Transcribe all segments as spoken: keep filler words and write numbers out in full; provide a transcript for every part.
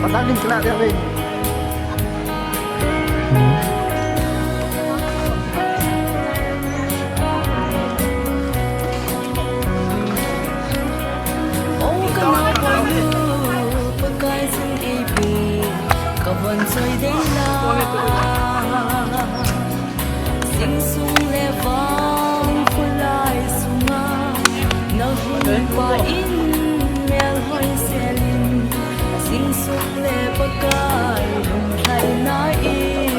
Pasal lim kena dia, weh. O ka naupang nu, Pakai chun eipui, ka von choi ding la. Zingsung le vang khulai sunga, na hung pa in melhoi selin, zingsung le Pakai lungthaina in.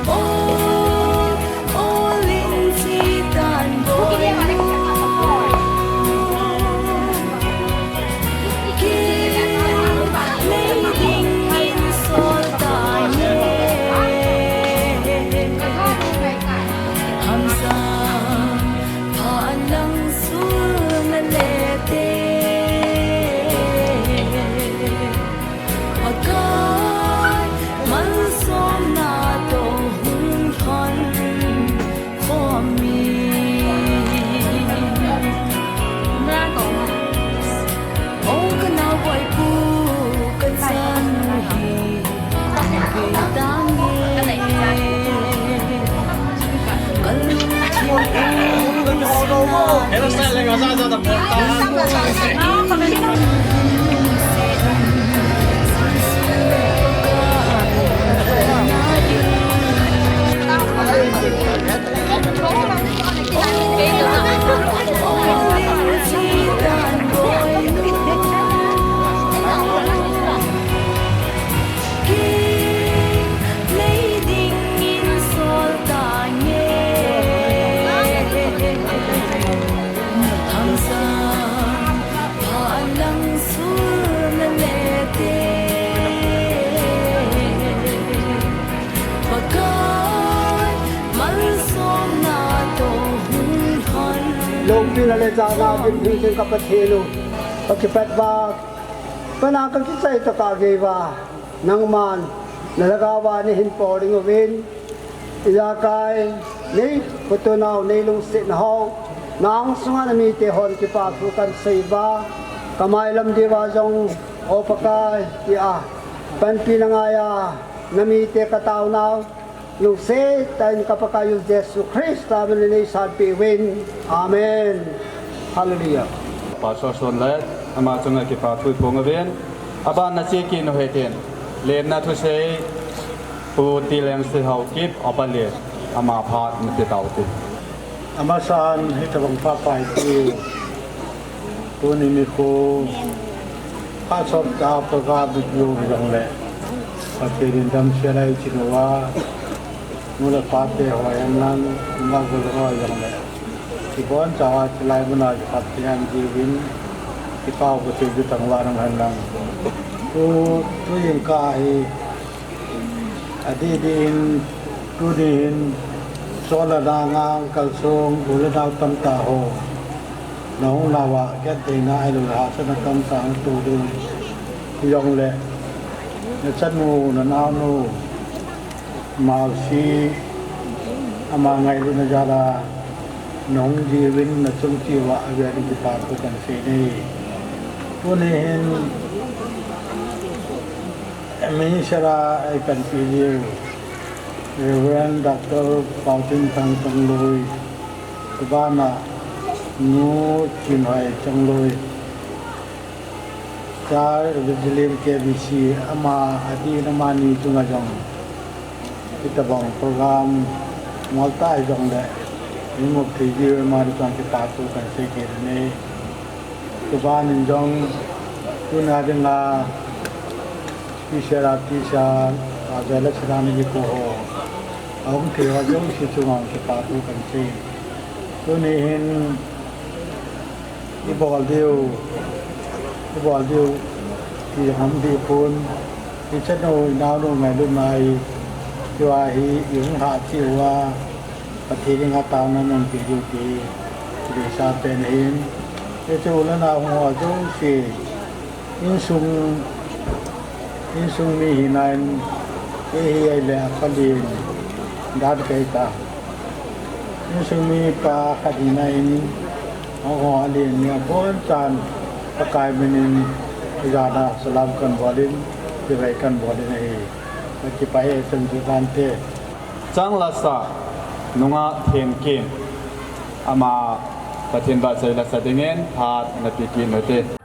O, o lingchi tan boi nu. Ki, nei dingin sol tange. Hamsa, pha lang sul na le te. Pakai, malsomna toh hung thon khom in. O ka naupang pu, ka chanu hi, pe tange. Ka lungthim u, Pakai, malsomna toh hung thon. Loupina le jana dim hing teng ka Pathen u, ka kipat uva, pana ka kichai tokah gei uva, nangman na lhagao va nei hin pou ding uvin, ijakai nei phutunau, nei lungsetnau, na ang sunga na mite hon kipa thu kan sei uva, ka mailam diuva jong, O Pakai, tia panpi na ngai a, na mite ka taonau, lungset tah in ka Pakaiyu Jesu Christa min in nei sanpeh uvin. Amen. Hallelujah. Pastor Son le ama chunga kipa thu iphong uvin. Aban na che kit u hitin. Lemna thusei Pu Tilengse Haokip, aban le ama phat na ti tau te. Amasan, hitobang pha pai ti. Tuni nikho, phat sot tah a program bit lou jong le, Pathen in damsel a i chin uva, nu le pa te ho henlang, nungah u le ho jong le, kibonchauva chulai muna kipat thei jiuvin, kipa u Pathen chu thangvah in um hen lang. Tu, tu jingkah hi, Adih dih in, tuni hin, sol le nang a kalsong, u le nau tamtah ho. Na hung nauva, kiat theina ahilou le hahsatna tamtah hung to ding. Hijongle, na chanu, na naonu, Mausi, ama ngailutna jal a, na hung jiuvin, na chung cheh uva, avel in kipa thu kan sei e. Tuni hin, Minister a eipanpi diu, Reverend Doctor Pauthinthang Chongloi, chubana Nu Chinhoi Chongloi, Cha Evangeline K B C, ama adih in amani chunga jong, hitobang program, ngol tah hijongle, hung um thei diu, amani chunga kipa thu kan sei kit e. Chuban in jong, tuna dinga, special artist a, a vela sirani ko ho. Aum thei ho jouse chunga kipa thu kan sei. Tuni hin, i bol diu, i bol diu, ti hom dih pon, i chanu, i naonu ngailutna hi, tua hi, i hung hah cheh uva, Pathen henga taona neipe diu ti, ti deisah pen ahin. Hiche u le nao hung ho jouse, insung, insung mi hina in, kei hi ahile apalen, dan kahi ta. Insung mi pa khat hina in, hung ho alen ni abonchan, Pakai minin ijana salam kahin bolin, chibai kahin bolin ahi. Kakipah e, chun chu tante. Changlasa nungah Thenkim, ama Pathen vahchoi lasa dingin phat ana pe kit u hite.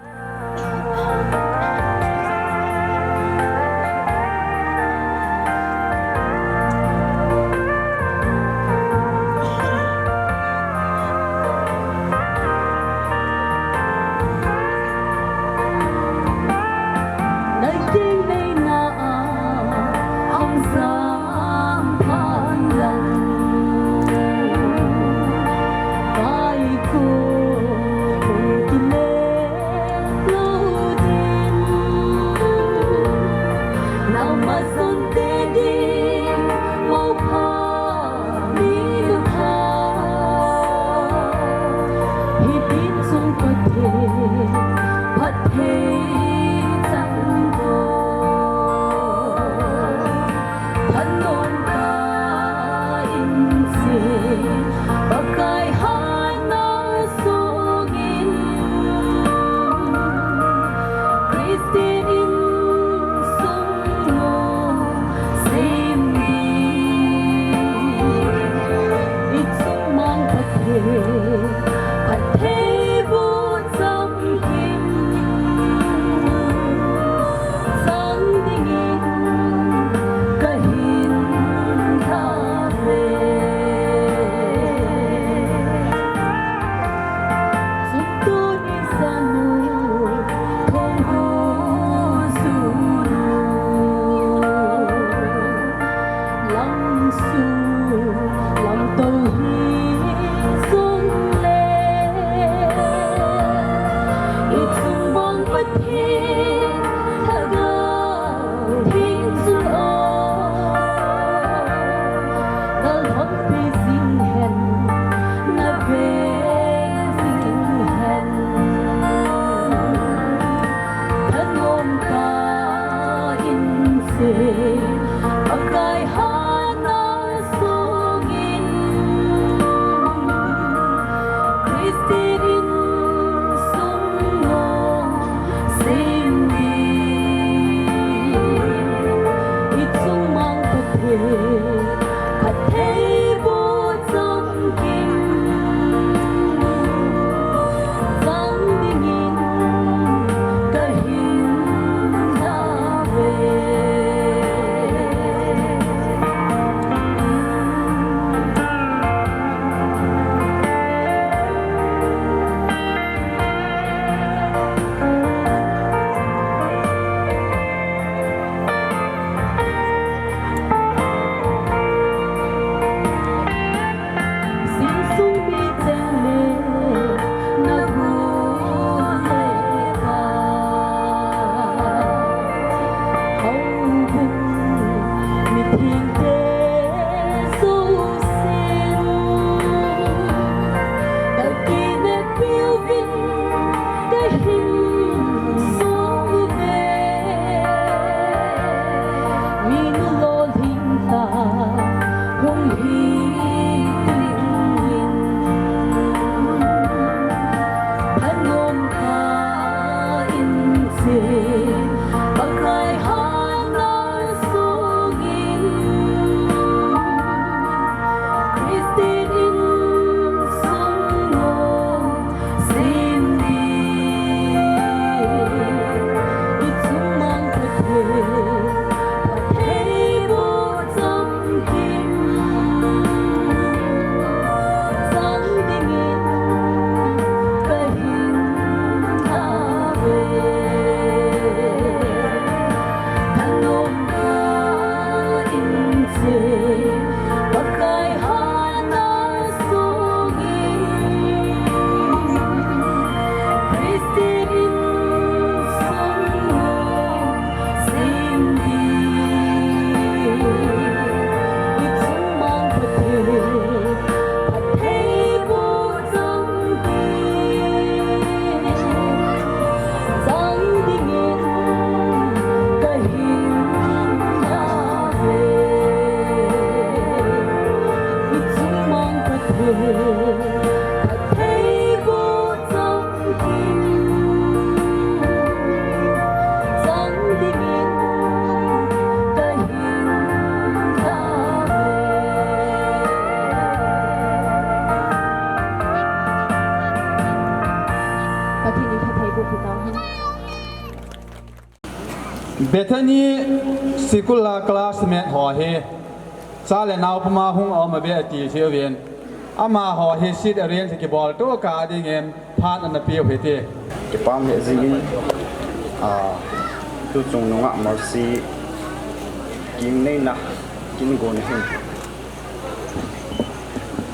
Bethany sikul a classmate ho hi cha le nao puma hung a um a ve ati hiuvin, amaho hi seat arrange kibol to ka dingin phat ana piu hite. Kipah e jingin, a, tuchung nunga Mercy kin neina kin gonna hin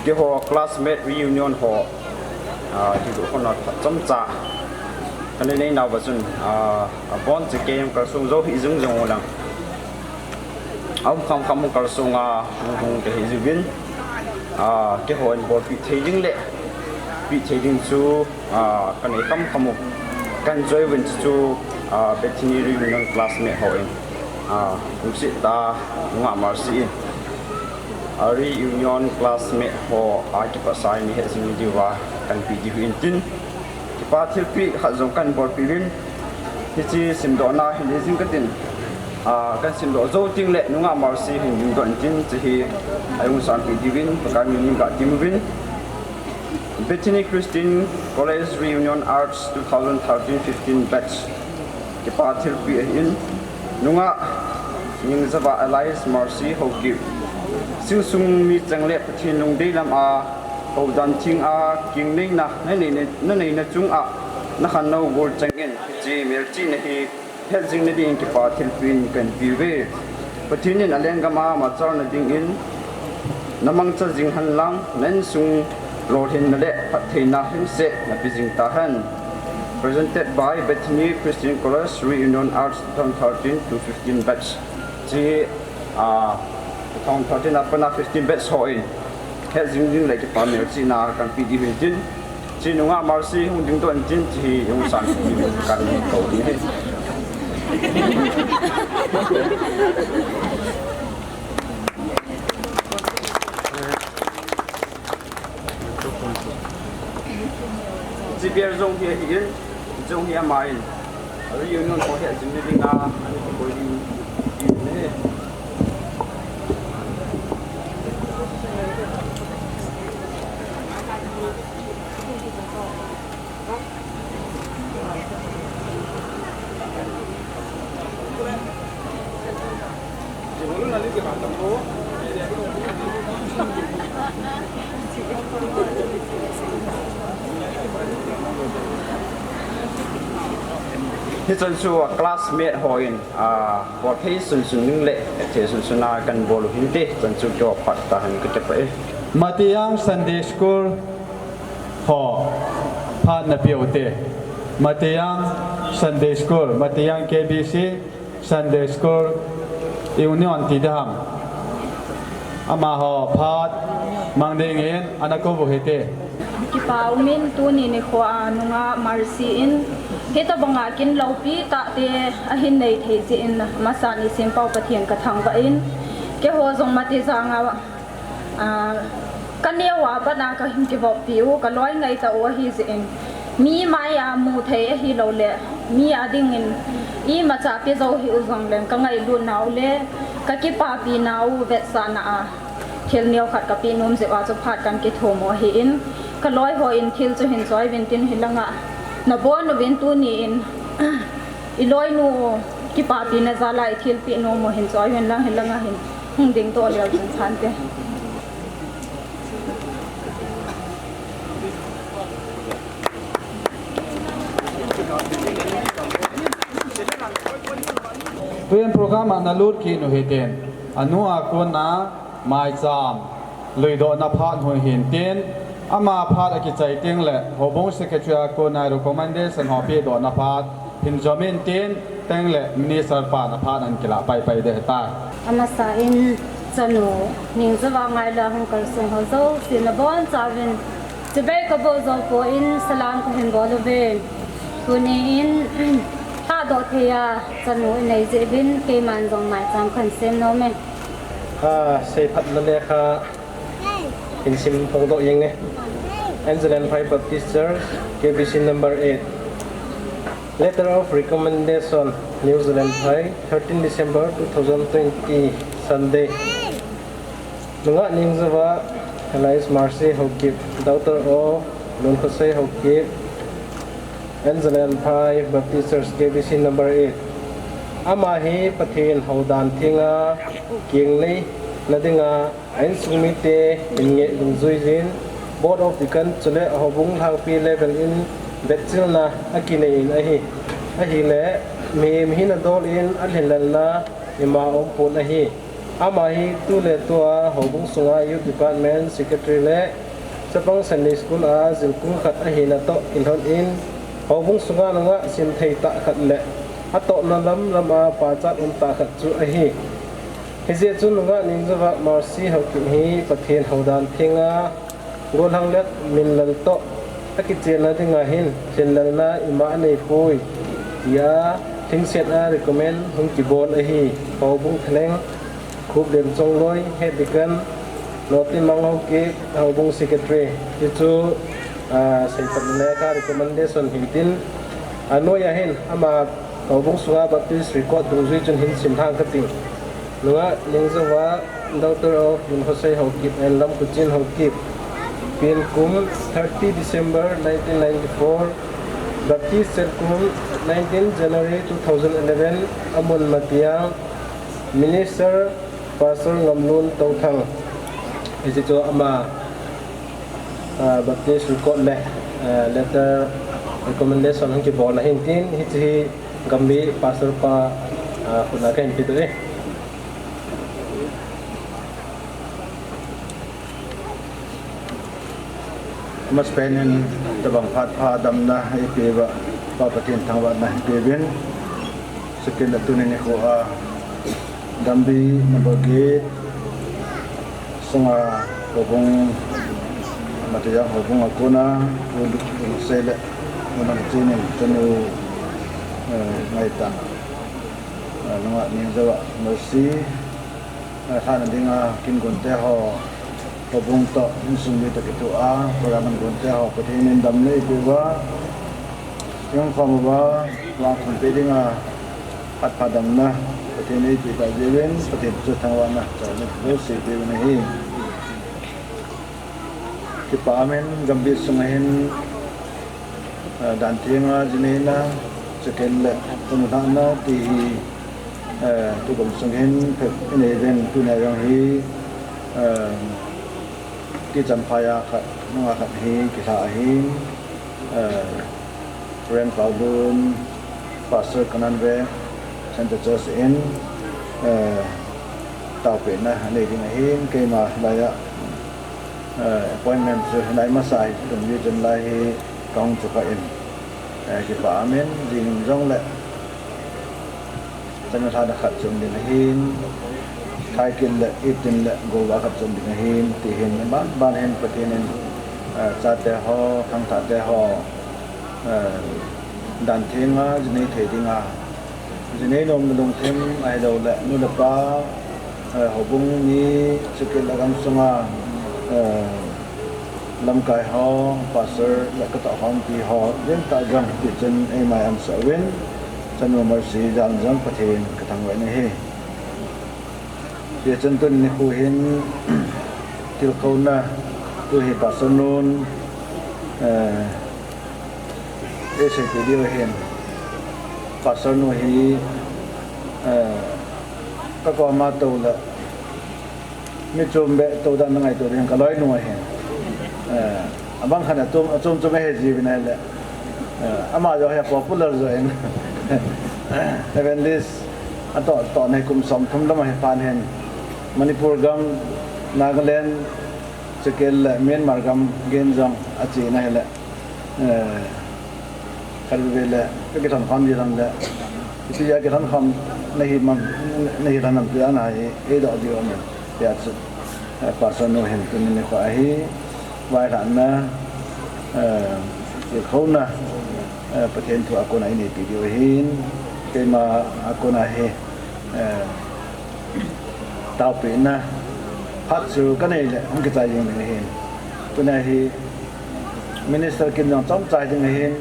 keiho classmate reunion ho, a, ti du khona chomcha kana nei nauva chun, a, abon cheh kei kalsong jou hi jing jong ulang, aum kham kham kalsong a hung hung kahi jiuvin, a, keiho in bolpi thei ding le pi thei ding chu, a, kanei kham kham u. Kan join uvin chu, a, Bethany reunion classmate ho in, a, lungset tah a nunga Mercy in, a, reunion classmate ho a kipah sa in ihet jing diuva kan pi diu hin tin, kipah thilpeh khat jong kan bolpi uvin, hiche simdohna hin nei jing katin, a, kan simdoh jou teng le nunga Mercy hin dingdoh in tin, hiche hi ahung sanpeh diuvin Pakai min in katem uvin. Bethany Christian College Reunion Arts two thousand thirteen fifteen batch. Kipah thilpeh ahin, nunga Ningjava alias Mercy Haokip. Insung mi cheng le Pathen lungdei lam a, houdan theng a, kin neina, na neina, na neina chung a, na khannou gol cheng in, hiche melchihna hi het jing nading in kipah thilpeh in kan pe uve. Pathen in alenggam a machalna dingin, na mangcha jing hen lang, na insung lolhinna le phattheina lhingset na pe jing tahen. Presented by Bethany Christian College Reunion Arts two thousand thirteen to fifteen batch. Hiche, a, two thousand thirteen a pat a fifteen batch ho in het jing ding le kipah melchihna kan pe diu hin tin, hiche nunga Mercy hung dingdoh in tin, hiche hi hung sanpeh diu kan kou ding ahi. Hiche bel jong hi ahin, jong hi ama in, reunion ho hi ajing nading a, ani kibol ding, ding ahi. Hichun chu classmate hon, a, bolthei sunsun ding le, thei sunsun a kan bol u hinte, chun chu keiho phat tahen kakipah e. Matiang Sunday School ho phat napeh ute. Matiang Sunday School, Matiang K B C Sunday School Union ti ding ham. Amaho phat mang dingin ana kou u hite. Kipah umin tuni nikho a nunga Mercy in hitobanga kin loupi tah te ahin nei thei jeh in, masa in Sempau Pathen kathangvah in, keiho jong Matiang a, a, kaneo a pat a kahin kivoppi u, kaloi ngaitah u ahi jeh in, mi mai a mu thei ahilou le, mi a dingin imacha pe jou hih u jongleng kangailut nau le kakipapi nau vetsahna a thil neokhat kapeh nom jeh uva chu phat kan kithum u ahin, kaloi hon thil chu hin choi uvin tin, hilanga nabon uvin tuni in iloinu kipapina jal a ithilpeh nom u hin choi uvin lang, hilanga hin hung dingdoh leu chun chante. Tuin program a nalut kit u hiten, anu a kona maicham luidohna phat hung hin tin, ama phat akichai teng le, houbung secretary a kona recommendation ho pehdohna phat hin jom in tin, teng le minister pan aphat ahin kilah paipai ding ahitai. Amasa in chanu Ningjava ngailua hung kalsong ho jouse nabonchauvin chibai kaboh jou poi, salam kahin bol uve. Tuni in lhadoh thei a chanu inei jeh uvin keiman jong maicham kahin sem nom e. A, seiphatna lekha hin sim phongdoh jeng e. Anglican Faith Baptist Church, K B C number eight. Letter of recommendation, New Zealand Thai, thirteen December two thousand twenty, Sunday. Nunga Ningjava, alias Mercy Haokip, daughter of Lunkhosei Haokip, Anzalan Phai, Baptist Church, K B C number eight. Ama hi Pathen houdan thenga kingnei nadinga a insung mite in ngeh dungjui jin, Board of Deacon chule houbung lhangpi level in vetchilna akinei in ahi. Ahile, mihem hina dol in alhinlelna ima umpon ahi. Ama hi tuletua houbung sunga Youth Department Secretary le chapang Sunday School a jilkung khat ahina toh kilhon in, houbung sunga nungah simthei tah khat le atohna lamlam a pachat um tah khat chu ahi. Hijeh chun nungah Ningjova Mercy Haokip hi Pathen houdan thenga gollhang le minlal toh akichenna dinga hin lhinlelna ima aneipoi, tia lhingset a recommend hung kibol ahi. Houbung thalheng, Khuplen Chongloi, Head Deacon, Lotimang Haokip, Houbung Secretary. Hichu, ah, seiphat le ka recommendation hintin, anoiya hin ama houbung sunga Baptist record dungjui chun hin simlhang kating. Nungah Ningjova, daughter of Limkhosei Haokip and Lamkhuchin Haokip. Pen kum thirty December nineteen ninety-four, Baptist chelkum nineteen January two thousand eleven, amun Matiang, Minister Pastor Ngamlun Touthang. Hichu ama, ah, Baptist record le, ah, letter recommendation hung kibolna hintin, hiche hi Gambih Pastor pa, ah, khutna kahin pedoh e. Amasapen in tabang phat pha damna eipeuva Pa Pathen thangvahna ipeuvin, chukit le tuni nikho a Gambih number eight sunga houbung, Matiang houbung a kona, Pu Limkhosei le Pu Nangchin in chanu, eh, ngaitah, eh, nungah Ningjova Mercy, eh, lhahna dinga kin gonte ho, houbung toh, insung mi toh kithoa, program gonte ho, Pathen in damna eipeuva, jong khom uva, vangkhum peh dinga phat pha damna Pathen in eipeh tah jeh uvin, Pathen chu thangvahna, chaina jouse ipeuvin ahi. Kipa amen. Gambih sunga hin, eh, dan thenga ji neina, chukit le tunu lhahna ti hi, eh, tukum sung hin phet inei uvin, tunia jong hi, eh, Tichamphaia khat, nunga khat hi kilha ahin, eh, Reverend Paulun, Pastor Kananve, Centre Church in, eh, taopehna anei ding ahin, keima laiya, eh, appointment chu hilai masa hi, tun hi chun lai hi kahung chu kha in, eh, kipa amen, jing jongle, chanu lhahna khat chu um ding ahin, thai kit le, it tin le, golvah khat chu um ding ahin, ti hin, ban, ban hin Pathen in, eh, chate ho, khangthahte ho, eh, dan thenga, ji nei thei dinga, ji nei nomna lungthim ahilou le, nu le pa, eh, houbung mi, chukit le gamsunga, eh, lamkai ho, pastor le katoh khompi ho, ding tah jong, tichun eima ansah uvin, chanu Mercy jal jong Pathen kathangvah in ahi. Tichun tuni nikho hin, tilkhouna, tu hi pastor nun, eh, eiseipeh diu ahin, pastor nu hi, eh, kakoma tou le, mi chom beh tou dan na ngaito ding kaloinu ahin. Eh, abang khat a chom, achom chom ahe jiuvin ahile, eh, ama jong hi popular jo in. Evangelist atoh toh na hi kum somthum lam ahi phat hin, Manipur gam, Nagaland, chukit le Myanmar gam gei jong ache in ahile, eh, khatvei le kakilhon khom ji lhon le, ipi a kilhon khom nahi mam, nahi lhon ham tia nahi eidoh diu aum in, tia chu, eh, pastor nu hin tuni nikho a hi vailhahna, eh, tilkhouna, eh, Pathen thu a kona ineipi diu ahin, keima a kona hi, eh, taopehna phat chu kanei le hung kichai jing ding ahin. Tunia hi minister kin jong chomcha ding ahin,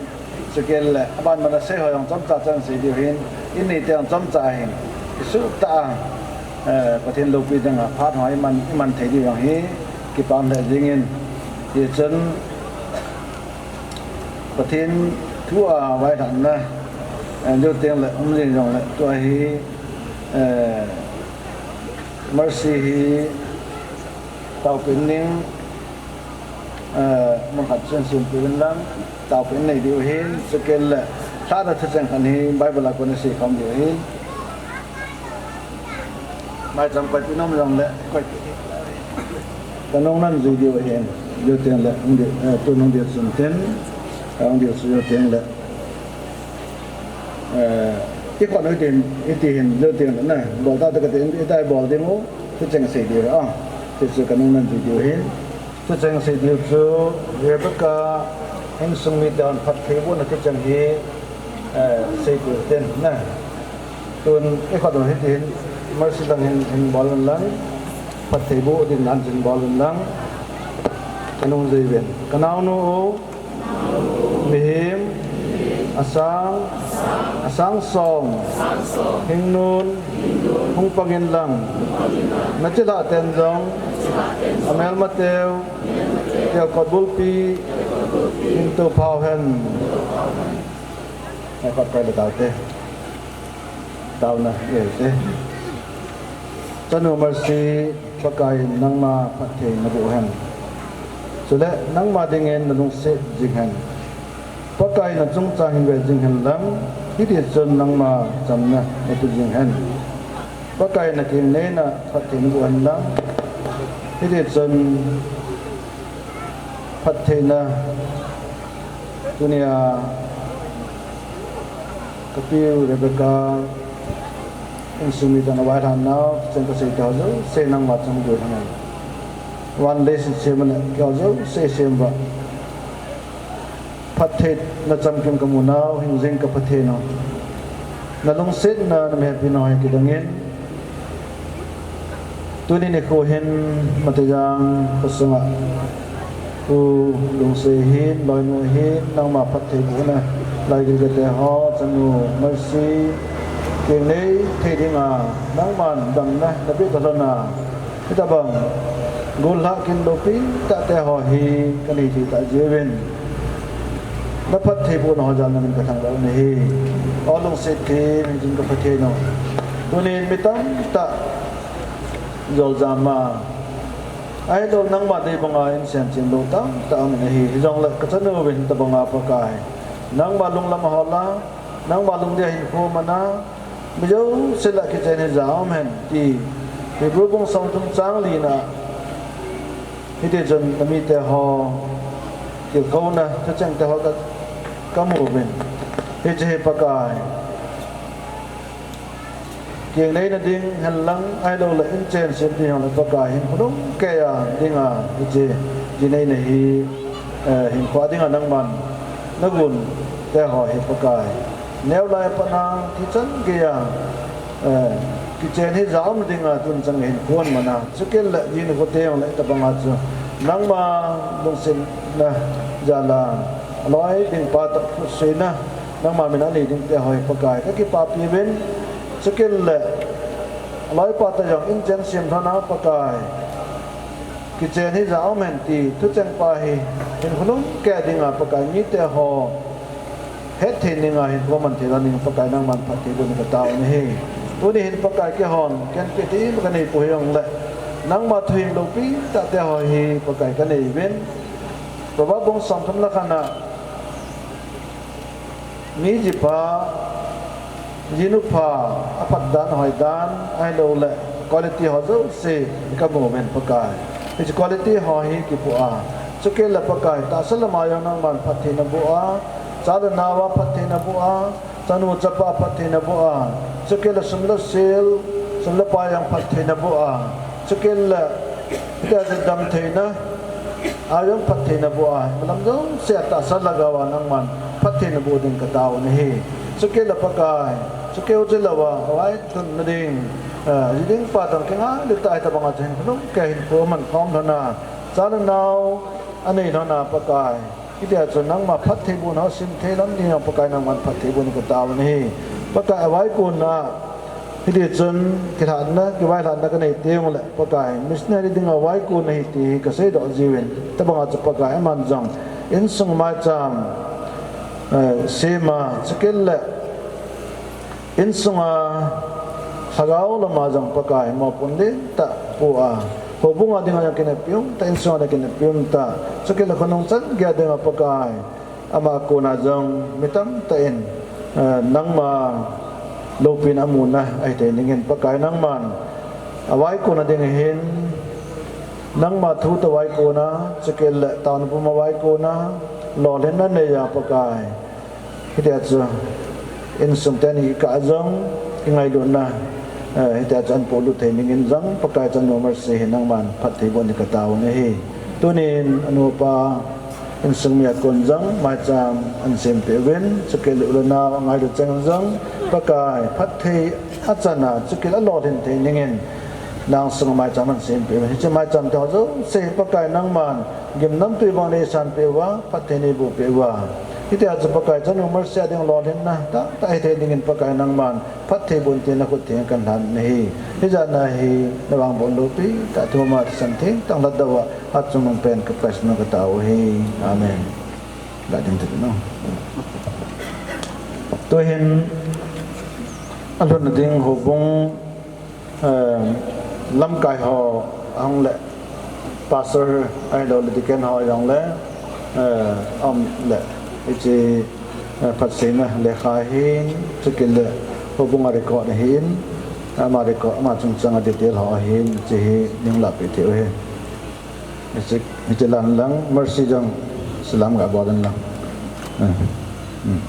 chukit le aban ban a sei ho jong chomcha chan sei diu ahin, in neite jong chomcha ahin, kisuh tah a, eh, Pathen loupi dinga phat ho iman, iman thei diu jong hi kipah lheh jing in, hichun Pathen Tua vailhanna, eh, jou teng le, um jing jong le, tua hi, eh, Mercy hi, taopeh ning, eh, mun khat chun sempeh uvin lang, taopeh nei diu ahin, chukit le, lhahna thucheng khat hi, Bible a kon asei khom diu ahin. Maicham koipi nom jong le, koipi. Kanung nan jui diu ahin, jou teng le, hung diu, eh, tu nung diu chun tin, hung diu chu jou teng le. Eh, i khon u tin, i ti hin, jou teng le na, bol ta ta ka tin, i tai bol ding u, thucheng sei diu, ah, ti chu kanung nan jui diu ahin. Thucheng sei diu chu, Rebecca, insung mite hon phattheibohna thucheng hi, eh, sei diu tin, na. Tun, i khon u hiti hin, Mercy lang hin, hin bol un lang, phattheiboh ding nan hin bol un lang, kanung jui uvin. Ka naonu u, mihem, asang, asang som, hingnun, hung pang in lang, na chilhah ten jong, amelmateu, kelkot bulpi, hin tophau hen. Ai, pat kai le taute. Taona, eh, eh. Chanu Mercy, Pakai in nangma phatthei naboh hen. Chule, nangma dingin nalungset jing hen. Pakai in nachungchang hin ve jing hen lang, hiti chun nangma chamna natoh jing hen. Pakai in nakeng neina phatthei naboh hen lang, hiti chun phattheina tunia kapiu Rebecca insung miten availhah nau, chen kasei teu jouse nangma chang dui thangai. One day sin sem ane, keu jouse sem ba. Phatthei nachamkim kamu nau, hingjing kaphatthei nau. Nalungsetna, nami happy nau hi kidang in. Tuni nikho hin Matijang khosunga Pu Lungsei hin, Loinu hin, nangma phattheibohna, Laigilgate ho, chanu Mercy, keng nei thei dinga, nangman damna napeh talhon a, hitabang, gollhah kin loupi tahte ho hi kanei thei tah jiuvin. Na phattheibohna ho jal namin kathangvah u ahi. O Lungset theng, hingjing kaphatthei nau. Tunin mi tamtah joljam a, ahilou nangma dei banga insen chem lou tamtah aum in ahi. Hijongle kachanu uvin tabanga Pakai, nangma lunglam ahol a, nangma lungdei a hinkho aman a, mi jouse lah kichen hija aum hen ti Hebrew bung somthum chang lina, hiti chun namite ho kilkouna thucheng te ho ka, kamu uvin. Hiche hi Pakai, keng neina ding hen lang, ahilouleh inchen sem ding hen lang Pakai, hinkho lungkei a dinga hiche ji neina hi, eh, hinkho a dinga nangman nagon te ho hi Pakai, neo lai a pat a thichan geiya, eh, kichen hija um dinga tun chang hinkho aman a, chukit le ji nikho teng le tabanga chu nangma lungsetna jal a, aloi ding pa toh khutsuina, nangma min a anei ding te ho hi Pakai, kakipapi uvin, chukit le aloi pa toh jong inchen sem lhon a Pakai, kichen hija um hen ti thucheng pa hi hinkho lungkei a dinga Pakai, mite ho hetthei dinga hinkho aman thei lhon ding Pakai, nangman phattheiboh in katao u ahi. Tuni hin Pakai, keihon ken peh thei ima kanei poi hijongle, nangma thuhing loupi tahte ho hi Pakai kanei uvin. Proverb bung somthum le khat a, mi jipha, jinu pha, aphat dan, ahoi dan, ahilouleh quality ho jouse kamu uvin Pakai. Hiche quality ho hi kipoh a, chukit le Pakai, tahsa lama jong nangman phatthei naboh a, cha le nao a phatthei naboh a, chanu chapa phatthei naboh a, chukit le sum le sil, sum le pai jong phatthei naboh a, chukit le hitia chu damtheina a jong phatthei naboh a, malam jouse a tahsa lhagao a nangman phatthei naboh ding katao u ahi. Chukit le Pakai, chukeu chu lou a, vai lhunna ding, eh, ji ding pa toh kingai le tah hitabanga chu hinkho lungkei a hinkho aman khom lhon a, cha le nao anei lhon a Pakai, hitia chu nangma phattheibohna ho sim thei lhon ding a Pakai, nangman phattheiboh in katao u ahi. Pakai, avaikun a, hiti chun kilhahna, kivailhahna kanei teng ule Pakai, missionary dinga vaikun ahi ti hi kaseidoh jiuvin, tabanga chu Pakai, aman jong insung maicham Eh, sema chukit le insunga lhagao lama jong Pakai mopun lentah pua, houbunga dinga jong kineppi umtah, insunga ding kineppi umtah, chukit le khonung chan geiya dinga Pakai, ama kona jong mi tamtah in, eh, nangma loupina amuna ahi thei dingin Pakai nangman avaikona ding ahin, nangma thu toh vaikona, chukit le taona puma vaikona, lolhinna neiya Pakai. Hitia chu insung teni kah jong, ingailutna, eh, hitia chu ahin polut thei dingin jong, Pakai chanu Mercy hi nangman phatthei boh in katao nahi. Tunin anupa, insung mi a kon jong, maicham ahin sempeh uvin, chukit le u le nao angailut cheng jong, Pakai, phatthei achana, chukit le alolhin thei dingin, nang sunga maicham ahin sempeh uvin. Hiche maicham te ho jouse, Pakai nangman, gimnamtui bang neisanpeh uva, phatthei neibohpeh uva. Hitia chu Pakai chanu Mercy a ding lolhinna, tah, tah hithei dingin Pakai nangman, phatthei boh in tin nakhut theng a kahin lhan nahi. Hijat na hi, navang bon loupi, tah thuma thisan theng, tang lhat doh a, hatchungnung pen ka Christ min a katao ahi. Amen. Ga ding te no. Tuhin, alhunna ding houbung, eh, lamkai ho ahung le, pastor ahilou le deacon ho jong le, eh, um le, hiche, eh, phatseina lekha ahin, chukit le houbung a record ahin, ama record, ama chungchang a detail ho ahin, hiche hi neihin lahpeh thei u ahi. Hiche, hiche lan lang, Mercy jong, salam ga bol in lang. Eh, hmm,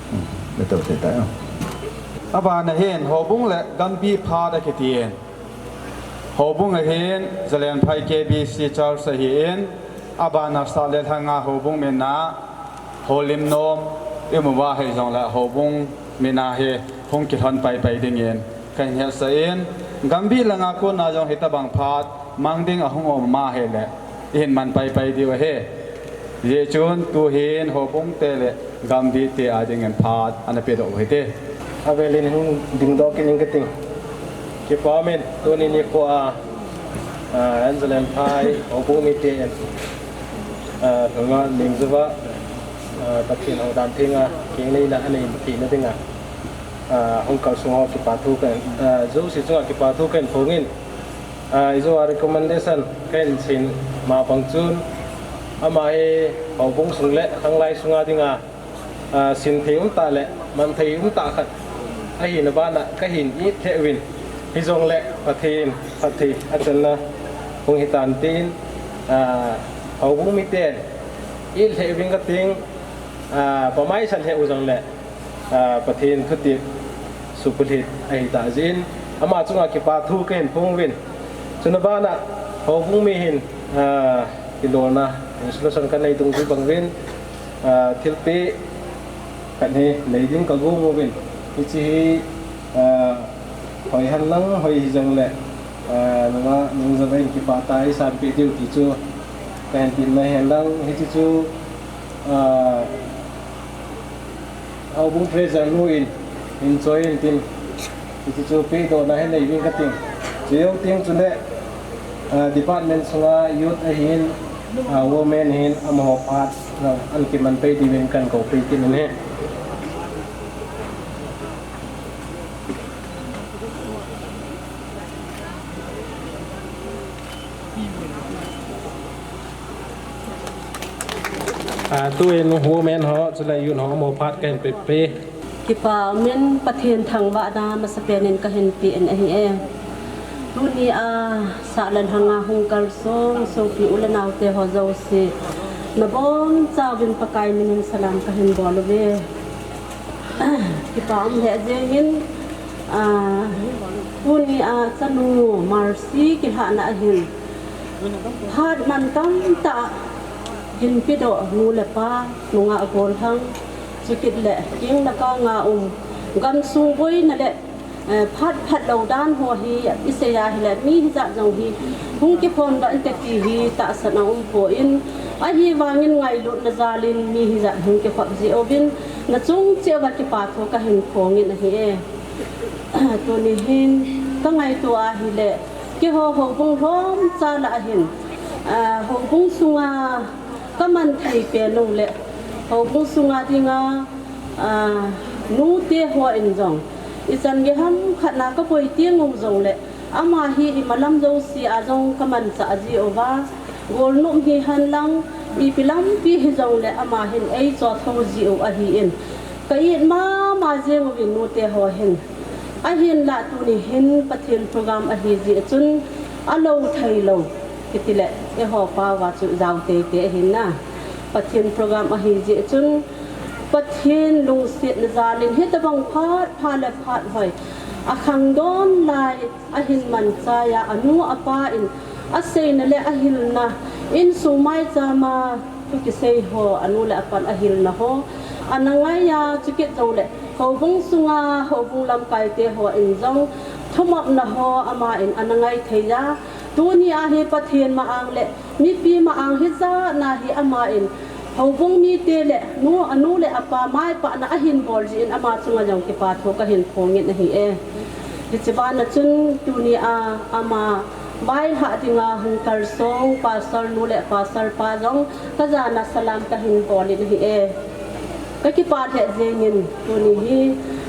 hmm, le to se ta, eh. Abana hin, houbung le gambi phat akitin. Houbung ahin, Zalenphai K B C Church ahin, abana Sale Lhanga houbung mina, houlim nom, imu uva hijongle houbung mina hi hung kilhon paipai dingin kahin hetsah in, gambi langa kona jong hitobang phat mang ding ahung um ahile, ihin man paipai diu ahi. Hijeh chun tuhin houbung te le gambi te a dingin phat ana pedoh u hite. Avelin hung dingdoh kit ing kating. Kipa umin, tuni nikho a, ah, Zalenphai houbung miten, ah, Lhanga Ningjova, ah, Pathen houdan thenga kengneina anei theina dinga, ah, hung kalsung ho kipa thu kahin, ah, jouse chunga kipa thu kahin phongin, ah, ijou a recommendation kahin sei ma bang chun, ama hi houbung sung le khanglai sunga dinga, ah, sinthei umtah le manthei umtah khat ahina bana kahin it lheh uvin, hijongle Pathen phatthei achanna hung hitan tin, ah, houbung miten it lheh uving kating, ah, pamai sa lheh u jongle, ah, Pathen thutep suhpullhit ahitah jeh in, ama chunga kipa thu kahin phong uvin. Chuna bana houbung mi hin, ah, kilolna resolution kanei dungjui bang uvin, ah, thilpeh khat hi nei ding kagong uvin. Hiche hi, ah, hoi henlang hoi hijongle, ah, Lhanga Ningjova in kipah tah a eisanpeh diu ti chu kahin temna henlang, hiche chu, ah, houbung treasurer nu in, hin choi in tin, hiche chu pehdohna hi nei uving kating. Chujou teng chule, ah, department sunga youth ahin, ah, women ahin, amaho phat jong ana kiman pai diuvin kahin kou pai kit in ahi. Ah, tuin women ho, chule youth ho, amaho phat kahin pehpeh. Kipa umin, Pathen thangvahna masapen in kahin pe in ahi e. Tuni a Sale Lhanga hung kalsong sopi u le nao te ho jouse, nabonchauvin Pakai min in salam kahin bol uve. Kipa um lheh jengin, ah, tuni a chanu Mercy kilhahna ahin, phat mantam tah a hinpedoh nu le pa, nungah gollhang, chukit le kengna kanga um, gamsung boina le, eh, phat phatlou dan ho hi isei ahile, mi hijat jong hi hung kiphondoh inte ti hi tahsan aumpoi, ahivangin ngailutna jalin mi hijat hung kikhop jeh uvin, nachung cheh uva kipa thu kahin phongin ahi e. Tuni hin kangaito ahile, keiho houbung lhomcha lah ahin, ah, houbung sunga kaman thei pen u le, Houbung sunga dinga, a, nute ho in jong, ichan gei ham khat na kaboi teng u jongle, ama hi imalam jouse a jong kamanchah jiuva, golnop hihen lang, ipi lampi hijongle ama hin eichohtho jiu ahin, ka it mama jeng uvin nute ho hin. Ahinlah tuni hin Pathen program ahi jeh chun alou theilou, hitile eiho paova chu jao teitei ahin na. Pathen program ahi jeh chun Pathen lungsetna jal in hitobang phat pha le phat hoi akhangdon lai ahin manchai a, anu apa in aseina le ahilna, insung maicham a thu kisei ho, anu le apan ahilna ho ana ngai a, chukit jongle houbung sunga houbung lamkaite ho in jong thumopna ho ama in ana ngai thei a, tuni a hi Pathen ma-ang le mipi ma-ang hijat na hi ama in houbung mite le nu, anu le apa maipana ahin bol jeh in ama chunga jong kipathu kahin phongin ahi e. Hiche bana chun tuni a ama vailhah dinga hung kalsong pastor nu le pastor pa jong kajana salam kahin bolin ahi e. Kakipah lheh jengin tuni hi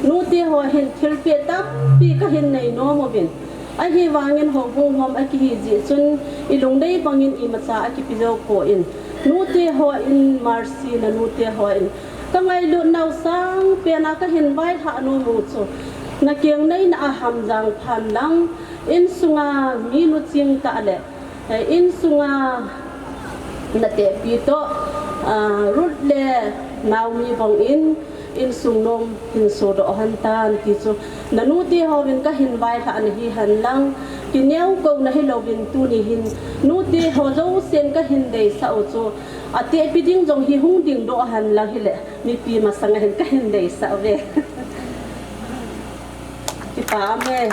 nute ho hin thilpeh tampi kahin nei nom uvin, ahivangin houbung hom akihi jeh chun ilungdei bangin imacha akipe jou poi. Nute ho in mercy na, nute ho in kangailut nau sangpen a kahin vailhah nom u chu nakeng neina a hamjang phan lang, insunga minu chingtah le insunga natehpi toh, Ruth le Naomi bangin insung nom hin sodoh hen tan ti chu, nanute hovin kahin vailhah na hihen lang, kineo kouna hilouvin tuni hin nute ho jousen kahin deisah u chu, atehpi ding jong hi hung dingdoh hen lang hile mipi masanga hin kahin deisah uve. Kipah e.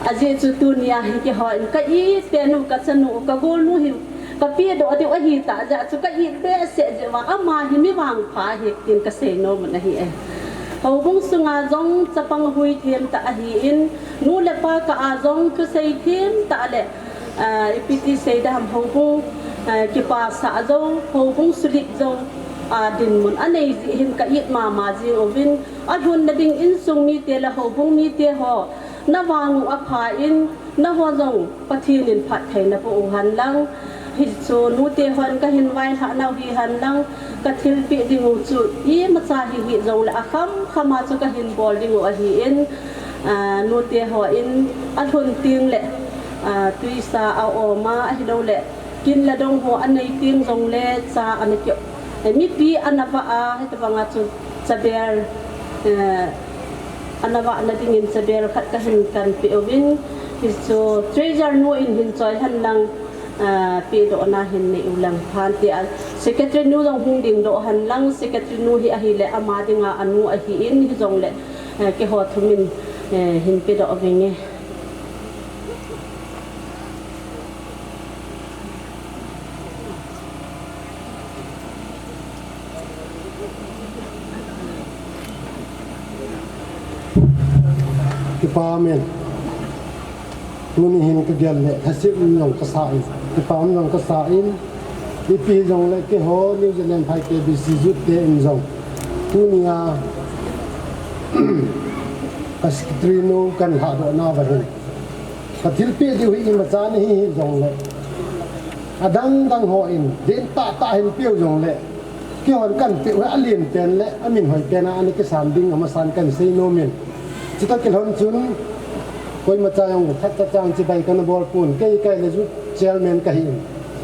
Ajeh chu tunia hi keiho in ka-it penu, kachanu, kagolnu hi kapehdoh diu ahitah jeh chu ka-it behseh jeh uva ama hi mi vangpha ahi tin kasei nom u ahi e. Houbung sunga jong chapang huithemtah ahin, nu le pa kah a jong thusei themtah le ipi ti seidam, houbung kipasah jou, houbung sulip jou a dinmun anei jeh hin ka-it mama jing uvin, alhunna ding insung mite le houbung mite ho navang u apha in, nangho jong Pathen in phattheina naboh u hen lang, hichu nute hon kahin vailhah nau hihen lang, kathilpeh ding u chu imacha hihih jongle akhamkham a chu kahin bol ding u ahin, nute ho in alhun tengle twisa a-om a, ahiloule kin le dong ho anei teng jongle cha ana kioh, mipi ana vah a, hitobanga chu chabel, ana vahna dingin chabel khat kahin kanpeh uvin, hichu treasurer nu in hin choi hen lang, pehdohna hin nei u lang, phante a secretary nu jong hung dingdoh hen lang, secretary nu hi ahile ama dinga anu ahin, hijongle keiho thumin hin pedoh uvinge. Kipah e. Tuni hin kagel le lhasetna jong kasa in, kipah jong kasa in, ipi jongle keiho New Zealand Phai K B C Youth te in jong tunia ka secretary nu kan lhadoh nauva hin kathilpeh diu hi imacha nahi hijongle, adangdang ho in dentah tah hin peh u jongle, keihon kanpeh u hi alenpen le amin hoipen a ana kisan ding amasan kahin sei nomin, chutoh kilhon chun koimacha jong khatcha chang chibai kana bolpon, kei kaile youth chairman kahin,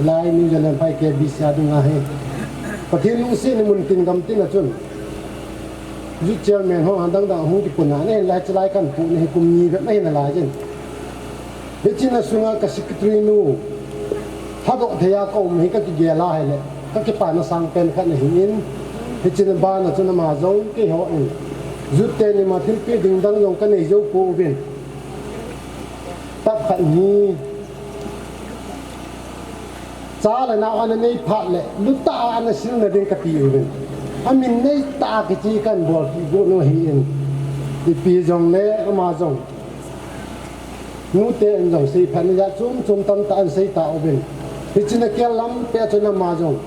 lai New Zealand Phai K B C a dinga hi Pathen lungsetna muntin gamtin a chun youth chairman ho adangdang hung kipuna nahin, lai chulai kanpuna hi kum ni bep nahin alai jin. Hiche na sunga ka secretary nu lhadoh thei a kaum hi kakigel a hile kakipana sangpen khat ahin, hiche na bana chun ama jong keiho in youth ten ima thilpeh ding dang jong kanei jou pouvin, tah khat hi cha le nao ana nei phat le lutah a ana silna ding kati uvin, amin neitah a kiche kahin bolpeh got u ahin, ipi jongle ama jong nute in jong seiphatna jat chom chom tamtah ahin sei tauvin, hiche na kel lam peh a chun ama jong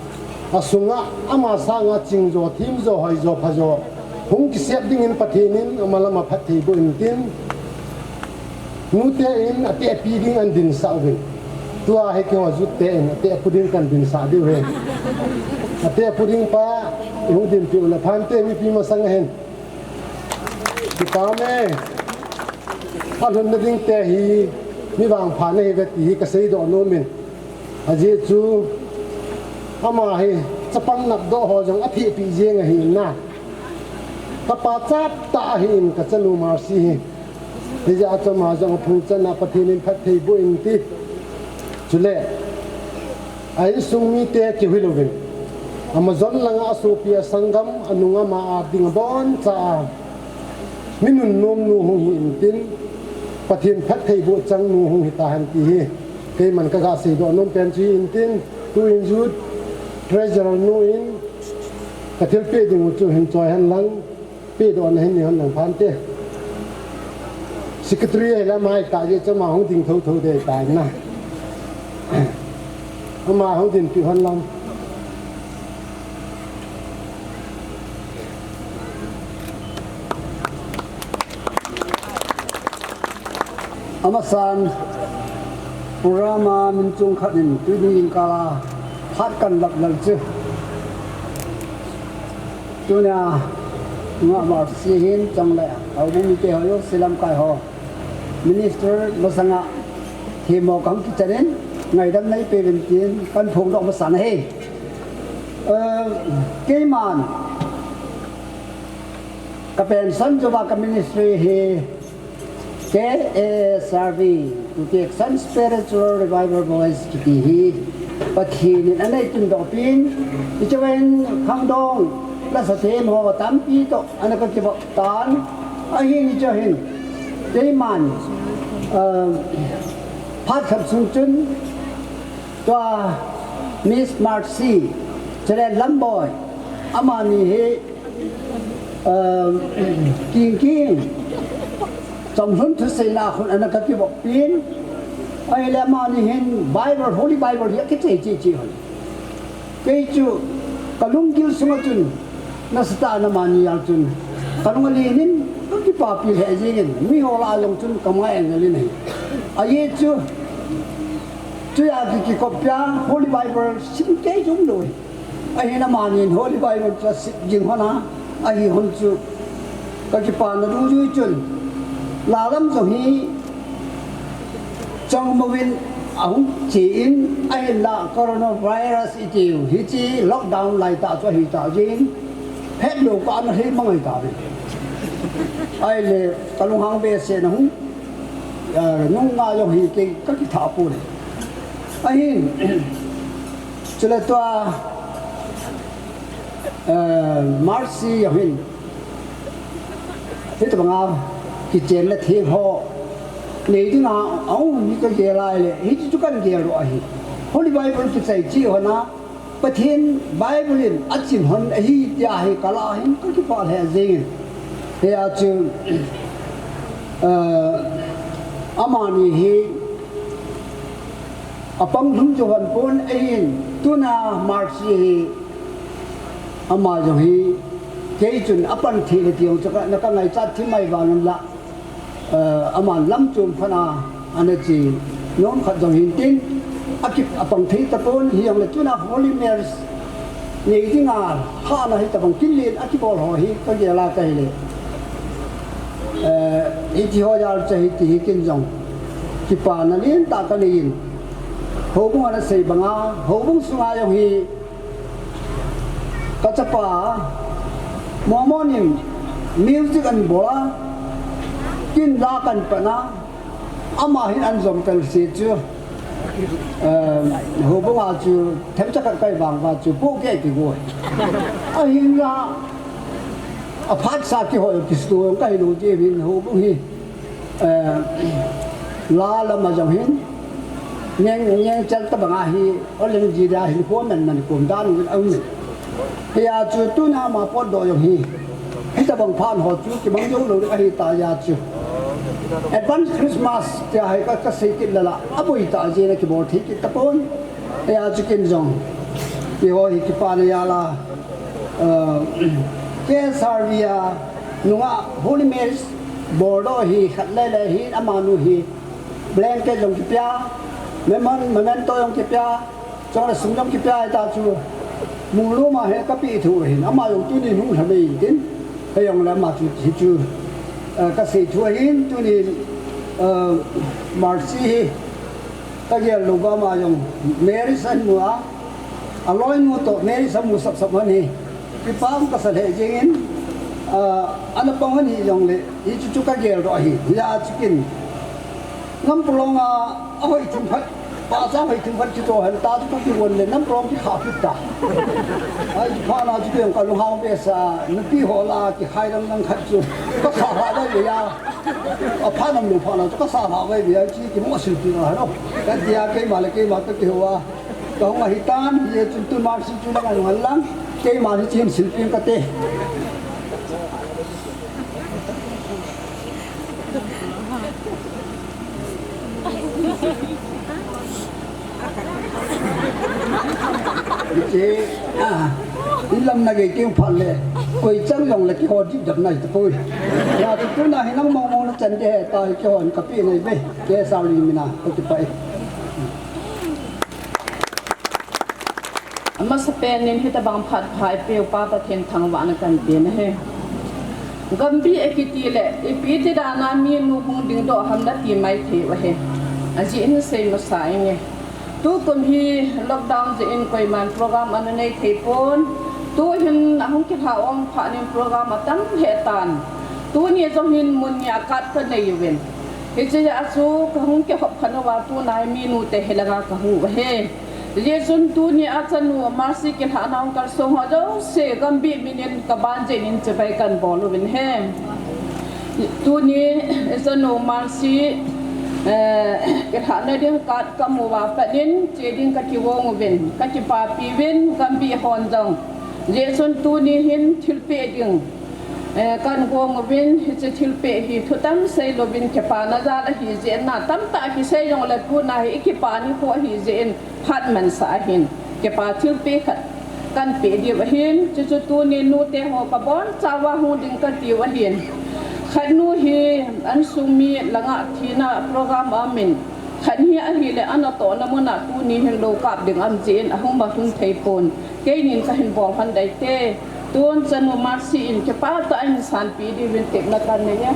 Asunga ama sanga chingjo, thimjo, hoijo, phajo hung kisep dingin Pathen in ama lam a phatthei boh intin, nute in atehpi ding an dinsah uvin. Tua hi keiho Youth te in atehpu ding kan dinsah diu ahi. Atehpu ding pa i hung dinpi u le phante, mipi masang ahin. Kipa me. Alhunna ding te hi mi vangpha nahi uve ti hi kasei doh nom in. Ajeh chu ama hi chapang napdoh ho jong athehpi jeng ahi na. Kapa chaptah ahin kachanu Mercy hi. Hijeh a chu ama jong aphung chan a Pathen in phatthei boh intin. Chule a insung mite keu hilouvin, ama jon langa asopi, asanggam, anung, ama a ding aboncha a mi nunnom nu hung hi intin, Pathen phatthei boh chang nu hung hitahen ti hi keiman kaga seidoh nom pen chu hi intin, tuin Youth Treasurer nu in kathilpeh ding u chu hin choi hen lang, pehdoh na hin nei hen lang phante. Secretary ahi lam ahi tah jeh chu ama hung ding thotho ding ahitai na. Ama hung dinpi hen lang. Amasan, program a min chung khat in tuni jingkah a phat kan lap lel chu, tunia Nungah Mercy hin chule houbung mite ho, Youth lamkai ho, Minister masanga themmo kahung kichan in, ngaidam neipe uvin tin kaphongdoh masan ahi. Eh, keiman ka pension jouva ka ministry hi K A S R V, Kuki Action Spiritual Revival Voice kiti hi Pathen in anei tundoh pin, hiche vang khangdong, lasa them ho tampi toh ana kakivop tan, ahin hiche hin keiman, eh, phat khat sung chun tua Miss Mercy, chule Lamboi, amani hi, eh, kingking, chomlhun thuseina khun ana kakivop pin, ahile amani hin Bible, Holy Bible hi akichai cheh cheh hon. Kei chu kalunggil sunga chun, nasatah in amani jal chun kalung alen in, kakipapi lheh jengin, miho lah a jong chun kamai angel in ahi. Ajeh chu, chuja ki, kikoppi a Holy Bible sim kei jong lou ahi. Ahin amanin Holy Bible chu asim jing hon a, ahi hon chu kakipana dungjui chun, la lam jong hi changmouvin ahung che in, ahinla coronavirus itiu hiche lockdown laitah chu ahitah jeh in, phetlou kah a ana lhei mang ahitauve. Ahile kalunghang behseh in ahung, eh, nunga jong hi kei kakithah pon e. Ahin, chule tua, eh, Mercy jong hin hitobanga kichenna theng ho nei dinga aum hi kagel a ahile, hiche chu kahin geldoh ahi. Holy Bible kichai cheh hon a, Pathen Bible in achin hon ahi tia hi kalah a hin kakipah lheh jengin. Hijeh chun, eh, amani hi apang lhum jou hon pon ahin, tuna Mercy hi ama jong hi kei chun apan thei le ti jong chu ka, na kangaichat thim mai vang un la, eh, aman lamchom phat a ana che nom khat jong hin tin, aki, apang thei tapon, hijongle tuna Holy Mass nei dinga hahna hitobang kin len akibol ho hi kagel a kahile, eh, hitiho jal chu ahi ti hi ken jong kipana lentah kanei in, houbung ana sei banga, houbung sunga jong hi kachapa Mormon in music ahin bol a, ken la kahin pan a, ama hin ahin jom kal se chu, eh, houbung a chu themcha khat kahin vang uva chu pohkeh kigo ahi. Ahinla aphatsah kihoi kisuto jong kahilou jeh uvin houbung hi, eh, la lam a jong hin ngeng, ngengchel tobang ahi, All India hinkho manman kom dan uvin aumin. Hijeh chun tuna ama potdoh jong hi hitobang phat ho chu kimang jou lou ding ahitah jeh chun, Advance Christmas tia hi ka, kasei kit lala, aboi tah jeh in akibol thei kit tapon. Hijeh chun ken jong Keiho hi kipana jal a, uh, K S R V a nungah Holy Marriage bol doh hi khat lele hi, amanu hi blanket jong kipia, memon-, memento jong kipia, chule sum jong kipia, hita chu Munglom a hi kapeh thou ahin, ama jong tunin hung lha mai intin, hijongle ama chu, hichu, uh, kasei thu ahin, tunin, uh, Mercy hi kagel lou uva ama jong marriage ahin mu a, aloinu toh marriage amu sapsap lhon hi, kipah um kasa lheh jengin, ah, ana pang lhon hijongle, hichu chu kagel doh ahi, hijeh chun Nampulong a, ahoi thum khat, pahcha hoi thum khat kitoh hen, ta chu kakivon le, Nampulong kikhah kit ta. Ahiphat na chu kei jong kalunghang behseh a, nupi ho lah a kikhai dangdang khat chu, kasa lhah vai ve a, aphat nam lou phat na chu kasa lhah vai ve a, hiche kimoh silpeh na ahi. Katia keima le keima kakihou a, kahung ahitan, hijeh chun tun Mercy chu lang a nung hen lang, keiman hiche hin silpeh inge kati. Hiche, ah, inlam na gei teng phat le, koi chang jongle keiho dipdap nai tapoi. Hijeh chun tuna hi nang mong mong nachan ding ahi, tua hi keihon kapeh nai ve, K S R V min a kakipah e. Amasapen in hitobang phat pha eipeu Pa Pathen thangvahna kahin pe ahi. Gambih akiti le, ipi ti dan a minu hung dingdoh ham nati maithei u ahi. Ajeh in sei masa inge. Tukum hi lockdown jeh in koiman program ana nei thei pon. Tuhin ahung kilha ong phat in program atam lheh tan. Tuni jong hin mun ni a card kanei uvin. Hiche jeh a chu kahung kihop khan uva tuna hi minu te hi langa kahung u ahi. Hijeh chun tuni a chanu Mercy kilhahna hung kalsong ho jouse Gambih min in kaban jeh in chibai kahin bol uvin ahi. Tuni chanu Mercy, eh, kilhahna ding card kamu uva pat in che ding kakigong uvin, kakipapi uvin Gambih hon jong. Hijeh chun tuni hin thilpeh ding, eh, kahin gong uvin, hiche thilpeh hi thutam seilouvin kipana jal ahi jeh in, na tamtah kisei jongle tuna hi ikipa nikho ahi jeh in, phat mansah ahin, kipa thilpeh khat kahin peh diu ahin, chuchu tuni nute ho kabonchauva hung ding katiu ahin. Khatnu hi insung mi langa thina program a um in, khat hi ahile anatohna mun a tuni hin lou kap ding aum jeh in ahung ma lhung thei pon. Keinin kahin bol lhon dai te. Tun chanu Mercy in kipah tah in sanpeh diuvin tepna kahin nei e.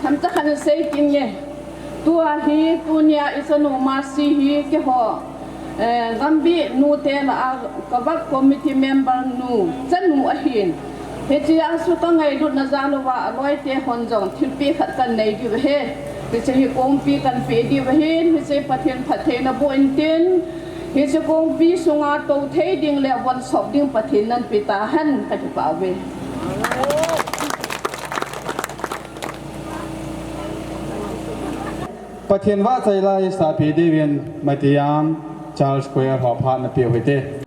Themcha khat in sei kit inge. Tua hi tunia ichanu Mercy hi keiho, eh, Gambih nute lah a ka work committee member nu, chanu ahin. Hichea chu kangailutna jal uva aloite hon jong thilpeh khat kahin nei diu ahi. Hiche hi kongpi kahin peh diu ahin, hiche Pathen phattheina boh intin, hiche kongpi sunga tou thei ding le von sop ding Pathen in napeh tahen, kakipah uve. Pathen vahchoi la isahpeh diuvin Matijang Charles Choir ho phat napeh u hite.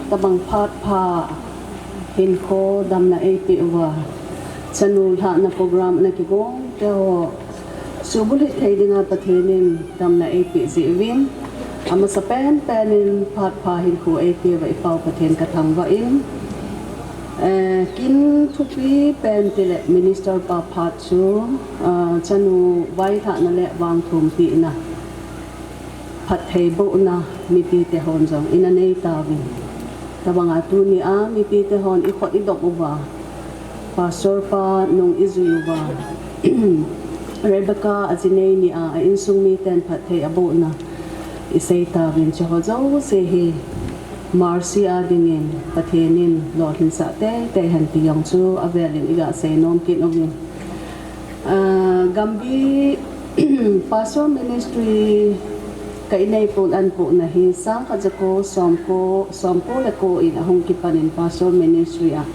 Tabang phat pha hinkho damna eipeh uva, chanu lhahna program ana kigong teho subulhit thei dinga Pathen in damna eipeh jeh uvin, amasa penpen in phat pha hinkho eipeh uva i Pau Pathen kathangvah in, eh, kin thupi pen tile minister pa phat chu, ah, chanu vailhahna le vangthumpina phattheibohna mipite hon jong ina nei tauvin. Tabanga tunia mipite hon i khut i dop uva, Pastor pa nung i jui uva, Rebecca a jinei nia a insung miten phatthei abohna i sei tauvin, chuho jouse hi Mercy a dingin Pathen in lolhinsah teitei hen ti jong chu avelin i gasei nom kit uvin. Ah, Gambih Pastor Ministry ka inei pon an pohna hi sangkhat jako somko, somko le ko in ahung kipan in Pastor Ministry a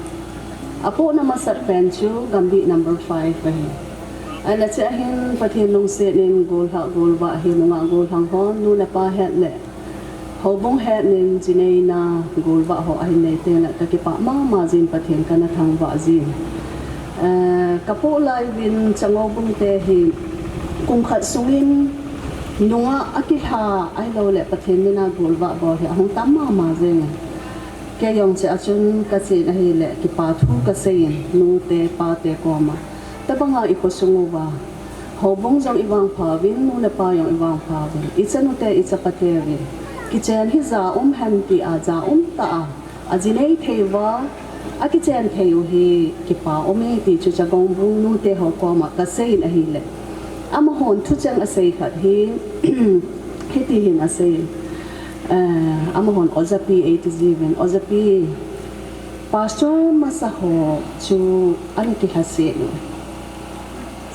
apohna masat pen chu Gambih number five ahi. Ahile chea hin Pathen lungset in gollhah golvah hi nungah gollhang hon, nu le pa het le houbung het in jineina golvah ho ahin nei teng le kakipah mama jin, Pathen kana thangvah jin. Eh, kapoh lai uvin Changoubung te hi kum khat sungin nungah akilha ahilou le Pathen mina golvah bol hi ahung tam mama jeng e. Kei jong chea chun kachen ahile kipa thu kasei in, nute pate koma. Tabanga i khosung uva houbung jong i vangpha uvin, nu le pa jong i vangpha uvin, i chanute i chapate uvin kichen hi ja um hen tia, ja um tah a ajinei thei uva akichen thei u hi kipa um e ti chu Changoubung nute ho koma kasei in ahile, amahon thucheng asei khat hi hiti hin asei in, eh, amahon ojapi eiti jiuvin, ojapi, Pastor masa ho chu ana kilhaset u.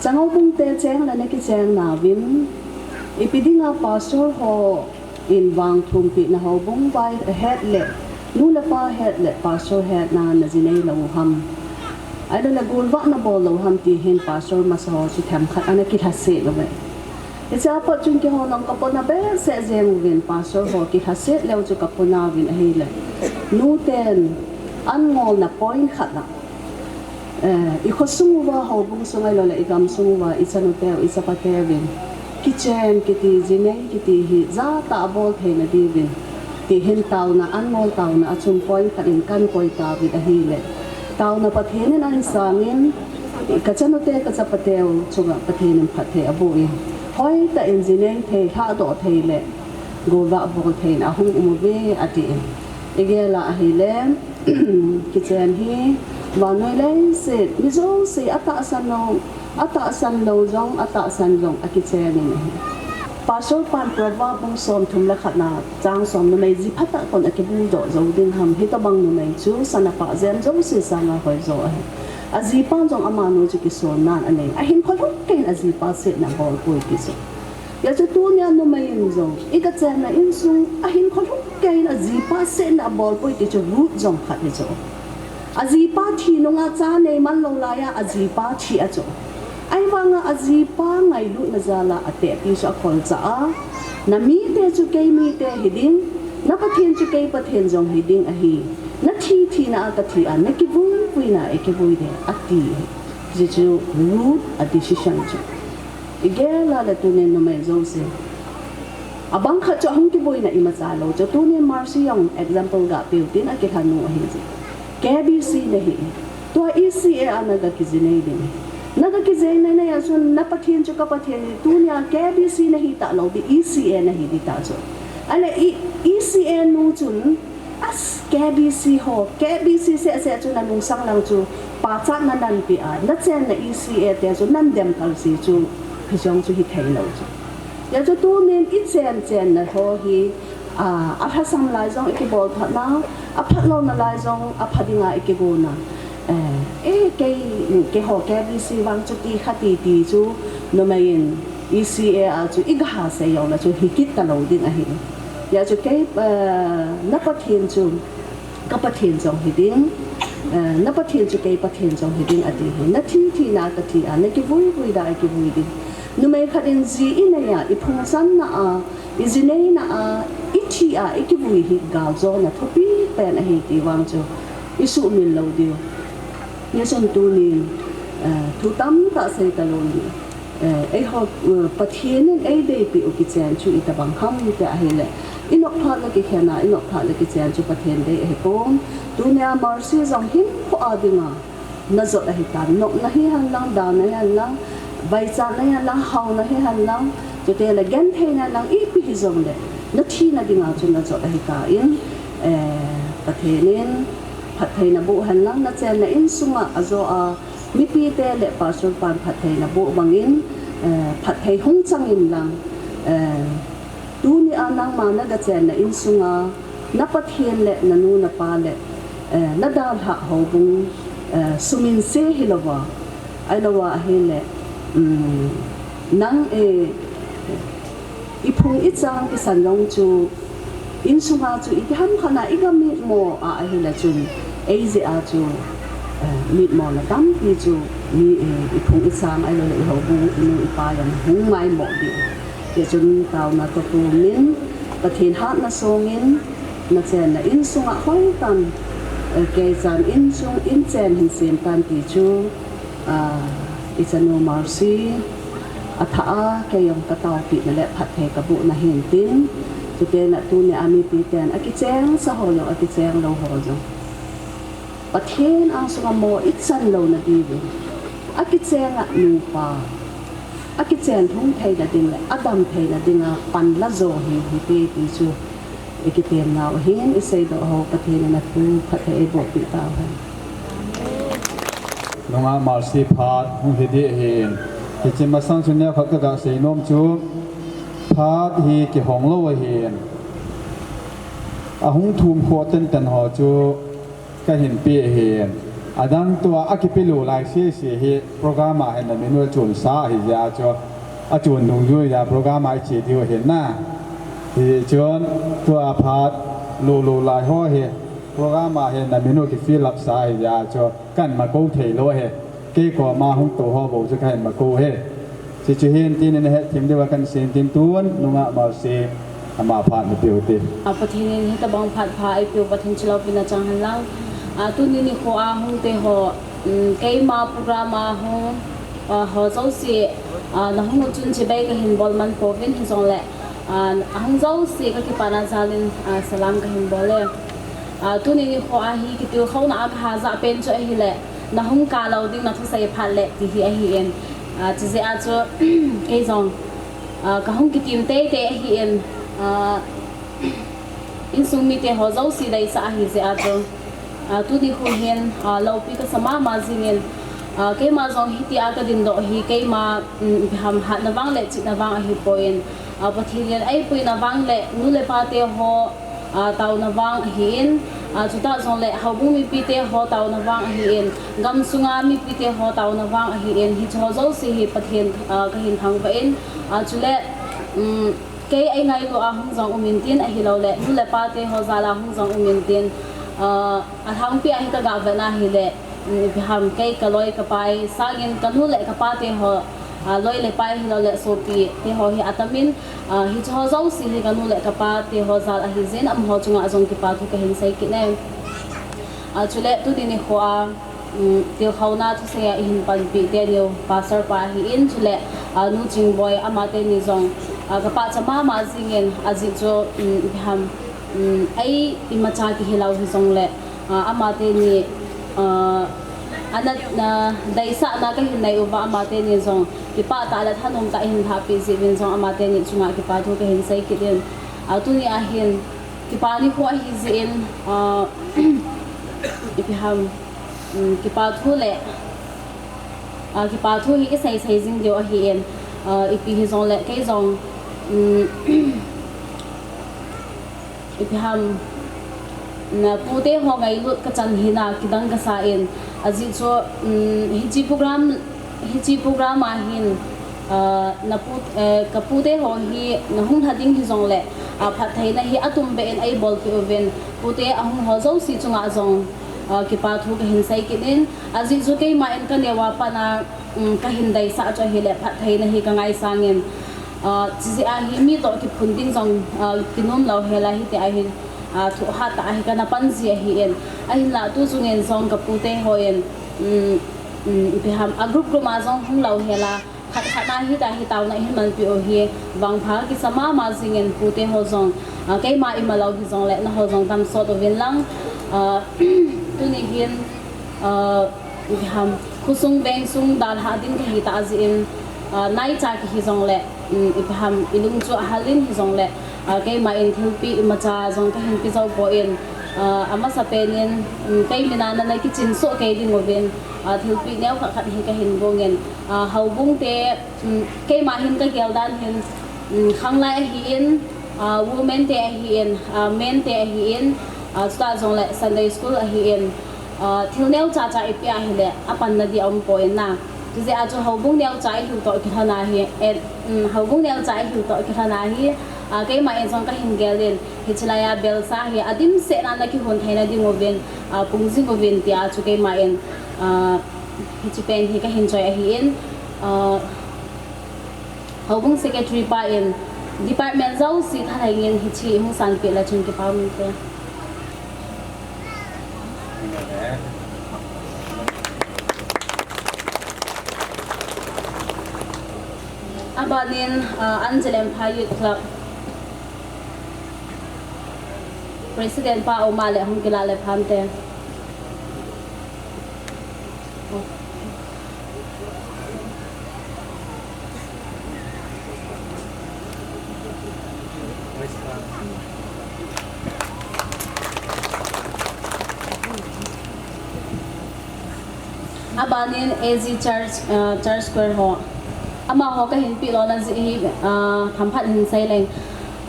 Changoubung te cheng le na kicheng nauvin, ipi dinga Pastor ho in vangthumpina houbung vai het le, nu le pa het le Pastor hetna na jinei lou u ham? Ahilou le golvah na bol lou u ham ti hin Pastor masa ho chu themkhat ana kilhaset uve. Hichea pat chun keiho jong kapona behseh jeng uvin, Pastor ho kilhaset leu chu kapona uvin ahile, nuten an ngolna point khat a, eh, i khosung uva, houbung sung ahilou le i gamsung uva i chanute u, i chapate uvin kichen kiti, jinei kiti hi ja tah a bol theina diuvin ti hin taona, an ngol taona a chun point khat in kan koi tauvin ahile, taona Pathen in ahin sangin, ka chanute ka chapate u chunga Pathen in phatthei aboh in, hoitah in jinei thei, lhahdoh thei le golvah bol thei in ahung um uve atin. I gel a ahile, kichen hi vannoi leiset mi jouse atahsan lou, atahsan lou jong, atahsan jong akichen in ahi. Pastor pan Proverb bung somthum le khatna chang som, numei ji phatah kon akibuldoh jou ding ham? Hitobang numei chu sana pah jem jouse sanga hoijo ahi. Ajipan jong amanu chu kisonnan anei, ahinkho lhung keiyin ajipa setna abolpoi ti chu. Hijeh chun tunia numei in jong i gachenna insung ahinkho lhung keiyin ajipa setna abolpoi ti chu Ruth jong khat hichu. Ajipa thi nunga cha neiman lou laiya ajipa thi a chu. Ahivanga ajipa ngailutna jala atehpi chu akholchah a, na mite chu kei mite hiding, na Pathen chu kei Pathen jong hiding ahi. Na thi thina a kathi a, na kivui vuina a ikivui ding ati. Hijeh chu Ruth a decision chu. I gel a le tunin numei jouse, abang khat chu ahung kivuina imacha lou chu. Tunin Mercy jong example gapeh u tin akilhanu ahi chu. K B C nahi. Tua E C A a naga kijinei ding. Naga kijinei neiya chun na Pathen chu ka Pathen hi, tunia K B C nahi talou ding, E C A nahi ding ta chu. Ahile E C A nu chun As, K B C ho, K B C seh seh chu na lungsang lang chu, pachat na nanpeh a, na chenna E C A te chu nan dem kalsi chu, hijong chu hithei lou chu. Hijeh chu tunin i chen chenna ho hi, a, alhasam lai jong i kibol phatna, aphat louna lai jong, apha dinga i kigona. Eh, eh, kei, keiho K B C vang chu ti kha ti ti chu, numei in E C A a chu i gaha sei jongle chu hikit talou ding ahi. Hijeh chu kei, eh, na Pathen chu ka Pathen jong hiding, eh, na Pathen chu kei Pathen jong hiding ati hi. Na thi thina a ka thi a, na kivui vui da a kivui ding. Numei khat in ji i neiya, i phungchanna a, Ijineina a, ithi a, ikivui hi galjona thupi pen ahi ti vang chu isuhmil lou diu. Nichun tunin, eh, thu tamtah sei talou ni. Eh, eiho, eh, Pathen in eideipeh u kichen chu itobang ham ti ahile, inop phat le kikhen a, inop phat le kichen chu Pathen dei ahipon. Tunia Mercy jong hinkho a dinga najot ahitan, nopna hihen lang, dana hihen lang, vaichatna hihen lang, haona hihen lang, chuteng le gentheina hihen lang, ipi hijongle nathina dinga chu najot ahitan, eh, Pathen in phatthei naboh hen lang, nachenna insunga ajo a mipite le pastor pan phatthei naboh bangin, eh, phatthei hung chang in lang, eh, tunia nangma nagachenna insunga na Pathen le nanu napa le, eh, nadalhah houbung, eh, suminse hilouva, ahilouva ahile, um, nang, eh, iphung ichang kisan jong chu insunga chu itiham khat a igamitmo a ahile chun, eijeh a chu, eh, mitmona tampi chu mi, eh, iphung ichang ahiloule ihoubung inu ipa jong hung maimo diu. Hichun taona toh pumin, Pathen hatna songin, nachenna insunga hoitah in, eh, keichan insung inchen hin sem tan ti chu, ah, ichanu Mercy athah a kei jong kataopehna le phatthei kabohna hintin, chuteng le tunia mipiten akichengsa ho jong, akicheng lou ho jong, Pathen angsunga mo ichan louna diuvin, akichenga nupa akichen lhung theina ding le adam theina dinga pan lajo hi hite ti chu ikitemnau ahin, iseidoh ho Pathen in athu phatthei eibohpeh tauhen. Nungah Mercy phat hung hiding ahin, hiche masang chu neokhat kaga seinom chu, phat hi kihong lou ahin, ahung thum khoh tenten ho chu kahin pe ahin, adang tua akipelou lai sese hi program a hin namin u chonsa ahijeh a chu, achon dungjui a program a iche diu ahin na. Hichun tua phat lou lou lai ho hi program a hin namin u kifill up sa ahijeh a chu kahin makou theilou ahi. Kei koma hung tou ho bou chu kahin makou ahi. Chuche hin tin, nahetthem diuva kahin seiyin tin, tun Nungah Mercy ama phat napeh u hite. A, Pathen in hitobang phat pha eipeh u Pathen chu loupina chang hen lang. A, tuni nikho a hung te ho, um, keima program a hung, a, ho jouse, a, nahung u chun chibai kahin bol man pouvin, hijongle, a, ahung jouse kakipana jalin, a, salam kahin bol e. A, tuni nikho a hi kitilkhouna a kahajah pen chu ahile, nahung kap lou ding nathusei phat le ti hi ahin. A, chujeh a chu, kei jong, a, kahung kitim teitei ahin, a, insung mite ho jouse deisah ahijeh a chu, a, tuni nikho hin, a, loupi kasa mama jingin, a, keima jong hitia kadindoh hi keima, um, ipi ham, hatna vang le chihna vang ahipoi, a, Pathen in eipuina vang le nu le pa te ho, a, taona vang ahin, a, chutah jongle houbung mipite ho taona vang ahin, gamsunga mipite ho taona vang ahin, hiche ho jouse hi Pathen, a, kahin thangvah in, a, chule, um, kei eingailu a hung jong umin tin ahiloule nu le pa te ho jal a hung jong umin tin, a, alhangpi a hi kaga vetna hile, um, ipi ham, kei kaloi kapai sangin kanu le kapa te ho, a, loi le pai hiloule sopi te ho hi atamin, a, hiche ho jouse hi kanu le kapa te ho jal ahijeh in amaho chunga jong kipa thu kahin sei kit e. A, chule tuni nikho a, um, tilkhouna thusei a ihin panpi teniu Pastor pa ahin, chule, a, Nu Chingboi amateni jong, a, kapahcha mama jingin ajeh chu, um, ipi ham, um, ei imacha kihilou hijongle, a, amateni, a, ana, na, deisahna kahin nei uva amateni jong kipah tah le thanom tah ahin lhahpeh jeh uvin jong amateni chunga kipa thu kahin sei kit in, a, tuni a hin kipa nikho ahijeh in, a, ipi ham, um, kipa thu le, a, kipa thu hi isei sei jing diu ahin, a, ipi hijongle kei jong, um, ipi ham, na pute ho ngailut kachan hina kidang kasa in, ajeh chu, um, hiche program, hiche program a hin, a, na pu, eh, kapute ho hi nahung lha ding hijongle, a, phattheina hi atumbeh in eibolpeh uvin, pute ahung ho jouse chunga jong, a, kipa thu kahin sei kit in, ajeh chu keima in kaneo a pat a, um, kahin deisah chu ahile phattheina hi kangaisangin, Ah, chijeh a hi mi toh kiphun ding jong, ah, kinom lou hel a hiti a hin, ah, thu hat tah a hi kana pan ji ahi in. Ahinlah tu chungin jong ka pute hon, um, um, ipi ham, a group group a jong hung lou hel a, khat khat na hita hi taona hin manpi u hi, vangpha kisa mama jingin pute ho jong, ah, keima ima lou hi jongle, na ho jong damsot uvin lang, ah, tuni hin, ah, Ipi ham, khosung vengsung dalha ding kahi tah jeh in, ah, naicha kihi jongle, um, ipi ham, ilung chu ahal in hi jongle, ah, keima in thilpeh imacha jong kahin pe jou poi, ah, amasapen in, um, kei mina nana kichin soh kei ding uvin, ah, thilpeh neo khat khat hi kahin gong in, ah, houbung te, um, keima hin kagel dan hin, um, khanglai ahi in, ah, women te ahi in, ah, men te ahi in, ah, chuta jongle Sunday school ahi in, ah, thil neocha cha ipeh a hile, apanna di aum poi na. Chujeh a chu houbung neocha ihiu toh kilhon a hi, eh, um, houbung neocha ihiu toh kilhon a hi, ah, keima in jong kahin gel in, hiche laiya belsa hi adimset na nakihon theina ding uvin, ah, pung jing uvin tia chu keima in, ah, hiche pen hi kahin choi ahi in, ah, Houbung secretary pa in department jouse thalheng in hiche hung sanpeh le chun kipa um inte. Aban in, ah, Anjalemphai Youth Club president pa aum a le hung kilah le phante. Aban in A G Church, ah, Church Choir ho. Amaho kahin peh lona jeh hi, ah, themkhat hin sei leng.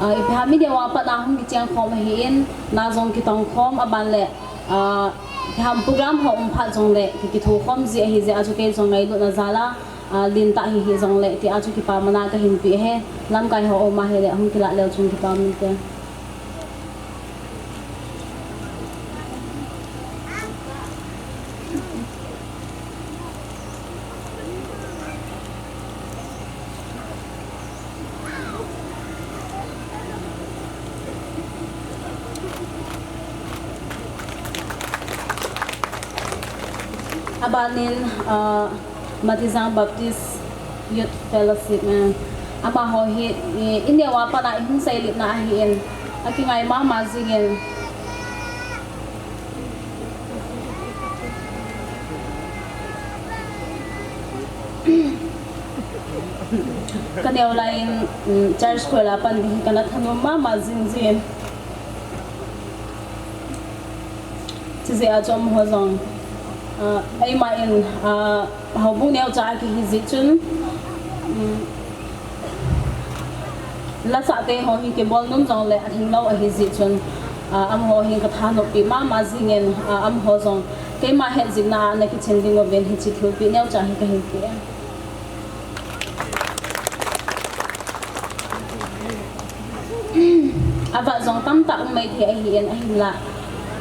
Ah, ipi ham, mi neo a pat a hung kicheng khom ahi in, na jong kitong khom aban le, ah, ipi ham program ho um phat jongle, ki, kitho khom ji ahi jeh a chu kei jong ngailutna jal a, ah, lentah hi hi jongle, tia chu kipa mana kahin pe e. Lamkai ho um a hile, hung kilah leu chun kipa um inte. Aban in, ah, Matijang Baptist Youth Fellowship, eh, amaho hi, i, i neo a pat a i hung seiletna ahi in, akingai mama jing in. Ka neo lai in, um, church choir a pan ding hi kana thanom mama jing jin. Chijeh a chu amaho jong, ah, eima in, ah, houbung neocha a kihi jeh chun, um, lasah te ho hi kibol nom jongle alhing lou ahi jeh chun, ah, amaho hi ka thanop pi mama jing in, ah, amaho jong keima hetjingna a ana kichen ding uvin hiche thilpeh neocha hi kahin pe e. Avat jong tamtah um maithei ahi in ahinlah,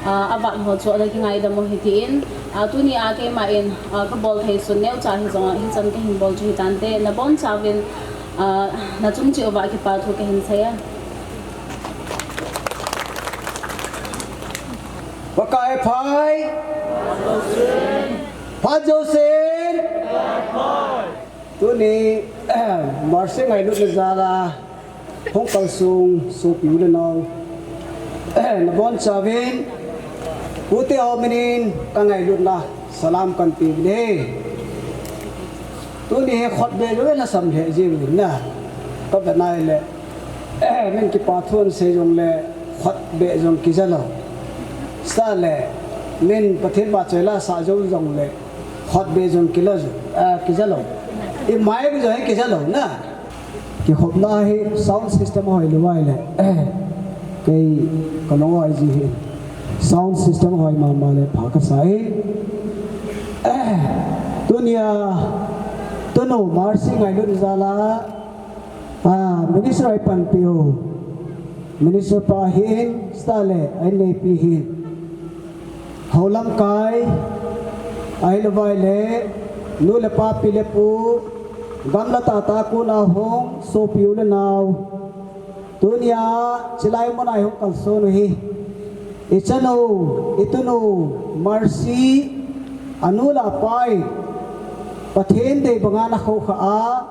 ah, avat ho chu ana kingaidam u hite in, ah, tuni a keima in, ah, kabol thei sun neocha hi jong a hichan kahin bol chu hitante, nabonchauvin, ah, nachung cheh uva kipa thu kahin sei e. Pakai phai. Phat jousen. Tuni, March ngailutna jal a, hung kalsong sopi u le nao, nabonchauvin, pute ho minin ka ngailutna salam kahin pe uve. Tuni hi khutbeh jong lhasam lheh jeng uvin na, ka vet na hile, min kipa thu asei jongle khutbeh jong kija lou. Chule, min Pathen vahchoi la sah jou jongle, khutbeh jong kila jou, ah, kija lou. I mic jong hi kija lou na. Kikhopna hi sound system hoi lou vai le. Kei ka lunghoi ji hi. Sound system hoi mama le pha kasa e. Tunia, tunu March ngailutna jal a, ah, minister a ipanpiu. Minister pa hin, chule, a inneipi hin. Hou lamkai, ahilou vai le, nu le pa, pi le pu, Gamla tah tah a kon a hung sopi u le nau, tunia chilai mun a i hung kalson u hi, i chanu, i tunu Mercy, anu le apa in Pathen dei banga ana khoukhah a,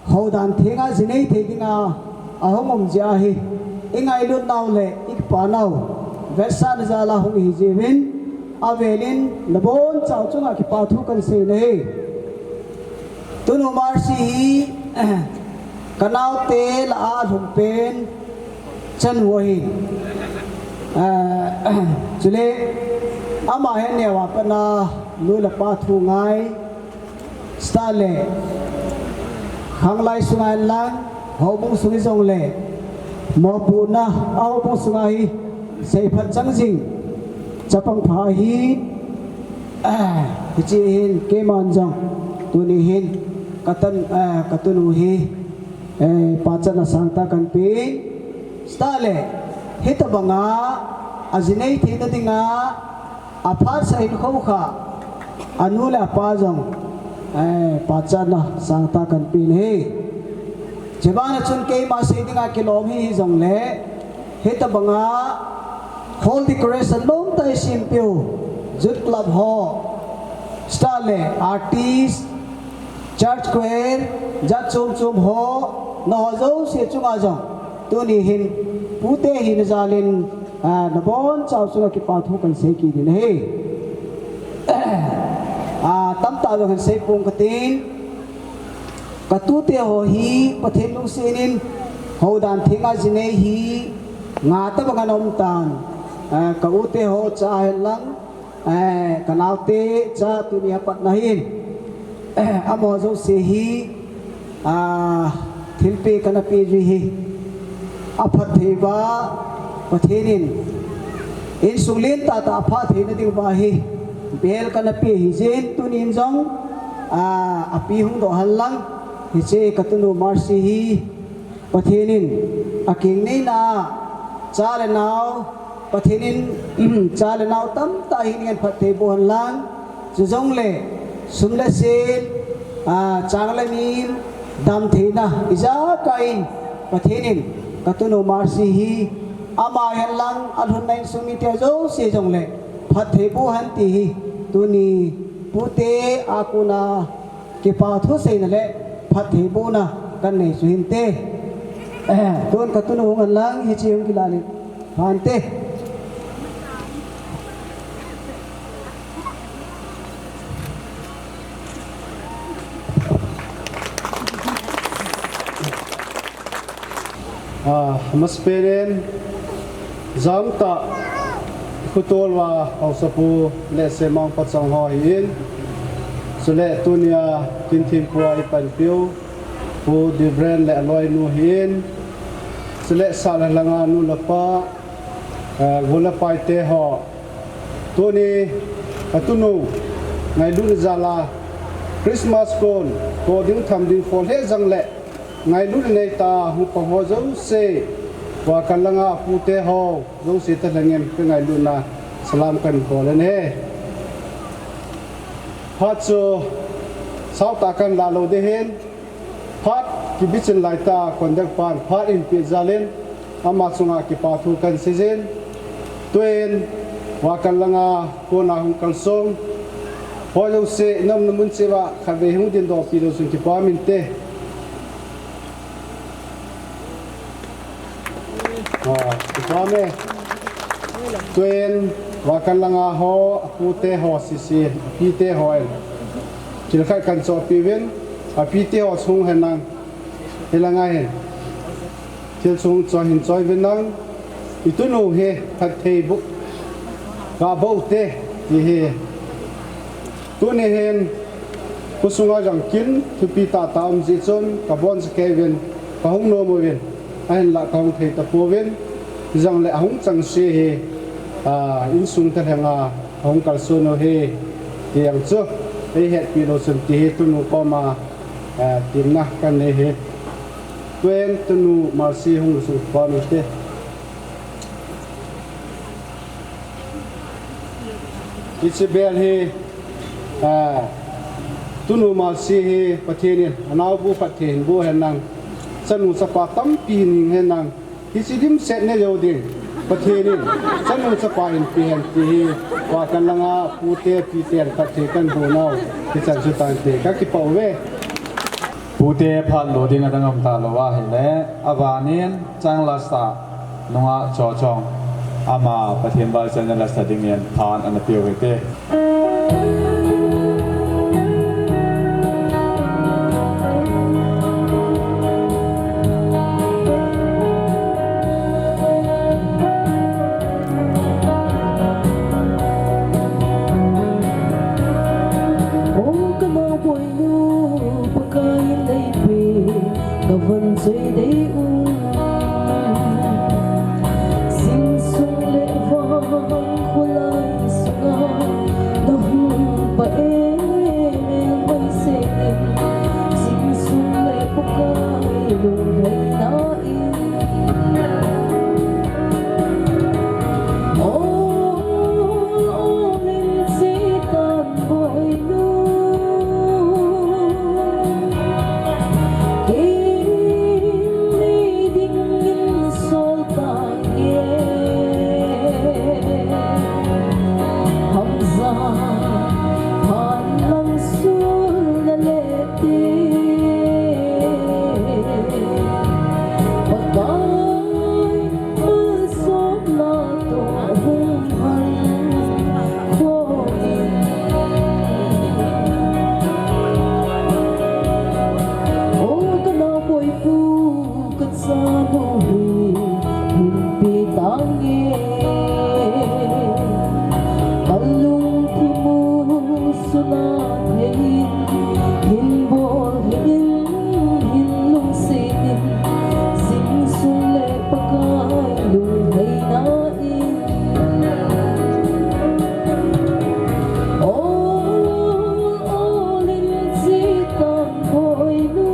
houdan thenga jinei thei dinga ahung um jeh ahi. I ngailut nau le i kipa nau vetsahna jal a hung ihi jeh uvin, avel in nabonchauva chunga kipa thu kahin sei nahi. Tunu Mercy hi ka naote lah a alhum pen chanu ahi. Ah, chule ama hi aneo a pat a nu le pa thu ngai, chutah le khanglai sunga hin lang, houbung sung hijongle mopohna a houbung sunga hi seiphat chang jing chapang pha ahi. Ah, hiche hin keiman jong tuni hin ka tan, ah, ka tunu hi, eh, pachatna sangtah kahin pe. Chutah le hitobanga ajinei theina dinga aphatsah in khoukhah anu le apa jong, eh, pachatna sangtah kahin pe nahi. Chubana chun keima sei dinga kilom hi hijongle, hitobanga hall decoration nomtah i sempeh u, youth club ho, chutah le artist, church choir, jat chom chom ho, nangho jouse chunga jong tuni hin pute hina jal in, ah, nabonchauva chunga kipa thu kahin sei kit in ahi. Ah, tamtah jong kahin sei pong katin. Ka tute ho hi Pathen lungset in houdan thenga jinei hi nga tabang ana um tan. Ah, ka u te ho cha hen lang, eh, ka naote cha tuni a pat na hin, eh, amaho jouse hi, ah, thilpeh kana peh u hi aphatthei uva, Pathen in insung lentah tah a phattheina ding uva hi bel kana peh ahi jeh in, tunin jong, ah, api hung doh hen lang, hiche ka tunu Mercy hi Pathen in akeng neina a cha le nao, Pathen in cha le nao tamtah hi ngen phatthei boh hen lang, chujongle sum le sil, ah, chang le min, damtheina ijakai in Pathen in ka tunu Mercy hi ama hen lang, alhunna insung mite jouse jongle phatthei boh hen ti hi tuni pute a kona kipa thu seina le phatthei bohna kahin nei chu hinte. Eh, tun ka tunu hung hen lang, hiche hung kilah le phante. Ah, amasapen in, jamtah khutol uva haosapu Lhahsemmang Pachang ho ahin, chule tunia kin thempu a i panpiu Pu Dibren le aloinu ahin, chule sah le lhanga nu le pa, eh, gol le paite ho, tuni ka tunu ngailutna jal a Christmas kon, ko ding tham ding khol he jong le, ngailutna neitah a hung pang ho jouse, Vakan langa pute ho jouse toh lhangin ka ngailutna salam kahin bol e. Phat chu sautah kahin lah lou ding ahin, phat kibichin laitah a conductor pan phat ahin peh jal in, ama chunga kipa thu kahin sei jin. Tuin, Vakan langa kona hung kalsong ho jouse, na umna mun cheh uva khatvei hung dingdoh peh lou chun kipa um inte. Ah, kipa um e. Tuin, Vakan langa ho, apute ho sese, apite hon thil khat kahin chohpeh uvin, apite ho chung hen lang, hilanga hin thil chung choi hin choi uvin lang, i tunu hi phatthei boh, gah boh u hite, ti hi. Tuni hin, khosunga jong kin thupi tahtah um jeh chun, ka boncha kei uvin, ka hung nom uvin, ahinlah ka hung thei tapouvin, hijongle ahung chengse hi, ah, insung toh lhanga ahung kalson u ahi, ti jong chu eihetpi lou chun ti hi tunu koma, ah, temna kahin nei ahi. Tuin tunu Mercy hung lhung pon u hite. Hiche bel hi, ah, Tunu Mercy hi Pathen in anaobu phatthei hin boh hen lang, chanu chapa tampi hin hing hen lang, hiche dimset nei jou ding Pathen in chanu chapa hin pe hen ti hi, vakan langa pute piten phatthei kahin boh nau hichan chu tante, kakipah uve. Pute phat lo ding adang um talou ahile, abanin Changlasah nungah Chochong, ama Pathen vaicha ana lasa dingin phat ana peu hite. O kanaoboinu, Pakai in eipe, kavon choi dei u. Jingsung le vang kholai sunga nahung pah e, melmai seh in, jingsung le Pakai lunglhaina in. Pakai, malsomna toh hung man kho in. O kanaoboipu, kachanu hi hinpe tange. Kalungthim u suna thei in, hin bol in, hin lungset in, jingsung le Pakai lunglhaina in. Ol, ol in chi tang boinu.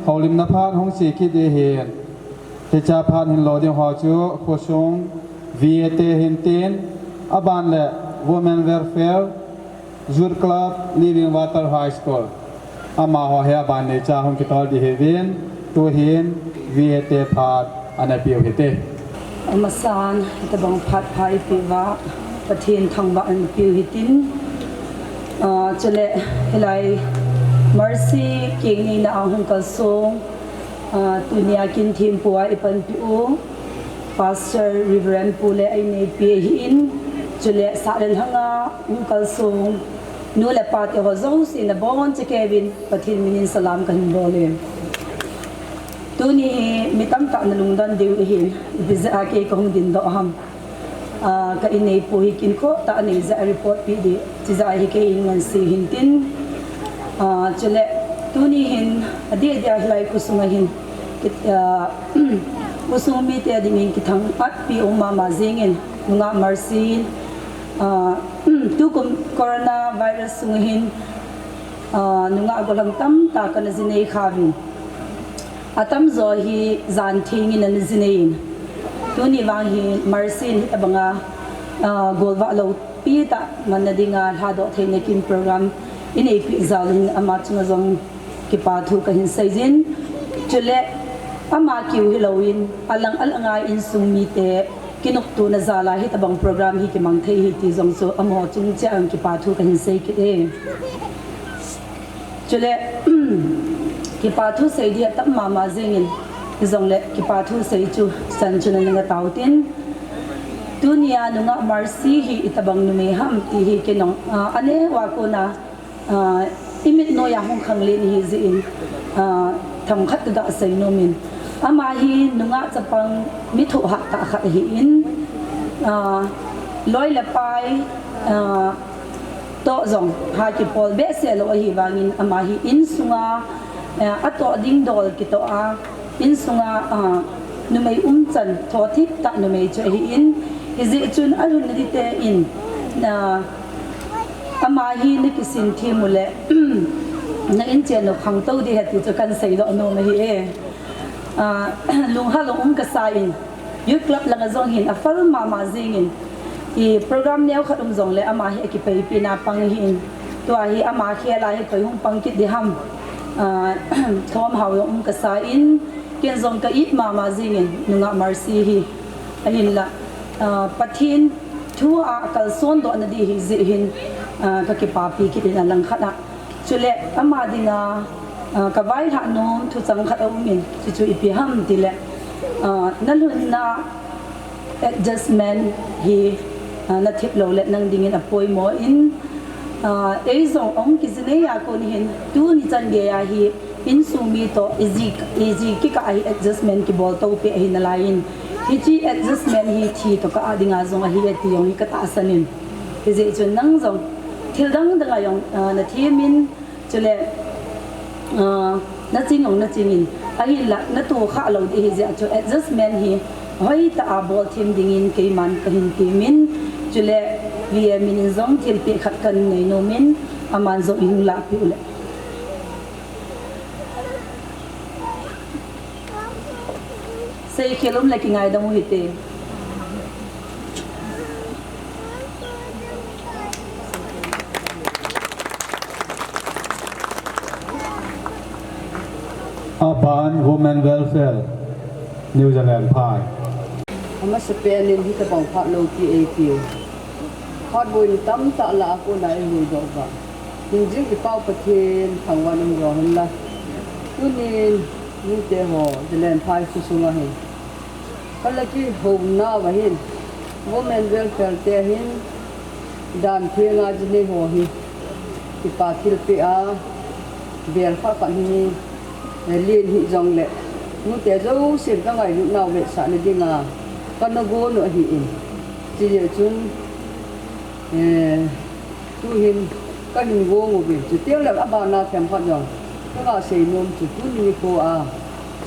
Houlimna phat hung che kit ding ahin, hiche a phat hin lo ding ho chu khosung V A te hin tin, aban le Women Welfare, Youth Club, Living Water High School, amaho hi aban neicha hung kitol ding ahiuvin, tuhin V A te phat ana peu hite. Amasan, hitobang phat pha eipeh uva Pathen thangvah in peh u hitin. Ah, chule hilai Mercy kengneina a hung kalsong, ah, tunia kin thempu a ipanpi u Pastor Reverend Pu le a inneipi ahin, chule sah le lhanga hung kalsong nu le pa te ho jouse nabonchauvin Pathen minin salam kahin bol e. Tuni hi mi tamtah na lungdon diu ahin, ipi jeh a kei kahung dingdoh ham. Ah, ka inneipu hi kin khoh tah anei jeh a report peh ding, chijeh a hi kei in ngansi hin tin. Ah, chule tuni hin adeh adeh a hilai khosung a hin, kit-, ah, khosung mite dingin kithang-at pi um mama jingin, nungah Mercy in, ah, tukum coronavirus sunga hin, ah, nungah gollhang tamtah kana jinei kha uvin. Atamjo hi jan thengin ana jinei in. Tuni vang hi Mercy in hitobanga, ah, golvah loupi tah manna dinga lhadoh theina kin program ineipi jal in ama chunga jong kipa thu kahin seijin. Chule ama kiu hilouvin alang alanga insung mite kinoptona jal a hitobang program hi kimang thei ahi ti jong chu amaho chung cheh a kipa thu kahin sei kit e. Chule, kipa thu sei ding atam mama jingin, hijongle kipa thu sei chu chan chu naning a tao tin. Tunia nungah Mercy hi itobang numei ham ti hi kei nung, ah, aneo a kona, ah, imit noiya hung khanglen ahi jeh in, ah, themkhat kaga sei nomin. Ama hi nungah chapang mi thohhat tah khat ahin, ah, loi le pai, ah, toh jong ha kipol behseh lou ahi vangin ama hi insunga, eh, atoh ding dol kitoh a, insunga, ah, numei umchan thotip tah numei chu ahin, hijeh chun alhun nadite in, ah, ama hi nakisin them uleh, na inchen u khangtou ding ahi ti chu kahin seidoh nom ahi e. Ah, lunghang lou um kasa in, Youth Club langa jong hin aphal mama jingin, i program neokhat um jongle ama hi akipaipi na pang ahin. Tua hi ama khel a hi koi hung pang kit ding ham, ah, thom hao jong um kasa in, ken jong ka it mama jingin, nungah Mercy hi. Ahinla, ah, Pathen thu a kalson doh nadi ahi jeh hin, ah, kakipapi kit in alangkhat a. Chule ama dinga, ah, kavailhah nom thuchang khat aumin, chuchu ipi ham tile, ah, nalhunna adjustment hi, ah, nathip loule nang dingin apoimo in, ah, eijong ahung kijinei a kon hin, tuni chan geiya hi insung mi toh iji, iji kikah a hi adjustment kibol toupeh ahi nalaiyin, hiche adjustment hi thi toh kah a dinga jong ahi e ti jong hi katahsan in. Hijeh chun nang jong thil dang dang a jong, ah, nathem in, chule, ah, naching jong naching in, ahinla natoh khah lou ding ahi jeh chun adjustment hi hoitah a bol them dingin keiman kahin temin, chule V A minin jong thilpeh khat kahin nei nomin, aman jong eihung lahpeh uleh. Seikhel umle kingaidam u hite. Aban Women Welfare, New Zealand phai. Amasapen in hitobang phat loupi eipeu. Phat boina tamtah lah a kona eihuhdoh uva, hingjing ipau Pathen thangvah in umhen lang. Tunin nute ho Zelenphai khosunga hin kala kihounauva hin, Women Welfare te hin, dan thenga jinei ho hi, kipa thilpeh a, bel khat khat hi, eh, len hijongle, nute jousen kangailutnau vetsahna dinga kana gonu ahin. Chujeh chun, eh, tuhin kahin gong uvin, chuteng le abana themkhat jong kaga seinom chu tuni nikho a,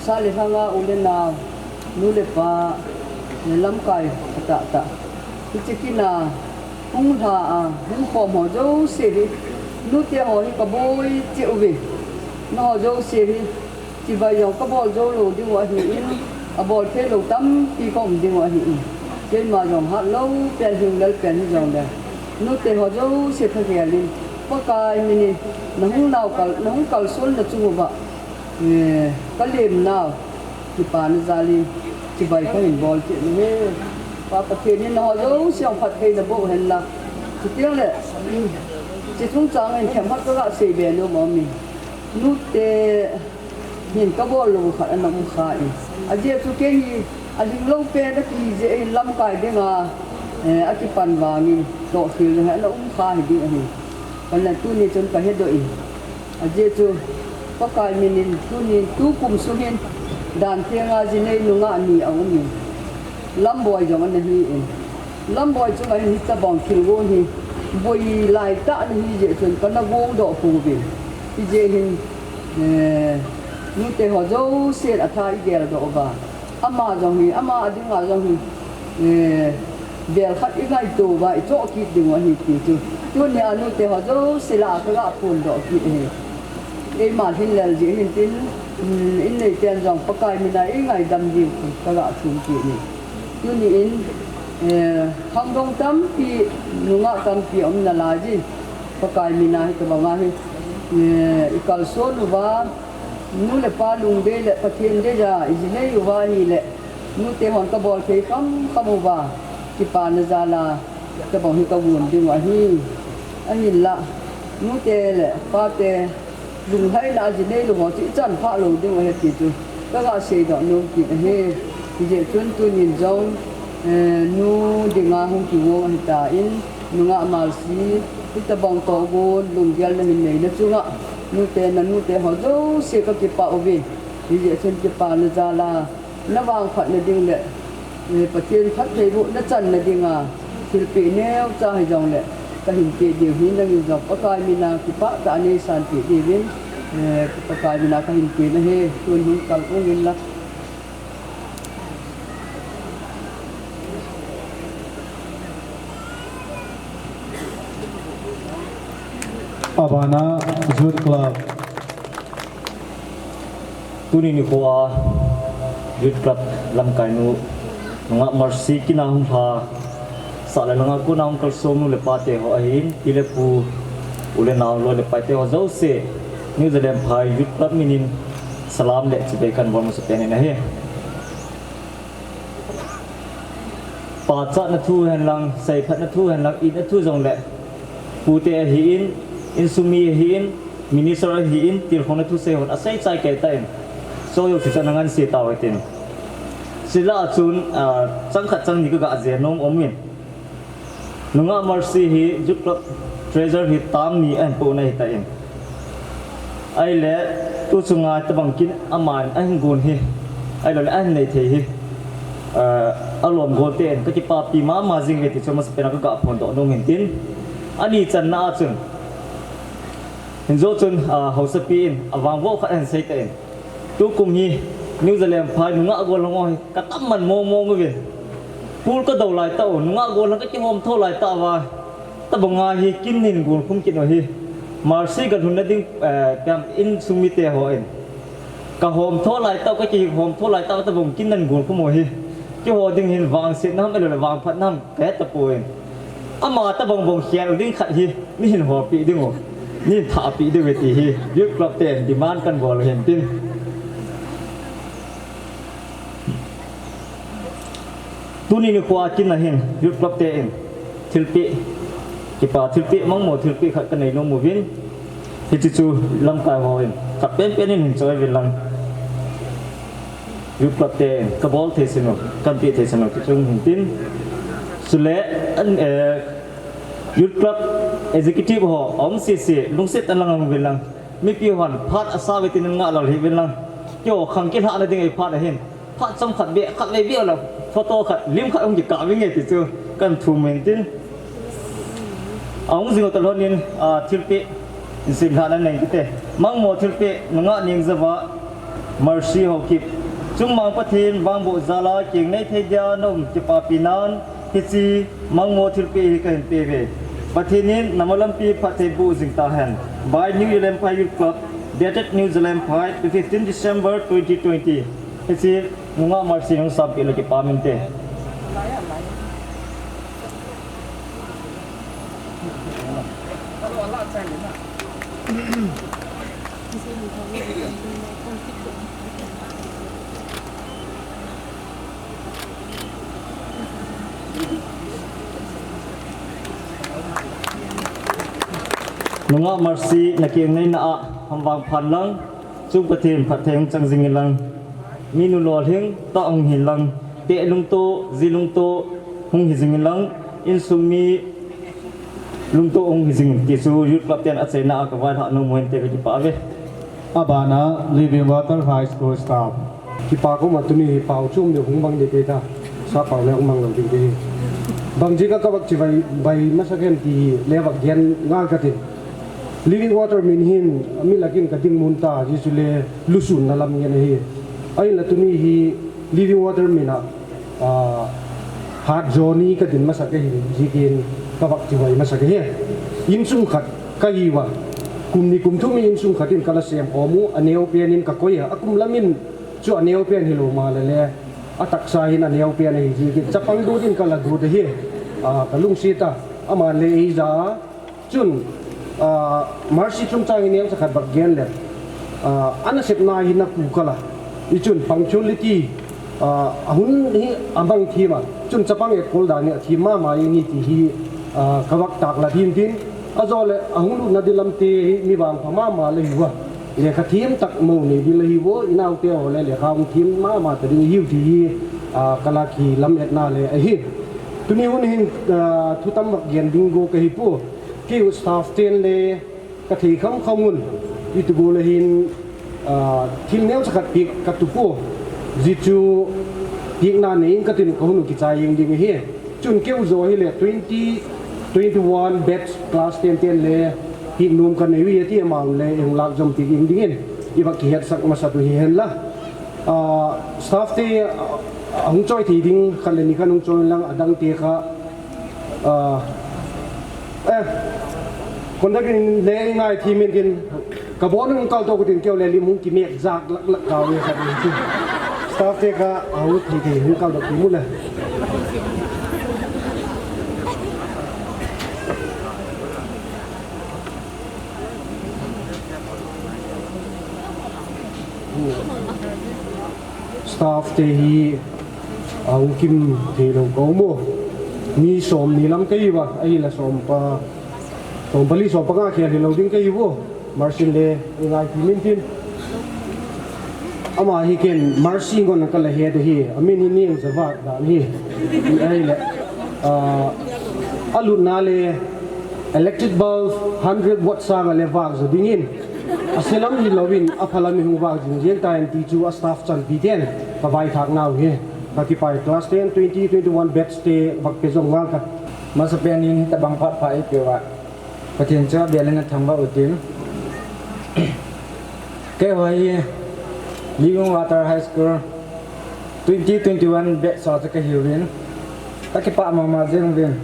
sa le lhanga u le nao, nu le pa, le lamkai atahtah, hiche kin a hung lha a hung khom ho jouse hi, nute ho hi kaboi cheh uvin, nangho jouse hi Chibai jong kabol jou lou ding u ahin, abol thei lou tampi kaum ding u ahin. Keima jong hat lou pen, hing lel pen hijongle, nute ho jouse kagel in, Pakai min in nahung nau kal, nahung kalson na chung uva, eh, kalem nau, kipana jal in, chibai kahin bol kit ahi. Pa Pathen in naho jouse jong phatthei naboh hen lang. Chuteng le, chi chungchang in themkhat kaga sei be nom aum in. Nute hin kabol lou khat ana um kha in. Ajeh chu keini, alhing lou pen a kiji in lamkai dinga, eh, akipan vangin, tohkhel ding ana um kha hi ding ahi. Kana tuni chun kahedoh in. Ajeh chu, Pakai min in tuni tukum sung hin, dan thenga jinei nungah ni aum in. Lamboi jong ana hi in. Lamboi chunga hin hitabang thil gong hi, boi lai tah ana hi jeh chun kana gong doh pouvin. Hijeh hin, eh, nute ho jousen atha igel doh uva. Ama jong hi, ama a dinga jong hi, eh, bel khat ingaito uva, ichoh kit ding u ahi ti chu. Tunia nute ho jouse lah a kaga phondoh kit ahi. Eima lhin lel jeh hin tin, um, in neiten jong Pakai mina eingaidam diu kaga thum kit in. Tuni in, eh, khangdong tampi, nungah tampi aum nalai jin. Pakai mina hitabanga hi, eh, ikalson uva, nu le pa lungdei le Pathen deija ijinei uva ahile, nute hon kabol thei khamkham uva, kipana jal a, tabang hi kagon ding u ahi. Ahinla, nute le pate, lunglhaina a jinei lou ho chu ichan phah lou ding u ahi ti chu kaga seidoh nom kit ahi. Hijeh chun tunin jong, eh, nu dinga hung kigong ahitan, nungah Mercy, hitabang tohgon, lunggel nahin neina chunga, nute, nanute ho jouse kakipah uvin. Hijeh chun kipana jal a, navangphatna ding le, eh, Pathen phattheibohna channa dinga, thilpeh neocha hijongle, kahin peh diu hi nangin jong Pakai mina kipah tah a neisanpeh diuvin, eh, Pakai mina kahin peh ahi, tun hung kal ung inla. Abana Youth Club. Tuni nikho a Youth Club lamkainu, nungah Mercy kin a hung lha, sah le langa kona hung kalson nu le pate ho ahin, pi le pu, u le nao, loi le paite ho jouse, New Zalengphai Youth Club minin salam le chibai kahin bol masapen in ahi. Pachatna thu hen lang, seiphatna thu hen lang, itna thu jongle, pute ahin, insung mi ahin, minister ahin, tilkhouna thusei hon asei chai kei tan, soh jouse chu ana nganse tau hitin. Chule achun, ah, chang khat chang ni kaga jih nom um in. Nungah Mercy hi Youth Club Treasurer hi term ni ahin poh na ahitan. Ahile, tu chunga tabang kin aman ahin gon hi, ahilouleh ahin nei thei hi, eh, alom golte in kakipapi mama jing uve ti chu masapen a kaga phondoh nom in tin. Ani channa a chun, hin jo chun, ah, haosapi in avangboh khat ahin sei tan. Tukum hi New Zalengphai nungah gollhang ho hi katam man mong mong uve. Pool kadou lai tah u, nungah gollhang kakihom tho lai tah uva, tabanga hi kin hin gon khum kit u hi. Mercy galhunna ding, eh, pem insung mite hon, kahom tho lai tah u, kakihom tho lai tah u, tabang kin hin gon khum u hi. Keiho ding hin vangsetna ham, ahilouleh vangphatna ham, kahe tapoi. Ama tabang bang khel ding khat hi neihin holpeh diu, neihin thahpeh diu ti hi Youth Club ten demand kahin bol u hin tin. Tuni nikho a kin a hin Youth Club ten thilpeh, kipa thilpeh, mangmo thilpeh khat kanei nom uvin. Hiche chu lamkai hon khat penpen in hin choi uvin lang. Youth Club ten kabol thei sinu, kahin peh thei sinu ti chung hin tin. Chule, an, eh, Youth Club Executive ho, aum sese, lungset tah in lang hung uvin lang. Mipi hon phat asa uve tin nangah lou hih uvin lang. Keiho khang kilhahna ding ahi phat ahin. Phat chomkhat beh, khatvei beh le photo khat, lim khat hung kikap inge ti chu kahin thum in tin. Ahung jing u talhon in, ah, thilpeh, insim lhahna nei kit e. Mangmo thilpeh, nungah Nengzava, Mercy Haokip. Chungmang Pathen vangboh jal a keng nei thei dia naum kipapi nan, hiche mangmo thilpeh hi kahin pe uve. Pathen in nama lampi phatthei boh jing tahen. By New Zalengphai Youth Club, Dated New Zealand five, the fifteen December twenty twenty. Hiche nungah Mercy hung sampeh le kipa min te. Nungah Mercy, na kingaina a ham vangphat lang, chung Pathen phatthei hung chang jing in lang, minu lolhing tah hung hin lang, teh lungto, ji lungto hung hi jing in lang, insung mi lungto hung hi jing in, ti chu Youth Club ten achaina a ka vailhah nom u hinte, ka kipah uve. Abana, Living Water High School staff. Kipa koma tuni hi pao chom deu hung mang ding kei ta. Sa pao le hung mang lou ding kei. Bang jeh a ka vak chibai, bai masa ken ti le vak gen ngal ka tin. Living Water min hin, mi lakin ka ding mun ta, ji chu le lusun na lam ngen ahi. Ahin la tuni hi Living Water min a, ah, hat jo ni ka din masa ka hi, ji kin ka vak chibai masa ka hi. Insung khat ka hi uva. Kum ni kum thum in insung khat in ka la sem khom u, a neo pen in ka koi a, a kum lam in chu a neo pen hi lou ma le le, a taksa hin a neo pen ahi ji kin, chapang du din ka la du de hi, a, ka lungset a, aman le ei ja, chun, a, Mercy chungchang in neocha khat vak gen le, a, a nasepna hi na ku ka la, i chun punctuality, a, a hun hi a mang thim a, chun chapang et kol dan hi a thim mama i ni ti hi, a, ka vak tak la din din, a jo le a hung lut na di lam te hi mi vangpha mama le hi uva. Lekha thim tak mo nei ding la hi uvo, i naote ho le lekha hung thim mama ta ding hiu ti hi, a, ka la kilametna le ahi. Tuni hun hin, a, thu tam vak gen ding go ka hi pu. Kei u staff ten le ka thei kham kham un. I tu go le hin, a, thil neocha khat peh ka tu pu. Ji chu pehna nei in ka tin ka hun u kichai jeng ding ahi. Chun keu jo hi le twenty twenty-one batch class ten ten le hi nom ka nei u hi ti amount le i hung lak jom ti ding ding in i va kihetsak masat u hi hen la. Ah, staff te, ah, hung choi thei ding khat le ni khat hung choi lang, adang te kha, ah, eh, conduct in le i ngai thim in tin. Ka bon hung kal to ka tin keu le lim hung kimek jak lak lak kau ni khat ni. Staff te kha a hung thei thei hung kal to ki mu le. Staff te hi a hung kim thei lou ka um u. Mi som ni lam ka hi uva, ahi la som pa, som pali som panga khel hi lou ding ka hi uvo. Mercy le, i ngai thim in tin. Ama hi ken Mercy ngon ka la het u hi, a min hi Niang Zavak dan hi. Ahi le, ah, a lutna le electric bulb hundred watt sang a le vak jo ding in. A se lam hi lou in, a pha lam hi hung vak jing jeng ta in ti chu a staff chanpi ten ka vaithak nau hi. Ka kipah e, class ten, twenty, twenty-one batch te vak pe jom ngal ka. Masapen in hitabang phat pha i pe uva, Pathen chu abel in athangvah u tin. Keiho hi Living Water High School twenty twenty-one batch a chu ka hiuvin, ka kipah mama jeng uvin.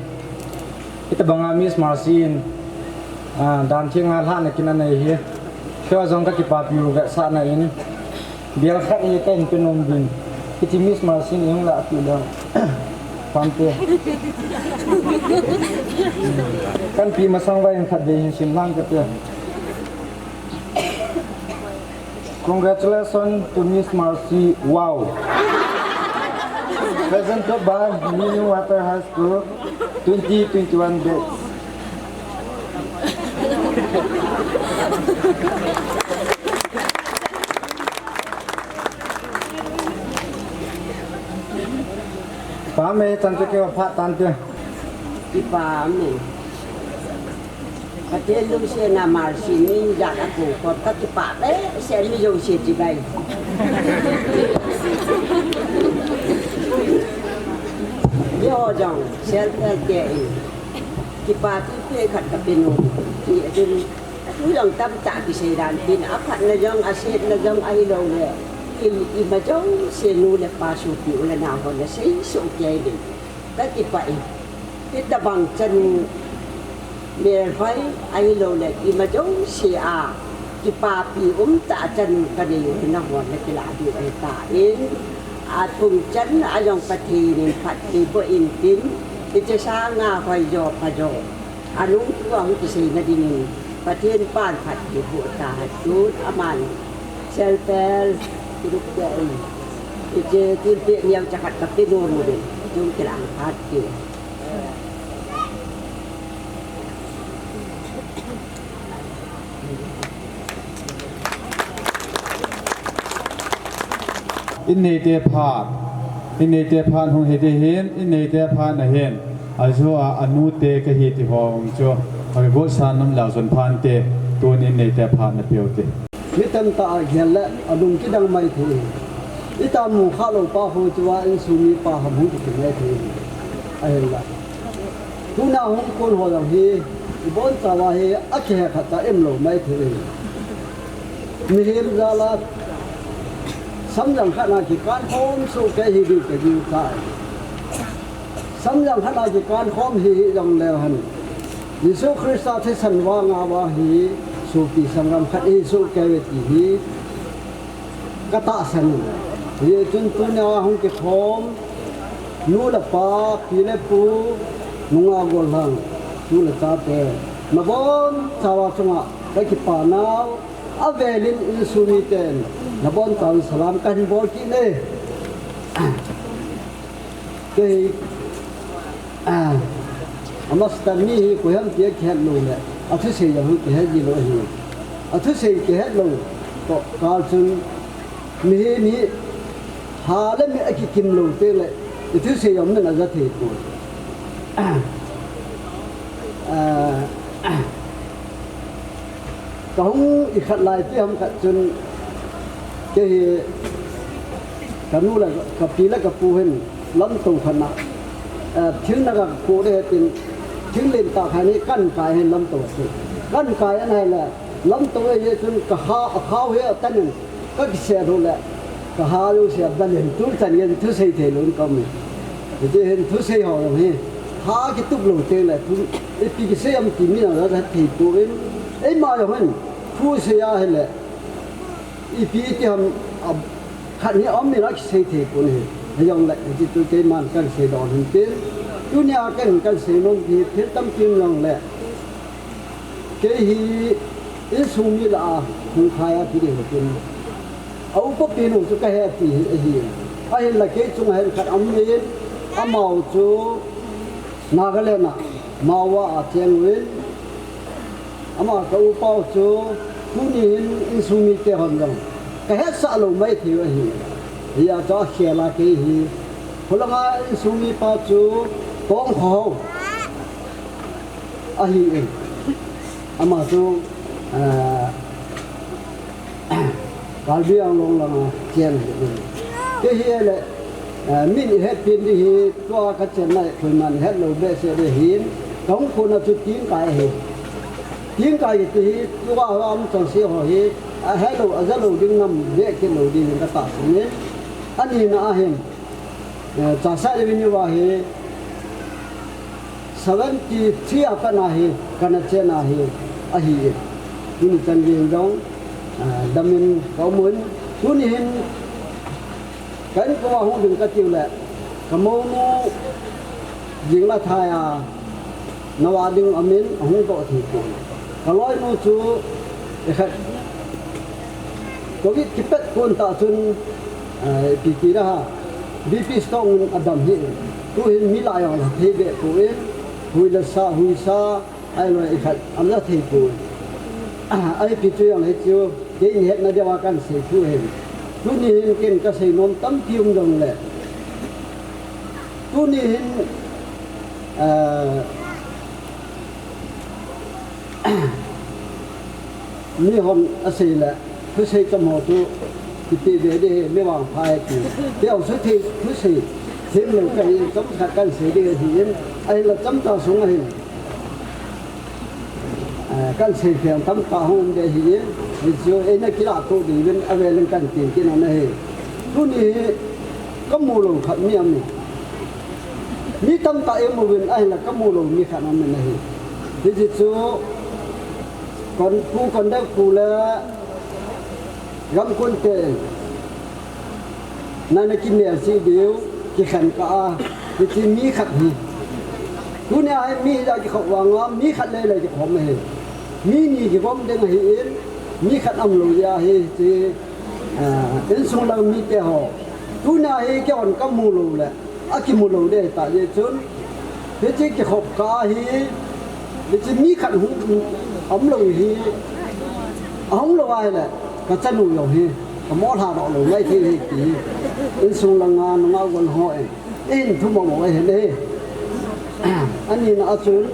Hitabanga Miss Mercy in, ah, dan theng a lhahna kin anei hi. Keiho jong ka kipapi u vetsahna in. Bel khat hi ka hin pe nom uvin. Hiti Miss Mercy in i hung lah pi ding. Pam te. Kan pi masang uva in khatvei hin sim lang ka te. Congratulations to Miss Mercy. Wow. Presented by Living Water High School, twenty twenty-one batch. Pam e, chan chu keiho phat tan te. Kipah e. Pathen lungsetna Mercy min jal a ko ko ka kipah behseh, mi jouse chibai. Eiho jong self help te in kipa thu khat ka pe nom. Ti a chun thu jong tamtah kisei dan tin, aphatna jong, asetna jong ahilou le, i, ima jouse nu le pa sopi u le nao hon asei soh kei ding. Ka kipah e. Hitabang chan melhoi ahilou le, ima jouse a Kipapi umtah chan kanei u hi nahon nakilah diu ahitan, athum chan a jong Pathen in phatthei boh intin, hiche sanga hoijo phajo anung thu ahung kiseina dingin Pathen pan phatthei boh tahen. Tun aman self help group te in hiche thilpeh neocha khat kape nom uvin, tun kilah phat te. In neite phat, in neite phat hung hiding ahin, in neite phat ahin, ajo a anute kahi ti ho hung chu, agotsan nom leu chun phante, tun in neite phat napeh u hite. Mi tamtah a gel le alung kidang mai thei. Ita mu khalou pa ho chu a insung mipa ham hung kikim mai thei. Ahinla, tuna hung kon ho jong hi, ibonchauva hi akihe khat cha em lou mai thei. Mihem jal a samjang khat na kikan khom soh kei hi diu kaging tai. Samjang khat na kikan khom hi hih jongleu hen, Jesu Christa thisan vanga vang hi sopi sanggam khat ihi soh kei uve ti hi katahsan in. Hijeh chun tunia hung kikhom nu le pa, pi le pu, nungah gollhang, tu le chate, nabonchauva chunga kakipa nau, avel in insung miten nabonchauvin salam kahin bol kit e. Kei, a, amasapen mi hi koiham tia kihet lou le, athusei jong hi kihet ji lou ahi. Athusei kihet lou toh kal chun, mihem hi ha le mit akikim lou teng le, ithusei jong min aja thei poi. A, Kahung ikhat lai pi ham khat chun, kei hi kanu le kapi le kapu hin lamto khat na, eh, thil na kakoh ding ahi tin, thil lentah khat hi kankai hin lamto ahi. Kankai ana hi le, lamto ahi chun kaha, akhao hi atan in, kakisel u le, kaha jouse abal in, tuchan geiyin thusei thei louvin kaum e. Hiti hin thusei ho jong hi, ha kitup lou teng le, thu, ipi kisei ham ti mi jong aja thei poi. Eima jong hin, thusei ahile, ipi ti ham, a, khat hi aum in akisei thei pon ahi. Hijongle, hiti chu keiman kahin seidoh hin tin. Tunia ken kahin sei nom hi thil tampi um jongle, kei hi insung mi lah a hung khai a ti ding ahi tin. A upapi nu chu kahe ti hi ahi. Ahinla kei chunga hin khat aum in, amaho chu Nagaland a, Mao a acheng uvin, ama ka upa u chu, tuni hin insung mite hon jong kahetsah lou maithei u ahi. Hijeh chun akhel a kei hi, khulanga insung mipa chu Tongkhohao ahi in. Ama chu, ah, Karbi Anglong langa chen ahi. Kei hile, eh, min ihetpeh ding hi, tua kachenna hi koiman ihet lou behseh ding ahin, kahung khona chu tingkai ahi. Tingkai kiti hi, tua ho um chengse ho hi, ahelou, ajalou ding nam beh kit lou ding hin katahsan in, anina ahin, eh, Chahsai Avenue a hi, seventy three a pat a hi, kana chen a hi, ahi in. Tuni chan geiyin jong, ah, damin kaum un. Tuni hin, ka inko a hung ding katiu le, kamounu jing la thai a, nava ding amin, ahung doh thei pon. Kaloinu chu, ikhat, Covid kipet kon tah chun, ah, ipi ti da ha, B P strong in adam hi, tuhin mi lah jong la thei beh pon, hui le sa, huisa, ahilou le ikhat, amla thei pon. Ah, ipi chu jong hichu, kei in hetna diuva kahin sei thu ahin. Tuni hin ken kasei nom tampi um jongle, tuni hin, ah, mihon asei le, thusei chomho chu, kipeh be ding ahi, mi vangpha ahi ti. Kei jong thusei, thusei them lou kahi in, chomkhat kahin sei ding ahi in, ahinla chomcha sunga hin, ah, kahin sei them tamtah hung um ding ahi in, hichu eina kilah to ding uvin, avel in kahin tin kit nom ahi. Tuni hi, kamu lou khat mi aum e. Mi tamtah i um uvin, ahinla kamu lou mi khat aum in ahi. Hichu, Kon pu, kon deu pu le gam kon te na na ki mel si diu ki khan ka a, ki ti mi khat hi. Tuni a hi mi hi ja ki khop wang a, mi khat le le ki khom hi. Mi ni ki bom ding hi in, mi khat am lo ya hi ti, ah, insung lang mi te ho. Tuni a hi ki on ka mu lo le. A kimu lo de ta je chun. Hichi ki khop ka hi. Hichi mi khat hung am lo hi. A hung lo ai le. Ka chanu yo hi. Ka mo hla lo lo mai thei hi ti. Insung lang a nunga gon ho e. In thu mo mo he le. Ani na a chun.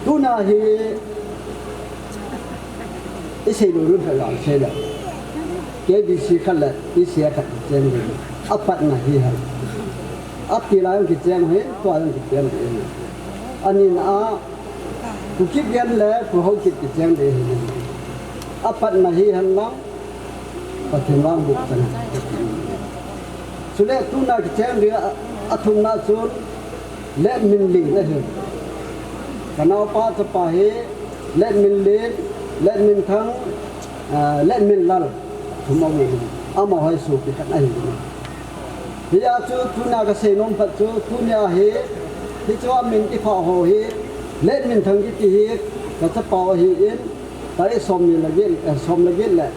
Tuna hi. I sei lo run pha lang sei la. K B C khat le, I C A khat cheng le. A patna hi ha. A pi la ki cheng hi, tua ki cheng hi. Ani na a, ku ki gen le, ku ho ki ki cheng le hi. A patna hi han lang, Pathen vang bu chang. Chule tuna ki cheng le, a thumna chun, Letminlen ahi. Ka naopa chapa hi Letminlen, Letminthang, ah, Letminlal. Thum aum. Amaho hi sopi khat ahi. Hia chu tuna ka seinom khat chu tunia hi, hichu a min kipha ho hi Letminthang kiti hi ka chapa ahi in, tarik som ni le get, eh, som le get le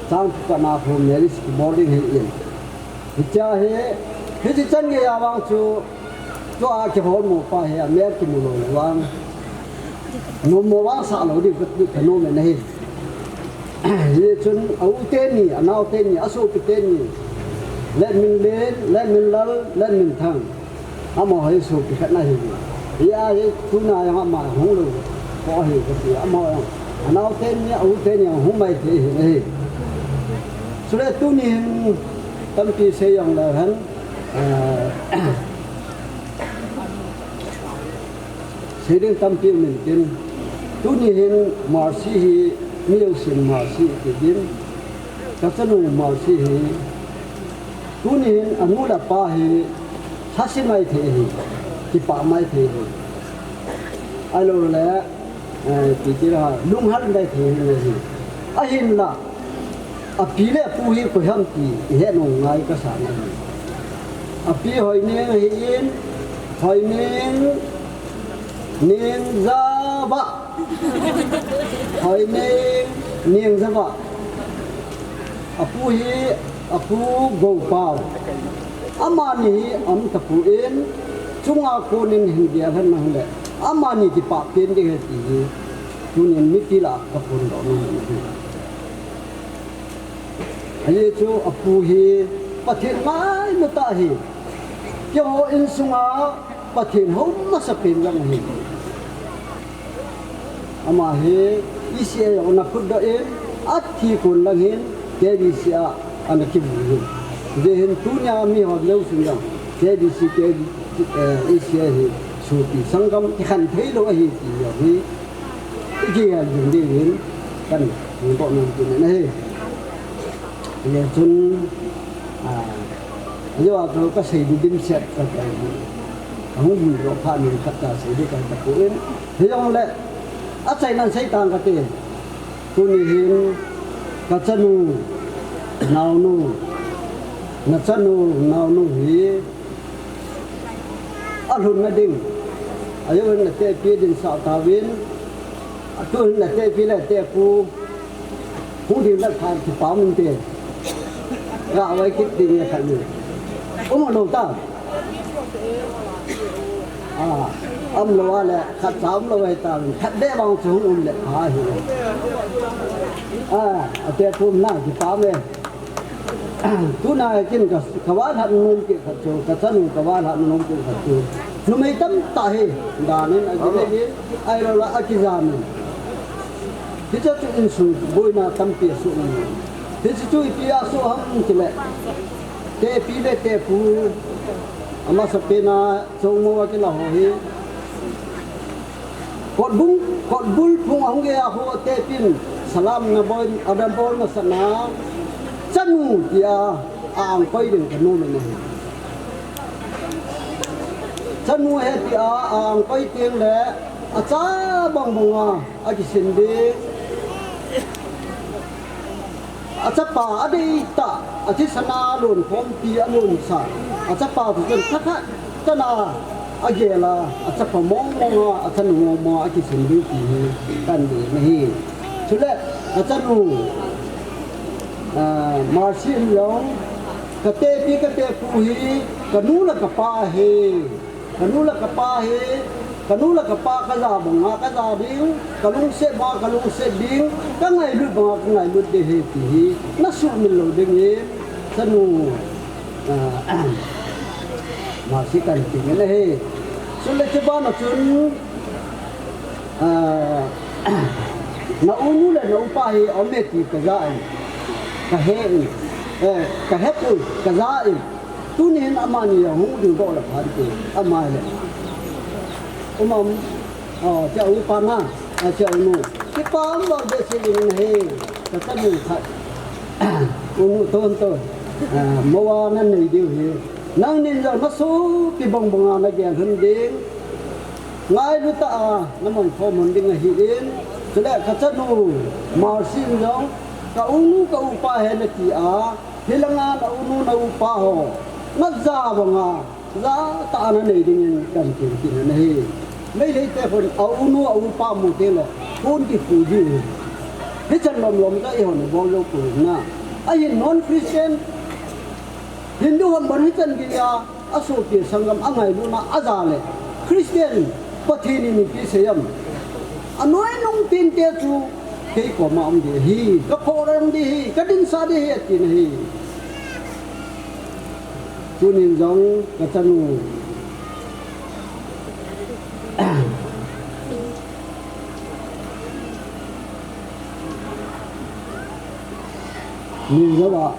chang ka na ho marriage boarding hi in. Hichea hi, hichi chan gei a vang chu, tua kihol mo pa hi, a mel kimu lo le vang. Nom mo vang sa lo di, ka, ka nom e na hi. Hichun, a u teni, a nao teni, a sopi teni. Letminlen, Letminlal, Letminthang. Amaho hi sopi khat na hi. Hia hi tuna jong ama hung lo. Ko hi ko ti amaho jong. A nao teni, a u teni jong hung mai thei hi na hi. Chule tuni hin tampi sei jong le hen. Eh, sei ding tampi um in tin. Tuni hin Mercy hi, mi jousen Mercy ti din. Ka chanu Mercy hi. Tuni hin a nu le pa hi lhasi mai thei hi, kipah mai thei hi. Ahilou le, eh, ti ti la, lunghal mai thei hi. Ahinla, a pi le pu hi koi ham ti, i he nom ngai ka sa na hi. A pi Hoineng ahi in, Hoineng, Nengzaba. Hoineng, Nengzaba. A pu hi, a pu Gopal. Amani hi am ta pu in, chunga konin hin dia hen nang le. Amani kipah pen ding he ti hi. Tunin mipi lah ka phongdoh nang hi. Ahi chu a pu hi Pathen ngaina tah hi. Keiho insunga Pathen hou masa pen lang hi. Ama hi E C A jong ana phutdoh in, athi kon lang hin K B C a ana kimu hin. Hijeh hin tunia mi ho leu sun jong K B C, K B C, eh, E C A hi sopi sanggam kikhen thei lou ahi ti jong hi. I kihil jing ding in kan hung doh nom kit in ahi. Hijeh chun, ah, ajo a chu ka sei ding dimset ka kai. Ka hung bul doh phat min khat ka sei ding ka ta pu in. Hijongle, achaina sei tang kate. Tuni hin, ka chanu, naonu, na chanu, naonu hi, alhunna ding. Ajo hin na tepi ding sa tauvin. Atu hin na tepi le tepu. Hung ding le khan kipah um inte. Ga vai kit ding le khan ni. Um lou ta. Ah, um lou a le khat cha um lou ahi ta. Khat beh vang chu hung um le pha hi. Ah, a tepu na kipah um e. Tuna kin ka, ka va lhat nom kit khat chu, ka chanu ka va lhat nom kit khat chu. Numei tamtah hi, danin a gile hi, ahilou le a kijam in. Hiche chu insung boina tampi asoh in. Hiche chu ipi a soh ham tile. Tepi le tepu, amasa pen a, chongmo a kila ho hi. Kotbung, kotbul phung ahung gei a ho tepin, salam na boi, ana bol masat na, chanu tia, a-ang koi ding ka nom in ahi. Chanu ahi tia, a-ang koi teng le, Acha bang banga akisin ding. Achapa adeitah, athisana lonkhompi alonsa, achapa chu chun thakhat chana agela, achapa mong monga, achanu mong monga akisin ding ti hi kadeina ahi. Chule achanu, ah, Mercy in jong, katepi katepu hi kanu le kapa ahi. Kanu le kapa hi, kanu le kapa kaja banga kaja ding, kalungset banga kalungset ding, kangailut banga kangailut ding ahi ti hi nasuhmil lou dingin, chanu, ah, Mercy kahin ti ngen ahi. Chule chubana chun, ah, na unu le na upa hi aume ti kaja in, kahe in, eh, kahepoi, kaja in. Tuni hin amani ahung ding doh le phante, ama le. Umam, oh, tia upa na, ah, tia unu. Kipa um lou behseh in ahi, kachanu khat. Unu ton ton. Ah, mo a nanei diu hi. Nangnin jong nasopi bang banga nagel lhon ding. Ngailut tah a naman khom lhon ding ahin. Chule kachanu, Mercy in jong, ka unu ka upa ahi nati a, hilanga na unu na upa ho, naja banga, ja tah a nanei dingin kahin ti kit nahi. Meiteite hon, a unu a upa mu teng le, hon kipu ji. Hichan lom lom ja ihon bol jou poi na. Ahin non Christian, Hindu hon bon hichan geiya, asopi sanggam angailutna aja le, Christian, Pathen in ipi sei am. Anoi nung tinte chu, kei koma um ding ahi, kaphoh reng ding ahi, kadinsah ding ahi, ati nahi. Tunin jong kachanu. Min jova.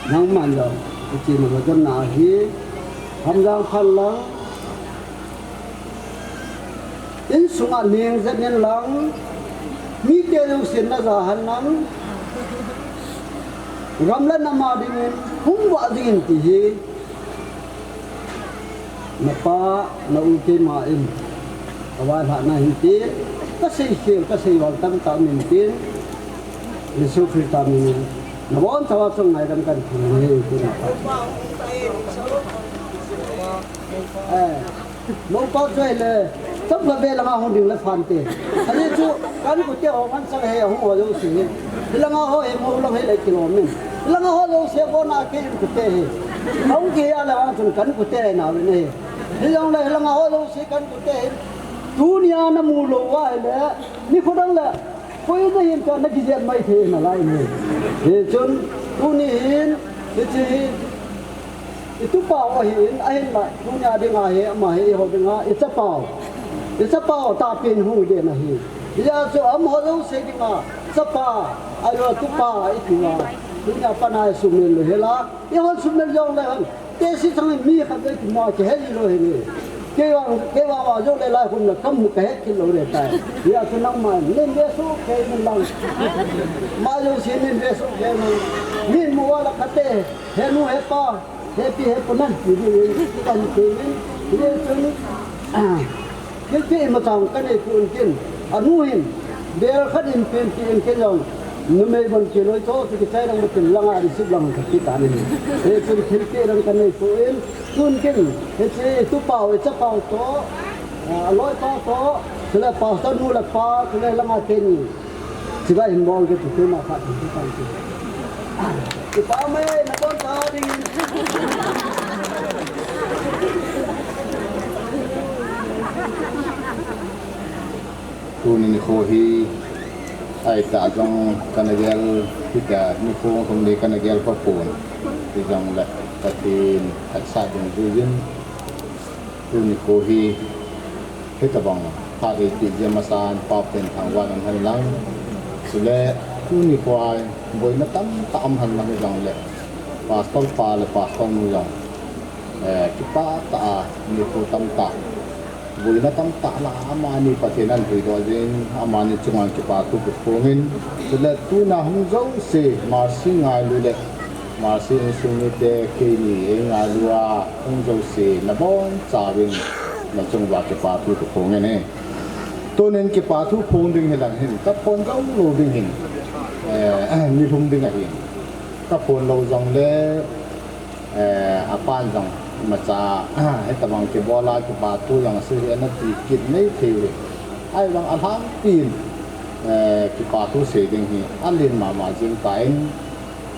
Nangman jong, ichi na jong na hi. Hamjang phan lang. Insunga ning jet nin lang. Mite jong sin naja han lang. Gam le nam a dingin, hung vah dingin ti hi. Napa, na u keima in, kavailhahna hin tin, kasei khel, kasei val tamtah min tin, Jesu Christa min in, nabonchauva chun ngaidam kahin thum e, tin. Eh, mopa chu ahile, chomkhat vei langa hung ding le phante. Ajeh chu, kankute ho ngansang he, ahung ho jouse hi. Hilanga ho hi, mo lang hi le kilom in. Hilanga ho jouse kona kei inkute hi. Ahung kihei le vang chun kankute hi nauvin ahi. Hijongle hilanga ho jouse kankute hi. Tunia namu lou uva ahile, nikho dang le, koi nahin tia nakijep mai thei nalai in ahi. Hichun, tuni hin, hiche hi, itupau ahin, ahinla, tunia dinga hi, ama hi, eiho dinga, ichapau. Ichapau tahpen hung den ahi. Hijeh chun, amaho jouse dinga, chapa, ahilou le tupa, iti uva. Tunia pat a isumil lou hela, ihon sumil jongle hon. Tehse changin mi khat vei kima kihei lou hile. Kei vang, kei vang a jongle lai khun le kamu kahet kit lou le tai. Hijeh chun nangman, nin ve soh kei in lang. Ama jouse nin ve soh kei in lang. Min mu uva le kate, he nu he pa, hepi hepu nan ti ding in, kan ti in. Hijeh chun, ah, thilpeh imacha kanei poi in tin. Anu hin, bel khat in penpeh in kei jong. Numei bon kiloi cho, chu kichai lang tin langa receive lang kape tan ahi. Hichun thilpeh dang kanei poi in. Tun kin, hiche tupau, ichapau toh, ah, aloipa toh, chule pastor nu le pa, chule langa keini. Chibai hin bol kit u, keima khat hin ti tan ti. Ipa mai, naboncha dingin. Tuni nikho hi, aitah jong kana gel, hitia nikho hung ni kana gel papon. Hijongle, Pathen phatsah dungjuiyin. Tuni nikho hi, hitobang phat eipeh jeh a masan, Pa Pathen thangvahna um hen lang. Chule, tuni nikho a, boina tamtah um hen lang hijongle. Pastor pa le pastor nu jong, eh, kipah tah a, nikho tamtah. Boina tamtah la, amani Pathen ahin puidoh jeh in, amani chunga kipathu kaphongin. Chule tuna hung jouse, Mercy ngailu le, Mercy insung mite keini eingailu a, hung jouse, nabonchauvin. Nachung uva kipa thu kaphong in ahi. Tunin kipa thu phong ding hilang hin, kaphong jou lou ding hin, eh, nilhum ding ahin. Kaphong lou jongle, eh, apan jong imacha, hitabang kibol a kipa thu jong asei hi ana ti kit mai thei uve. Ahivang alhangpin, eh, kipa thu sei ding hi alen mama jing tan,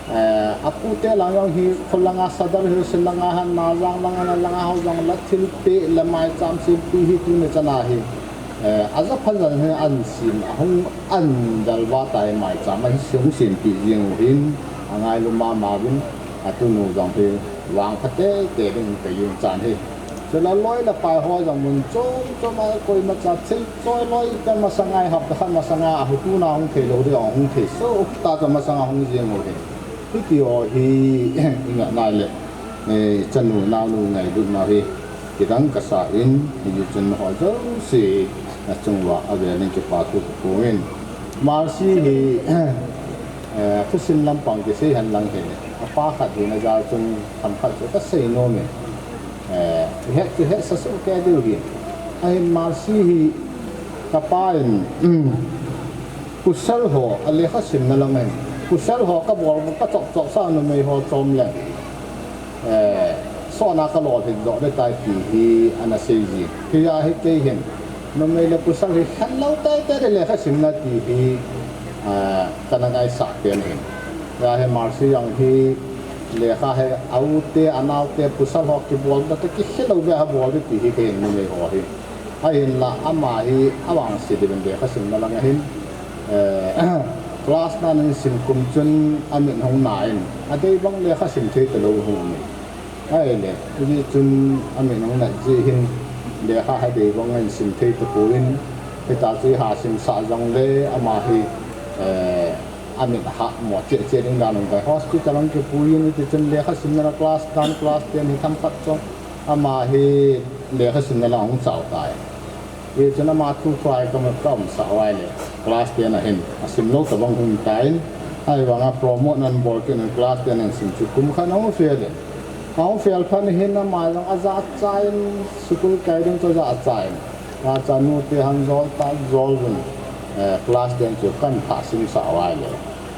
eh, apute lang jong hi, khulanga Sadar Hills langa, Hanna Jang langa, langa ho jong la thilpeh le maicham sempeh hi tuni chan a hi, eh, aja phajan hi ahin sem, ahung, ahin dalva tai, maicham ahin sem, sempeh jing u hin, angailu mama uvin, atunu jong hi vangpha teitei ding kahin chan ahi. Chule loi le pai ho jong mun chom chom a koimacha thil choi loi ka masanga, hapta khat masanga ahutu na hung thei lou ding, hung thei soh ta chu masanga hung jing u hi. Hiti ho hi, inga nai le, eh, chanu naonu ngailutna hi kidang kasa in, hichun ho jouse nachung uva avel in kipa thu kaphong in. Mercy hi, eh, thusim lampang kisei hen lang hile, apa khat hina jal chun themkhat chu kasei nom e. Eh, ihet chu hetsah soh kei diu ahi. Ahin Mercy hi kapa in, um, pasal ho, alekha simna lang ahin, pasal ho kabol, kachop chop sa numei ho chom leng, eh, sotna kalolhin jo ding tai ti hi ana sei jin. Hijeh a hi kei hin, numei le pasal hi khen lou teitei ding lekha simna ti hi, ah, kana ngaisah pen ahin. Hijeh a hi Mercy jong hi lekha hi aute, anaote, pasal ho kibol ding toh kikhelou beh a bol ding ti hi kahin numei ho hi. Ahinla ama hi avangse diuvin lekha simna lang ahin, eh, class nine in sim kum chun amit hung na in, adei bang lekha sim thei talou hung um in. Ahile, hijeh chun amit hung na jeh hin lekha hi adei bang in sim thei tapon, hitia chu iha simsah jongle ama hi, eh, amit hah mo cheh cheh ding dan um tai. Hospital hung kipui in, hiti chun lekha simna la class nine, class ten hi themkhat chu ama hi lekha simna la hung chao tai. Hichun ama thu thu a hi kamu kaumsah uva ahile, class ten a hin asim lou tabang hung tan, ahivanga promote ana bol kit in class ten a hin sim chu kum khat ahung fail in. Ahung fail phat in hin ama jong ajachat in, school kai ding chu ajachat in. Ajachat in nute hung jol ta jol uvin, eh, class ten chu kana simsah uva ahile,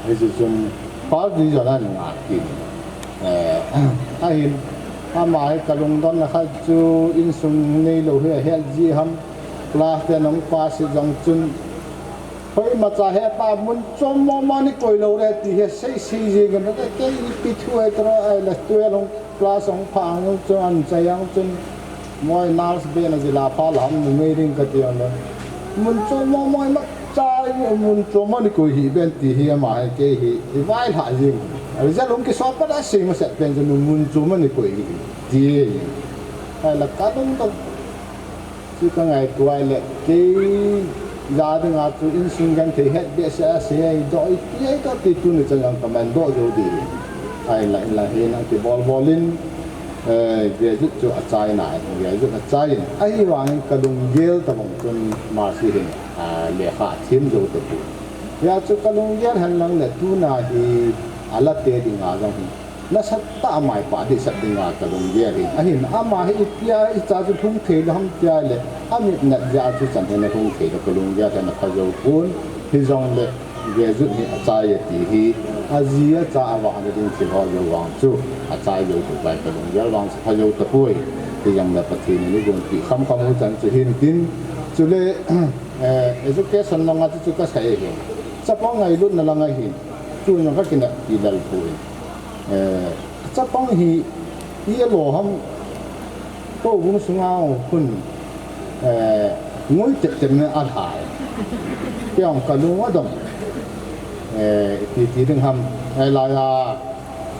hichun first division ana nga kit in. Eh, ahin, ama hi kalungdonna khat chu insung neilou hi ahet jeh ham, class ten ahung pass jong chun, koimacha hepa mun chom mama nei koi lou ding ti hi sei sei jing in, kei ipi thu ahi tiro ahile, twelve hung, class hung phah jong chun, anchai jong chun, moi nurse ben a jila pha lam numei ding kati jongle, mun chom mama imacha mun chom mama nei koi hih ben ti hi ama hi kei hi ivailhah jing. Result hung kisol pat a sei masat pen chu mun chom mama nei koi hi ti. Ahile kalungdon chu kangaito ahile, kei ja dinga chu insung genthei het behseh a sei ahi doh, ipi ahi doh ti tuni chan jong kaman doh jou ding. Ahile, inlang hin ana kibol bol in, eh, graduate chu achai nai, graduate achai in. Ahivangin kalunggel tabang chun Mercy hin, ah, lekha athem jou tapoi. Hijeh chun kalunggel hen lang le tuna hi alate dinga jong hi nasatah a maipah dehset dinga kalunggel in. Ahin ama hi ipi a icha chu lhung thei lou ham ti ahile, amit nat jeh a chu chan hin alhung thei lou, kalunggel hi ana pha jou pon, hijongle graduate hi achai e ti hi, aji acha avahna ding thil ho jou vang chu achai jou tapoi, kalunggel vang chu pha jou tapoi. Hijongle Pathen in eigonpeh khamkham u chan chu hintin, chule, eh, education langa chu chu kasei ahi. Chapang ngailutna langa hin, tun jong kakineppi lel poi. Eh, chapang hi, i alo ham, houbung sunga hung khun, eh, ngui tep tep in alhai. Kei jong kalung adong. Eh, ipi ti ding ham, eh, hilai a,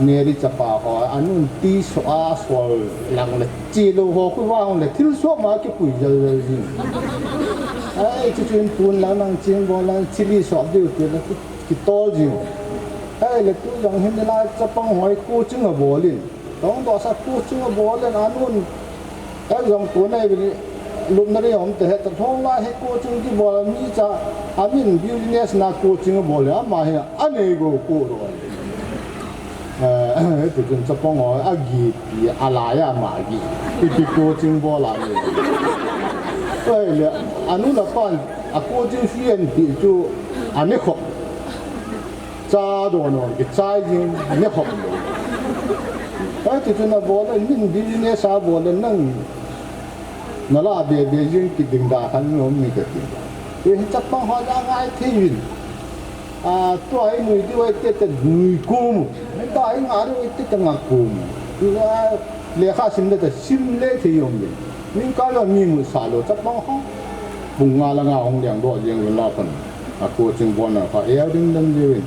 Mary chapa ho, anun ti so a sol lang le, chi lou ho khu vang le, thil so ma kipui jel jel jing. Ai, chu chun tun lang nang ching bol lang, chili so diu ti le, ki, kitol jing. Ahile tu jong hin la chapang ho hi coaching abol in. Tong doh sa coaching abol in anun. Exam kon ahi vin lupna ding um ta he ta thong la hi coaching kibol mi cha amin business na coaching abol in ama hi anei go ko ro. Eh, Hiti chun chapang ho agi pi alai a ma agi. Ipi coaching bol a ni. Oi le, anu le apan a coaching fee anti chu ane khop. Cha don ho kichai jing ne khop lo. Hiti chun abol le nin business abol le nang nala be be jing kiding da khan nom ni kati. Hiche chapang ho ja ngai thei vin. A, tua hi nui diu ahi tete nui kum. Tua hi nga diu ahi tete nga kum. Tua lekha sim le ta sim le thei jong le. Ningkah le mi mu sa lo chapang ho. Pung nga le nga hung leng doh jeng le la pan. A coaching bol na kha eo ding dang diu in.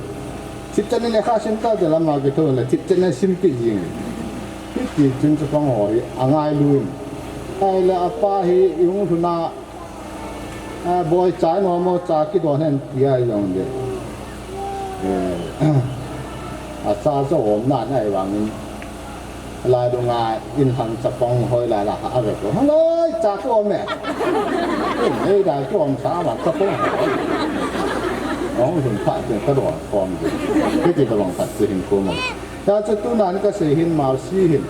Thipchan in lekha sim ta te lama kitho le thipchan in sim pi jeng. Hiti chun chapang ho hi angailu in. Ahile apa hi i hung lhun a A, boi cha nom mo cha kidon hen tia jong le. Eh, acha chu aum nan ahi vangin. Lai dunga in hang chapang hoi lai la ha ave ko. Haloi cha chu aum e. Nei da chu aum sa ma chapang hoi. Ong hun pha chu ka don kom. Kiti ka bang phat chu hin ko mo. Ta chu tunan ka sei hin Mercy hin.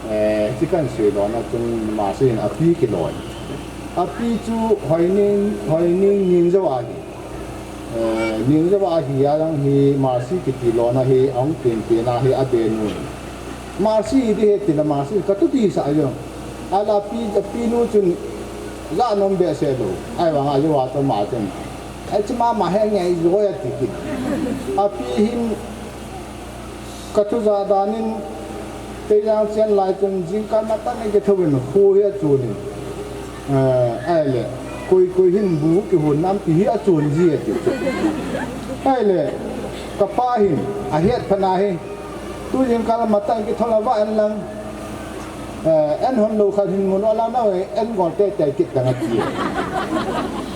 Eh, chi kan sei lona chun Mercy hin api kiloi. Api chu Hoining, Hoining Ningjo ahi. Eh, Ningjo ahi a jong hi Mercy kiti lona hi ahung penpen a hi abenu. Mercy hi di he ti la Mercy ka tu ti sa jong. Ala api, api nu chun ja nom behseh lou. Ahivang a jo a to ma chun. Ai chi ma ma he ngai jo ya ti ki. Api hin Ka thu ja danin, Teijang chen lai chun jingkah matah in kithouvin kho hi achunin. Eh, ahile, koi koi hin bu kihon nam ti hi achun ji ati. Ahile, kapa hin, ahet phat na hi, tu jingkah matah in kithou lou va en lang, eh, en hon lou khat hin mun ola na ve, en gol teitei kit dang ati.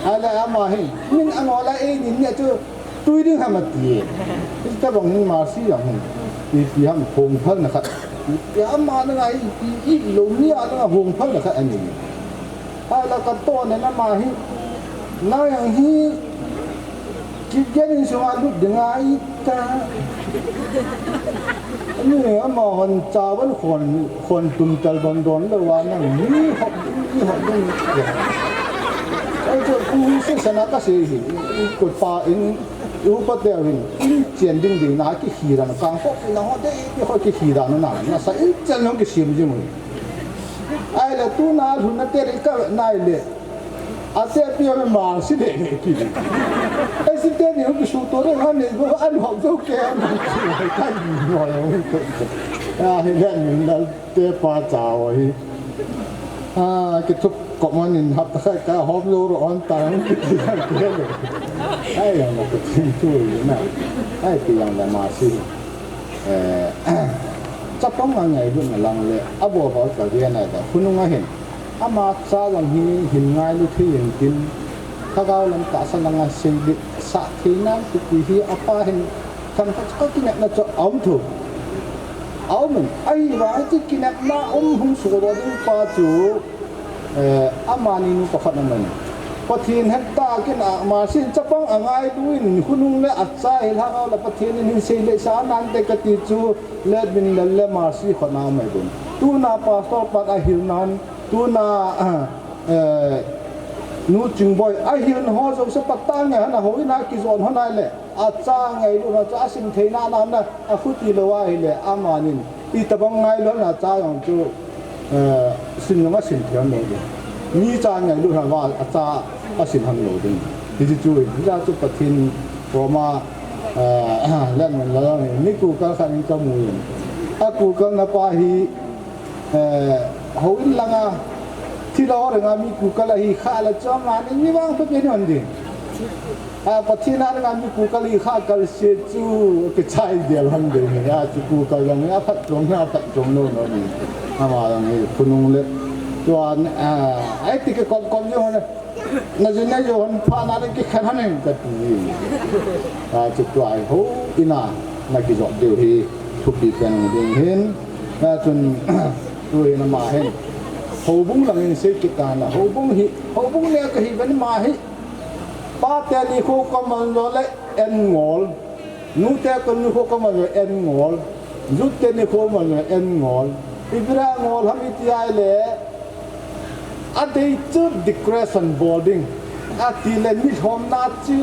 Ahile, ama hin, min angol a ei din ni chu, Tui ding ham ati e. Hitabang hin Mercy jong hin. Ipi ham hong phalna khat. Ipi ham a nanga ipi, ipi lou mi a nanga hong phalna khat ani. Ahila ka to ne na ma hi. Na jong hi. Kigen in sunga lut ding a ita. Ani ama hon chawan khon, khon tum tal bang don lou a nang mi hop ding, mi hop ding. Ai chu ku se sana ka se hi. Ko pa in Upa teu hin, in chen ding ding na kikhel dan, kang kop in ho dei, dei ho kikhel dan na, nasa in chen jong kisem jing u. Ahile tuna lhun na te ri ka na le. Ase pi a Mercy le le ki. Ai si te ni ho kisu to re ha ne go an ho jo ke an ho ki. Ka ni ho yo. Ahile ni na Te pa cha o hi. A, kithup kop man in hapta khat ka hom jou ro on ta hung kiti hang kile. Ai, jong la ka chin thu hi na. Ai, ti jong la Mercy. Eh, chapang a ngailutna lang le, abol ho ka ve na da, khonung a hin. Ama cha jong hi, hin ngailu thei in tin. Lhagao lam tahsa langa seilet sah thei nan ti hi apa hin. Themkhat chu ka kinepna chu aum thou. Aum in, ahivang hiche kinepna um hung sodoh ding pa chu, eh, amani nu pakhat aum in. Pathen het tah a kin a, Mercy in chapang angailu in, khonung le acha hi lhagao le Pathen in hin seilet sah nante kati chu, Letminlal le Mercy khut na aum ahi bon. Tuna pastor pan ahil nan, tuna, eh, Nu Chingboi, ahil ho jouse pat tah nge hana houin a kijon hon ahile. Acha ngailut na chu asim thei na na na, akhuti lou ahile, amanin, itobang ngailut na cha jong chu, eh, sim jong asim thei lou ding. Mi cha ngailut na va, acha asim lou ding. Hiche chu, hijeh chun Pathen koma, eh, Letminlal ni kukal khat in kamu in. Akukal na pa hi, Eh, houin langa, thilha ho dinga mi kukal ahi kha le chu amani ni vang pha pe non ding. A, Pathen a dinga mi kukal ahi kha kal se chu kichai del hon ding. A, chu kukal jong hi aphat jong hi aphat jong lou lou ni. Ama jong hi khonung le. Chuan, a, ai ti kikop kop jong le. Na jin na jon pha na le kikhen hon in kati. A, chu tua hi houin a, na kijot diu hi thupi pen ding hin. Hichun, tuhin ama hin. Houbung langin sei kit tan a. Houbung hi, houbung neo kahi ven ama hi. Pate nikho kaman jo le en ngol. Nute nikho kaman jo en ngol. Jute ni khom an en ngol. Ipi a ngol ham iti ahile, adei chu decoration bol ding. Atile mi lhomna chu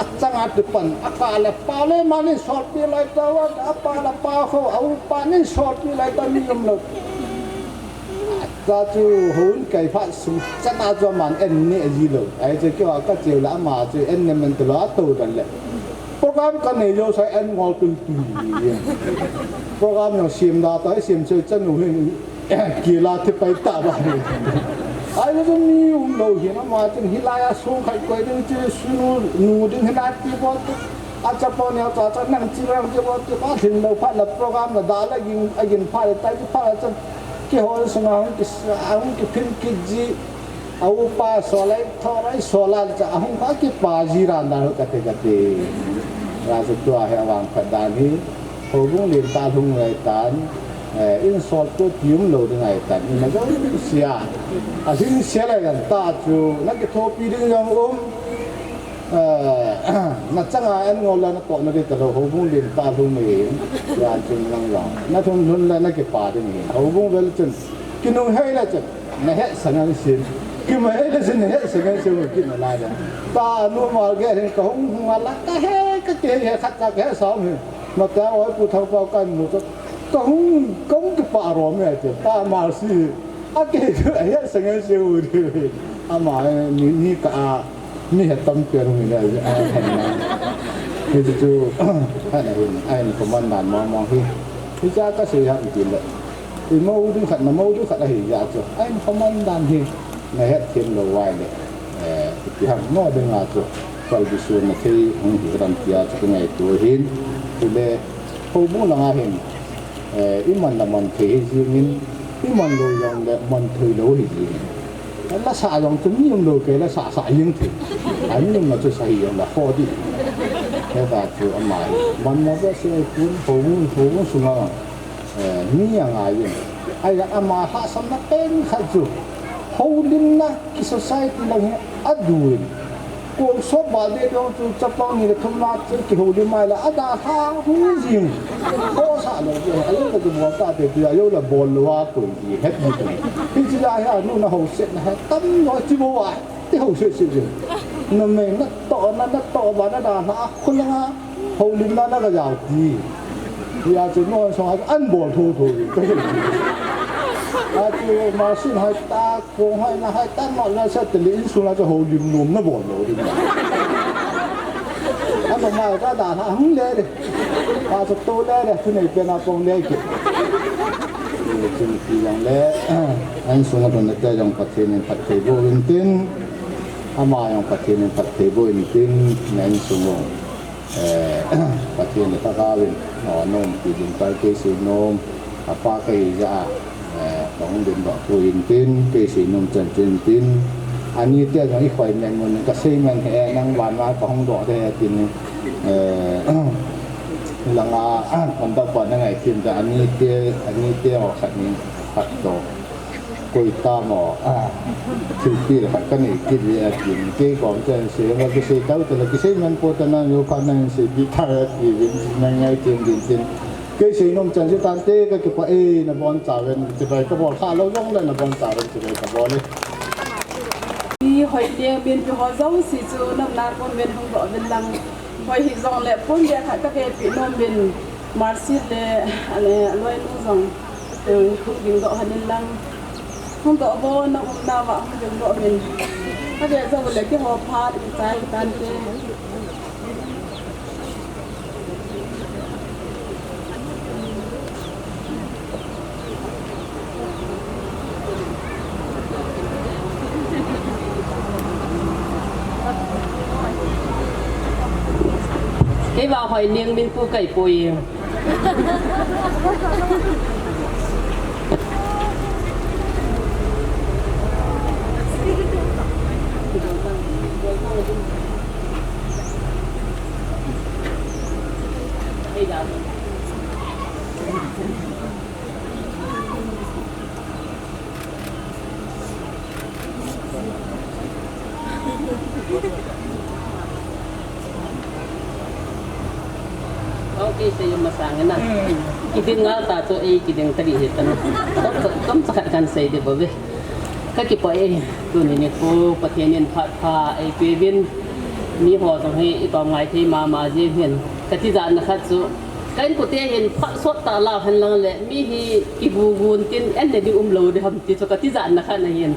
achanga tipan, akah le pau le mani solpi lai tauva, apa le pau kho, aupa ni solpi lai tau mi umlou. Tua chu houin kai phat sung chana chu aman en neh ji lou. Ahi chu keiho ka cheu le ama chu en ne men tilou atou dan le. Program kanei jouse en ngol tuitui. Program jong sem da ta, sem cheu chanu hin kila thi pai ta ba. Ahi chu mi umlou hin ama chun hilai a song khat koi ding chu sunu nu ding hilai ti bol. Achapa neo cha cha nang chi nang chi bol ti ba thin lou phat la program la da la ging, agin phat le tai phat la chan. Keiho sunga hung ki, hung kiphin kit ji. Aupa solai, tholai, solai cha ahung kha kipa ji ran dan kate kate. Ahi chu tua hi avang phat dan hi. Houbung len ta lhung lai tan. Eh, in sol tu ti umlou ding ahi tan. In na jouse a. Alhingse lai dan ta chu na kithopi ding jong um. Eh, na changa en ngol le na tohna ding talou, houbung len ta lhung nei hin. Jan chun nang jong na lhun lhun le na kipa ding hin. Houbung vel chun kinunghei le chun na hetsah ngal sin. Kimahei le chun na hetsah ngal sin, kina lai le. Tanu mal gei hin kahung hung a la kahe, kakihe khat cha kahe sa um hin. Mate oi Pu Thangpao kamu chu kahung, kahung kipa rom e ti. Ta mal si. Akei chu ahetsah ngal sin u di. Ama, eh, ni, ni ka a, ni he tam pen u ni le, a, ni chu, a, na hin, a, in command dan mong mong hi. Hicha kasei ham ti le. Imo ding khat, namo ding khat ahi jeh chu. A, in command dan hi. Na het them lou vai le. Eh, ipi ham mo ding a chu. Kal bisun na thei, hung hi ram tia chu kangaito hin. Chule, houbung langa hin. Eh, iman le man thei hi jingin, iman lou jong le man thei lou hi jingin. Lasa jong chu mi umlou kei le sa sa jing thei. Ai mi umna chu sa hi jong le kho di. Hita chu ama hi. Man mo behseh pon houbung, houbung sunga, eh, mi angai in. Ahi a ama hahsatna pen khat chu. Houlimna ki society lang hi aduin. Kong sop ba de dong chu chapang ni le thum na chu kihoulim mai la ada ha hu jing. Ko sa lo je, ayo la ju mo ta de, ayo la bol lo a ko ji het ji. Hiche a hi anu na houset na he tam lo chi bo a. Ti houset se jing. Numei na toh na, na toh ba na da na khu la nga. Houlimna na ka jao ti. Hia chu non song a an bol tho tho. A chu ma sin hai ta, kong hai na hai ta, ma la sa te le insung la chu houlim nom na bol lo ding. Ano ma ka da na hung le de. A chu to le de, chu nei pe na kong le ki. Chun ti jong le, insung a don te jong Pathen in phatthei boh in tin. Ama jong Pathen in phatthei boh in tin, na insung jong. Eh, Pathen le Lhagao in, o, nom ti ding tai kei sei nom, apa kei ja, eh, kahung ding doh tu in tin, kei sei nom chan chin tin, ani te jong i khoi men mun, ka sei men he, nang van ma kahung doh de tin, eh, langa, kon ta pa na ngai tin ta ani te, ani te o khat ni, khat to. Koi ta mo, a, thilpil khat ka nei kit ve a tin, kei kom chen se, ma kisei tau te le, kisei man po ta na, yo pa na sei pi ta a ti ve, na ngai tin din tin. Kei sei nom chan se tan te ka kipa e, na bon cha ven, chibai ka bol kha lou jong le na bon cha ven, chibai ka bol e. Pi hoi le, min pi ho jong si chu, nam na kon ven hung doh ven lang. Hoi hi jong le, pun le khat ka ve pi nom ven. Marsi le, ale, aloi nu jong, eh, hung ding doh hanin lang. Hung doh bo, na umna va hung ding doh min. Ka ve jong le keiho phat in chai tan te. Kei vang hoi ning min pu kai poi. Okay, sa'yo masangin na. Hmm. Kiding ngal ta chu ei kiding ta ding ahi tan. Chomcha, chomcha khat kan sei ding bou ve. Ka kipah e, tuni nikho Pathen in phat pha eipeuvin, miho jong hi i tom ngai thei mama jeng hin. Ka tijatna khat chu, ka inkote hin phat sot tah lau hen lang le, mi hi kibu gun tin an ne ding um lou ding ham ti chu ka tijatna khat ahin.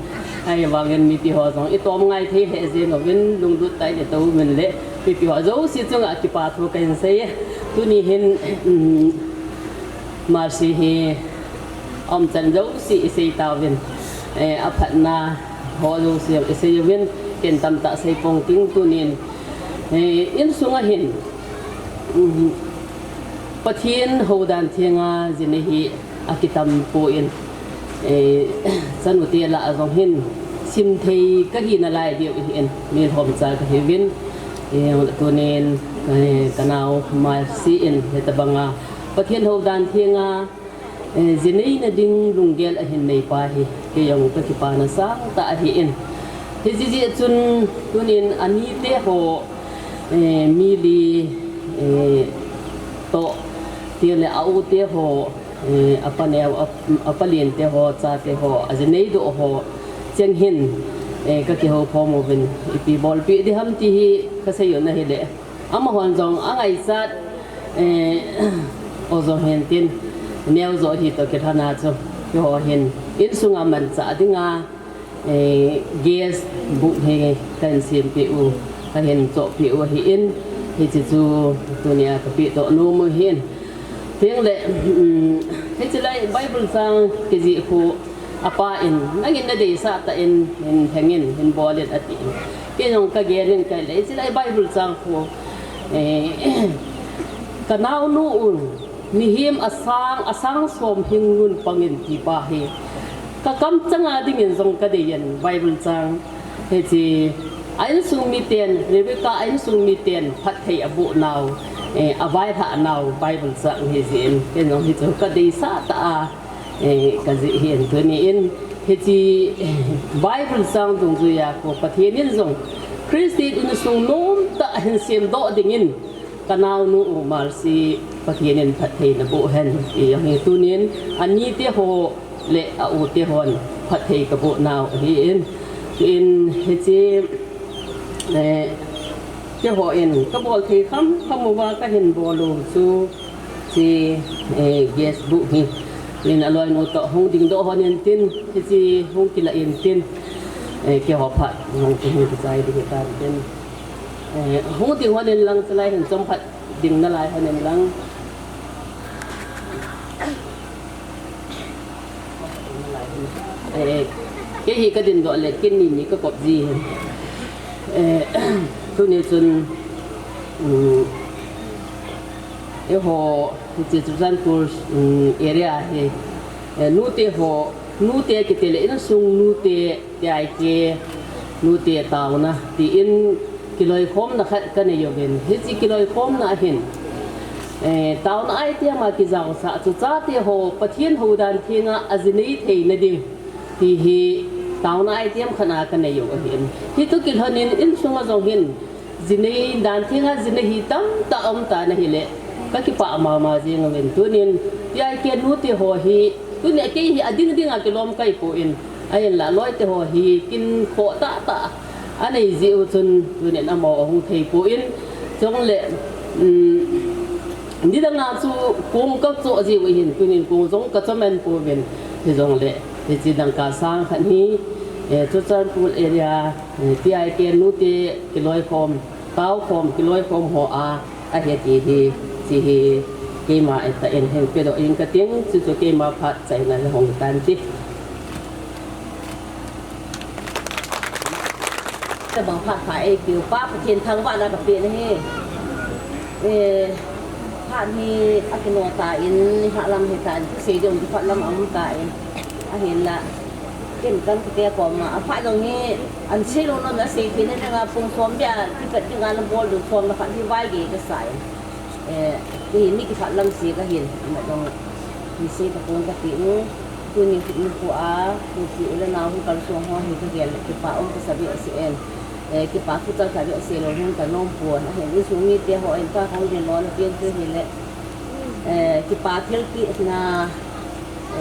Ahivangin mipi ho jong i tom ngai thei lheh jeng uvin, lunglut tah in i tou uvin le, mipi ho jouse chunga kipa thu kahin sei e. Tuni hin, um, Mercy hi aumchan jouse i sei tauvin, eh, aphatna ho jouse i sei uvin, ken tamtah sei pong ting tunin, eh, insunga hin, um, Pathen houdan thenga jinei hi akitam poi, eh, chanu te lah a jong hin simthei kahi nalai diu ahin, mi lhomcha kahiuvin, eh, tunin, eh, kanao Mercy in hitabanga Pathen houdan thenga, eh, jinei na ding lunggel ahin neipa hi, kei jong ka kipana sangtah ahin. Hijeh chun tunin anite ho, eh, mi li, eh, toh, tile a u te ho, eh, apa neo, ap-, apa lien te ho, chate ho, ajinei doh ho cheng hin, eh, ka kihoukhom uvin, ipi bolpeh ding ham ti hi ka sei u ahile. Amahon jong angaichat, eh, o jong hin tin, neo jo hi toh kilhona chu, keiho hin insunga manchah dinga, eh, guest book hi kahin sempeh u, kahin chohpeh u ahin, hiche chu tunia kapeh doh nom u ahin. Tengle, um, hiche lai Bible chang kijih khu apa in, nangin nadeisah tah in, hin lhengin, hin bolin atin. Kei jong kagelin kaile, hiche lai Bible chang khu, eh, kanaonu u, mihem asang, asang som hing nun pangin ti pa hi. Ka kamchanga dingin jong kadeiyin Bible chang. Hiche, a insung miten, Rebecca a insung miten, phatthei aboh nau, eh, availhah nau, Bible chang hijeh in, kei jong hichu kadeisah tah a, eh, kajih hin tunin, hiche, Bible chang dungjuiya khu Pathen in jong, Christian insung nomtah hin semdoh dingin, kanaonu u Mercy Pathen in phatthei naboh hen, ti jong hi tunin, anite ho le a u te hon phatthei kaboh nau ahin. Tin hiche, eh, keiho in kabol thei khamkham uva kahin bol u chu, hiche, eh, guest book hi. Tin aloinu toh hung dingdoh hon in tin, hiche hung kilah in tin, eh, keiho phat hung, hung kichai ding hitan tin. Eh, hung ding hon in lang, chulai hin chomkhat ding nalai hon in lang. Eh, kei hi kadindoh le, kin ni ni kakop ji hin. Eh, tuni chun, um, eiho, hiche Churachandpur, um, area hi, eh, nute ho, nute kiti le, insung nute, T I K nute taona, tin kiloikhomna khat kanei uvin. Hiche kiloikhomna ahin, eh, taona item a kijaosah chu chate ho, Pathen houdan thenga ajinei theina ding, ti hi taona item khat a kanei u ahin. Hichu kilhonin insunga jong hin, jinei dan thenga jinei hi tamtah aum tan ahile, kakipah mama jeng uvin tunin, T I K nute ho hi, tunia kei hi ading dinga kilom kahipon, ahinla loite ho hi kin khoh tahtah anei jeh u chun, tunin amaho ahung thei pon, chule, um, nidanga chu kong kachoh jiu ahin, tunin kong jong kachoh man pouvin, hijongle, hiche dangka sang khat hi, eh, Churachandpur area, eh, T I K nute kiloikhom, taokhom, kiloikhom ho a, ahi ti hi, hiche hi, keima itah in hin pedoh ing kating, chuchu keima phat chaina le hung tante. Tabang phat pha eipeu Pa Pathen thangvahna kapeh ahi. Eh, phat hi akino tan, lhahlam hitan, thusei ding kiphatlam aum tan. Ahinla, ken kakote koma, aphat jong hi, aseilou nom asei theina dinga, pung som beh a, kipat dinga nabol diu somna khat hi vaigei kasah in. Eh, kei hi mi kiphatlam se kahin, ama jong, mi sei tapon kati in, tuni nikho a, mipi u le nao hung kalsong ho hi kagel le kipa um kasa behseh in. Eh, kipa thu kalsa behseh lou hin kanom pon, ahin insung mite hon kahung dinmun pen chu hile, Eh, kipa thilpeh na,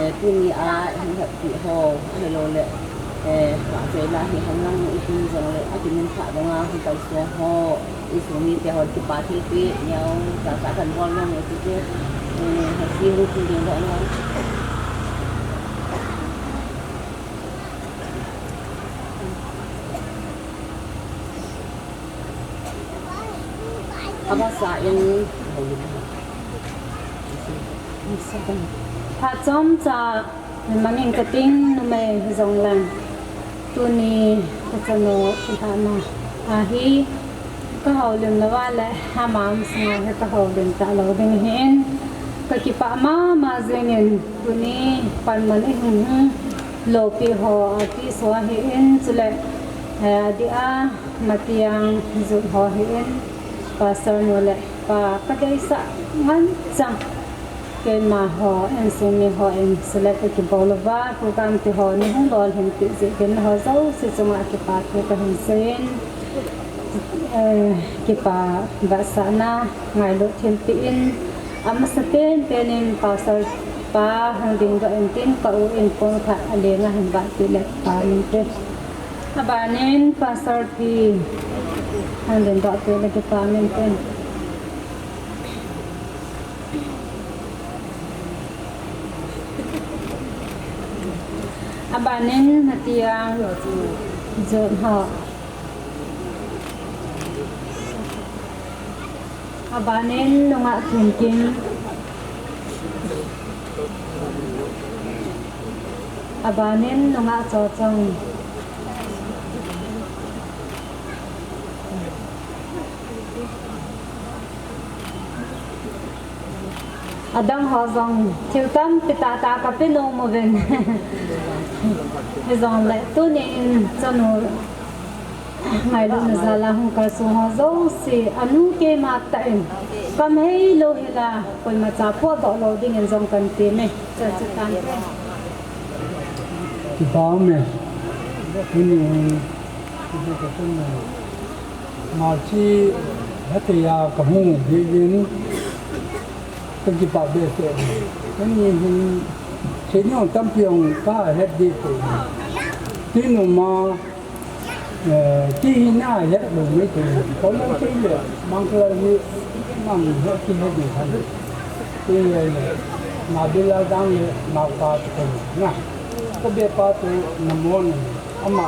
eh, tuni a hin happy ho, hello le, eh, pa chena hi hang lang ipi jong le, akimin pha dong a, hin kalsuan ho, insung mite ho, kipa thilpeh, neo, cha cha kan bol jong le, ti te, eh, happy ho, ti ding dong a. Amasa in phat chomcha mangin kating numei hijong lang. Tuni kachanu thilhahna ahi kahoulim lou a le ama umsunga hi kahoulim talou ding ahin. Kakipah mama jingin tuni panmun ihung hung lopi ho ati so ahin chule, eh, adeh a Matiang jut ho hi in, Pastor nu le pa kadeisah nganchang. Keima ho, insung mi ho in, select kakibol uva, program ti ho, ni hung lolhin ti jeh in ho jouse chunga kipa thu kahin seiyin, eh, kipa vetsahna, ngailut thilpeh in, amasa penpen in, Pastor pa hung dingdoh in tin, ka u in pon khat aleng a hin vatpeh le, pa min tin. Abanin Pastor pi hung dingdoh peh le kipa min tin. Abanin Matiang jut ho. Abanin nungah Kimkim. Abanin nungah Chochong. Adang ho jong thil tampi tahtah kape nom uvin. Hijongle tuni in chanu ngailutna jal a hung kalsong ho jouse, anu keima tah in, kam heilou hila, koimacha potdoh lou dingin jong kan tem e. Chuche tante. Kipa um e. Tuni, kipa ka tuni. March, hiti a kahung uvin. Kakipah behseh. Tuni hin, thil jong tampi jong kahet ding ahi. Tuni ma, eh, ti hi nahet lou mai ti. Koilang ti le, Mangkholal hi, mang het ti het ding ahi. Ti le, Nabilal dang le, Naopa ti na. Ka bepa tu, Namon, ama,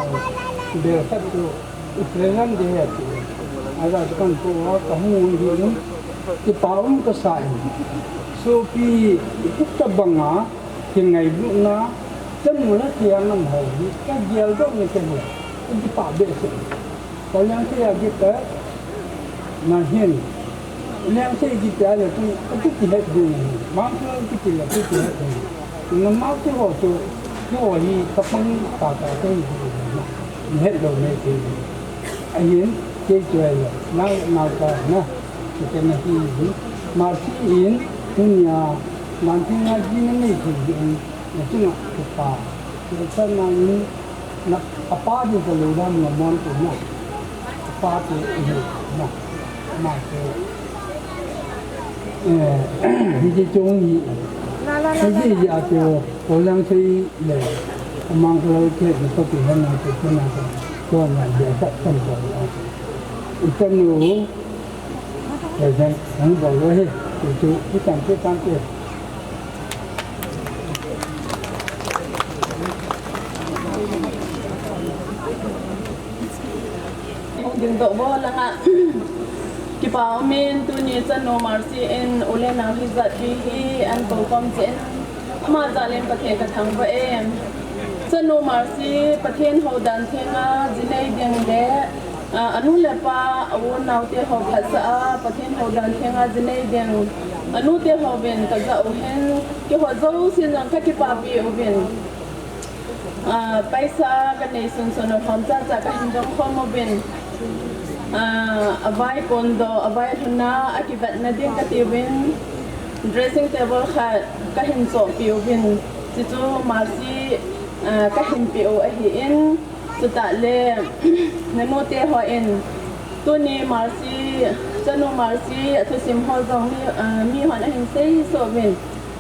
bel khat tu, I present ding ahi ti. Aja chu kan pu a kahung hi in, kipa um kasa in. Sopi, itabang a, kingailutna, chanu le kiang nam ho hi, kageldoh ni kahi, kakipah behseh. Koilang ti a kita, na hin. Lengse kiti a le tu, tu kihet ding. Mangkholal kiti le, tu kihet ding. Nangma ti ho tu, ti ho hi kapang tata te hi. Ihet lou mai ti. Ahin, kei chu le, nang, nang ka na. Kei na hi hi. March in, tunia, man ti nga ji na nei ti hi. Na tu na, tu pa. Tu pa na ni, Na, apa ding ka lou dam nga mon tu na. Apa tu hi na. Ma tu. Eh, hiti chung hi. Hiti hi a tu, ko lang sei le. Amang ko lou ke, ko tu han na tu, tu na tu. Ko na de ka tan ko. Itan nu. President, ang bol lo hi, tu, tu, tu, tan, tu, tan, tu. Hung dingdoh bol langa, kipa umin tuni chanu Marcy in u le nao hijat pi hi an kou kom chin. Ama jal in Pathen ka thangvah e. Chanu Marcy, Pathen houdan thenga ji nei ding le, a, anu le apa, a u naote ho phatsah a, Pathen houdan thenga ji nei ding. Anute hovin ka ja u hin, keiho jousen jong ka kipapi uvin. A, paisa ka nei sunsun u lhomcha cha ka hin dong khom uvin. A, a vai kondoh, a vai lhunna, a kivetna ding ka tiuvin, dressing table khat ka hin chohpi uvin. Chuchu Marcy, a, ka hin pe u ahin, chutah le, nanu te hon, tuni Marcy, Chanu Mercy, athusim ho jong mi, ah, mi hon ahin sei soh uvin.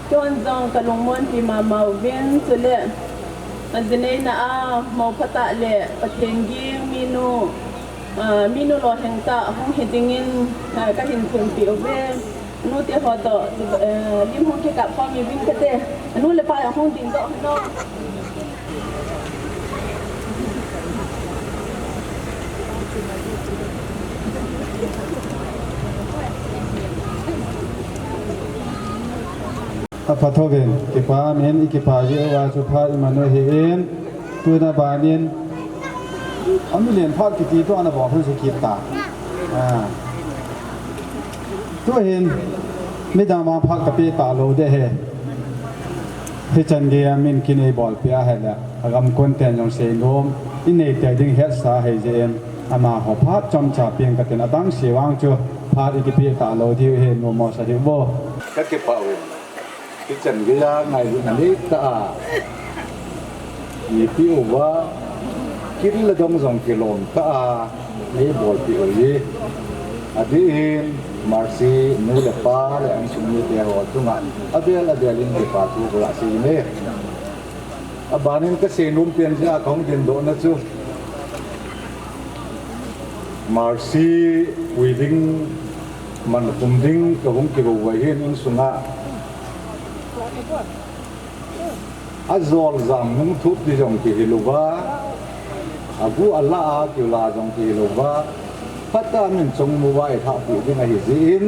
Kei hon jong kalungmonpi mama uvin, chule, ah, jineina a mou phatah le Pathen ging minu, ah, minu loheng tah hung hi dingin, ah, kahin thumpi uve. Nute ho toh, eh, lim hung kikap khom uvin kate. Nu le pa hung ding doh hon. Apha tho uvin, kipa min, i kipa jeh uva chu phat i man u ahin, tuna banin, amilen phat kiti toh ana bol hon se kit ta. Ah. Tuhin, midang vang phat kapeh talou ding ahi. Hichan geiya min kin eibolpeh ahile, agam kon ten jong seinom inei tei ding hetsa ahi jeh in, amaho phat chomcha peng katin, adang se vang chu phat ikipeh talou diu ahi, nommo sa diu vo. Kakipah uvin. Hichan geiya ngailutna neitah a neipeh uva, kin le dong jong kilom tah a neibolpeh u ahi. Adeh in Mercy nu le pa le insung mite ho chunga avel avel in kipa thu kaga sei in ahi. Abanin kaseinom pen jeh a kahung dingdohna chu, Mercy wedding mankhum ding kahung kigou uva hin insunga ajol jam nung thup ti jong kihil uva, agu ala a kiula jong kihil uva, phatah a min chongmu uva eilhahpeh ding ahi jeh in,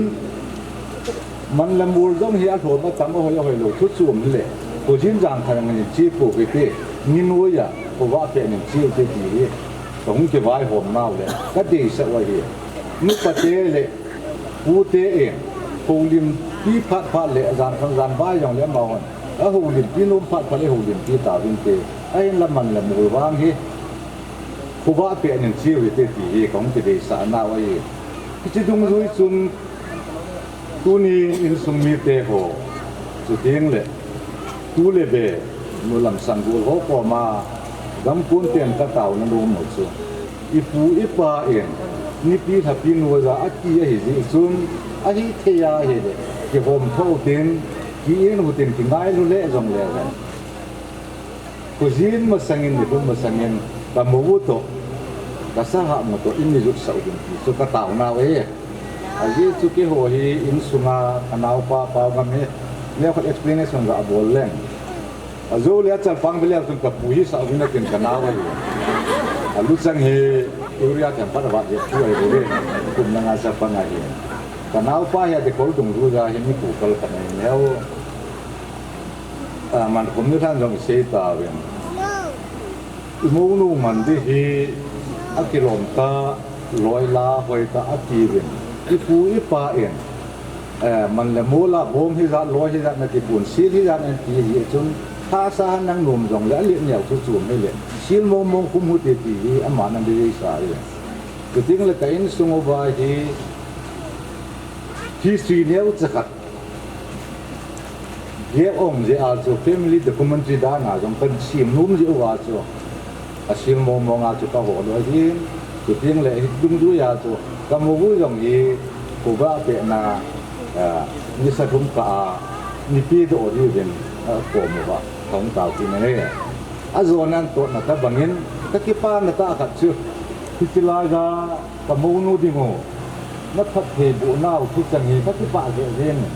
man le mol jong hi alhom atam, ahoi ahoilou thu chu um hile, khojin jangkhat a ngin che pou hite, ngin noiya khovah pet in che u hite ti hi kahung kivaihom nau le kadeisah u ahi. Nupate le pute in houlimpi phat phat le, jan khang jan vai jong le amahon ahoulimpi nom phat phat le houlimpi tauvinte, ahinla man le mol vang hi khovah pet in che u hite ti hi kahung kideisah nau ahi. Hiche dungjui chun tuni insung mite ho, chuteng le tu le be, nu lam sanggol ho koma gam kon ten kataona nom u chu, ipu ipa in nipi lhapi noiya ati ahi jeh chun, ahithei a ahile kihom tho utin, ki-en utin, kingailu le jongle jong, khojin masangin, nilhum masangin kamou u toh, kasahap u toh in mi jutsah uvin ti chu kataonau ahi. Ajeh chu keiho hi insunga kanaopa Paogam hi neokhat explanation gabol leng, ajou le achalpang veleu chun kapu hisah uvin atin, kanao ahi. Aluchang hi urea themkhat avat jeh thu ahibouve, kum nga chapang ahi. Kanaopa hi adikol dungjuiya hi mi pu kal khat ahi neo. Ah, mankhum nilhah jong isei tauvin, imounu man ding hi akilom tah, loi la hoi tah atiuvin, ipu ipa in, eh, man le mol a bom hijat, loi hijat nakipun, sil hijat nati jeh chun, hahsa nang nom jongle alet neo chu chu um hile, sil mong mong khum u hite ti hi aman adeisah ahi. Chuteng le ka insung uva hi history neocha khat gap aum jeh a chu family documentary dan a jong kahin sem nom jeh uva chu asil mong mong a chu kahol u ahin, chuteng le hi dungjuiya chu kamou u jong hi khovah pehna, ah, nisa thum kah a nipi doh diuvin, ah, akom uva kahung taopi in ahi. Ajona atotna tobangin kakipana tah khat chu, hiche laiya kamounu ding u naphatthei boh nau thuchang hi kakipah lheh jengin,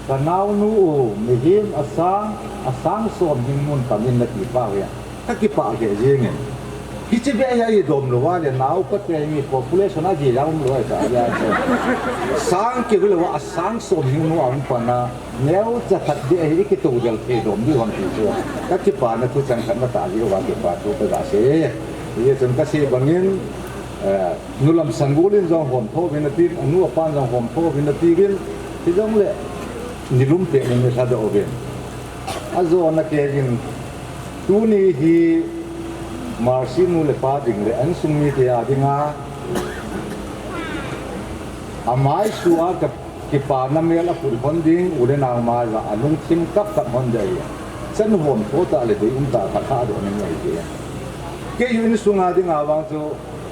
kanaonu u mihem asang, asang som hing mun pamin nati pau hi kakipah lheh jengin. Hiche beh hi idom louva le naopa te hi population ajeh a um lou ahi tah a chu, sang keu hilouva asang som hing nu a um pana neocha khat beh hi ikitoudel thei dom diu ham ti chu kakipana thuchang khat natah jeh uva kipa thu kaga sei. Hijeh chun kasei bangin, eh, nu lam sanggol in jong hom tho uvin atin, anu apan jong hom tho uvin atiuvin, hijongle nilum peh in nilhadoh uvin. Ajona keiyin tuni hi Mercy nu le pa ding le insung mite a dinga amaisua ka kipana mel aput lhon ding, u le nao maiya alungthim kap kap lhon ding ahi. Chanu hom tho tah le deium tah khat lhadoh ning ahi ti. Keiho insunga dinga vang chu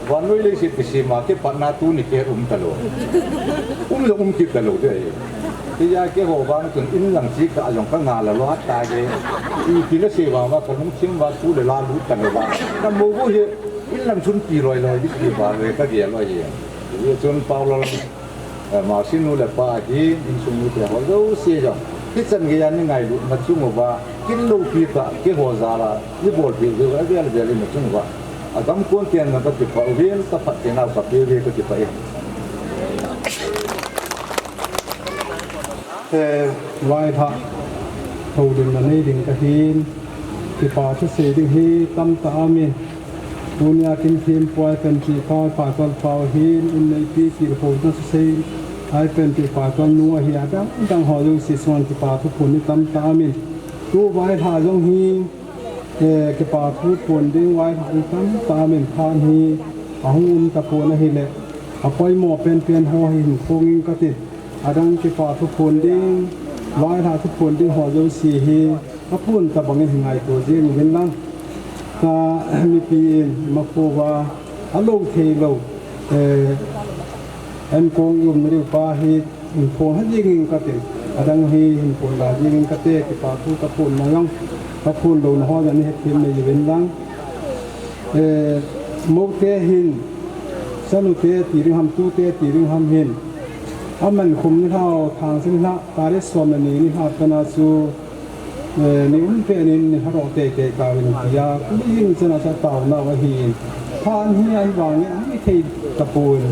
Vannoi leiset kisem a kipatna tuni kei um talou. Um jong um kit talou ding ahi. Hiche a keiho vang chun inlang chu ka jong ka ngal lou ahitai. Ipi nasei vang uva kalungthim uva thu le la lut talou va. Namu bou hi inlang chun pi loi loi ding ti va le kagel lou ahi. Hichun Paulal Eh, Masi nu le pa ahin, insung mite ho jouse jong. Hichan geiya nei ngailutna chung uva, kin loupi tah, keiho jal a, nei bolpeh jeh uva, avel vel in achung uva. Agam kon ten jong kakipah uvin, kaphatthei nau kapeh uve kakipah e. Eh, vailhah, houlimna nei ding kahin, kipa thusei ding hi tamtah aumin. Tunia kin thempu Ipenpi pa, Paitol pa ahin, inneipi tilkhouna thusei, Ipenpi Paitol nu ahi, adang dang ho jouse chunga kipa thuphon ni tamtah aumin. Tu vailhah jong hi, eh, kipa thuphon ding vailhah ni tamtah aumin, phat hi ahung um tapon ahile, apoimo penpen ho hi hin phong ing katin. Adang kipa thuphon ding, vailhah thuphon ding ho jouse hi, aphon tabang in ngaito jeng uvin lang. Ka mipi in imakho uva, alou thei lou, eh, ankong i umna diu pa hi, hin phong ha jeng ing katin. Adang hi, hin phong da jeng ing kate, kipa thu kaphon na jong, kaphon louna ho jong nei hethem nei uvin lang. Eh, moute hin, chanute ti ding ham, tute ti ding ham hin, amankhum nilhah, thangse nilhah, tarik som le ni nilhah pen a chu, eh, ni um pen in nilhah doh teitei tauvin tia, kuli jing chan a chu ataona u ahin. Phat hi ahivangin, ahithei tapon.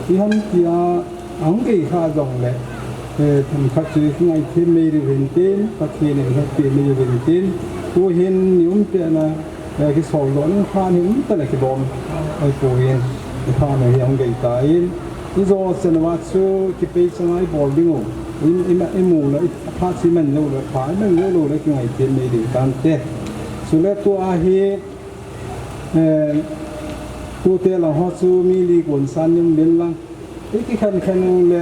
Iham tia, ahung gei kha jongle, eh, themkhat chu kingaithem mei diu hintin, Pathen in hetpi mei diu hintin, tuhin ni um pen a, eh, kisol doh ning phat hi um tale kilom, ahipoi, iphat hi ahung gei tan, ijo chan uva chu kipei changa ibol ding u, i, i, imu le, i, phat chu iman lou le, phat iman lou lou le kingaithem mei ding tante. Chule tua hi, eh, tute lang ho chu mi li gon san ning uvin lang. I kikhen khen u le,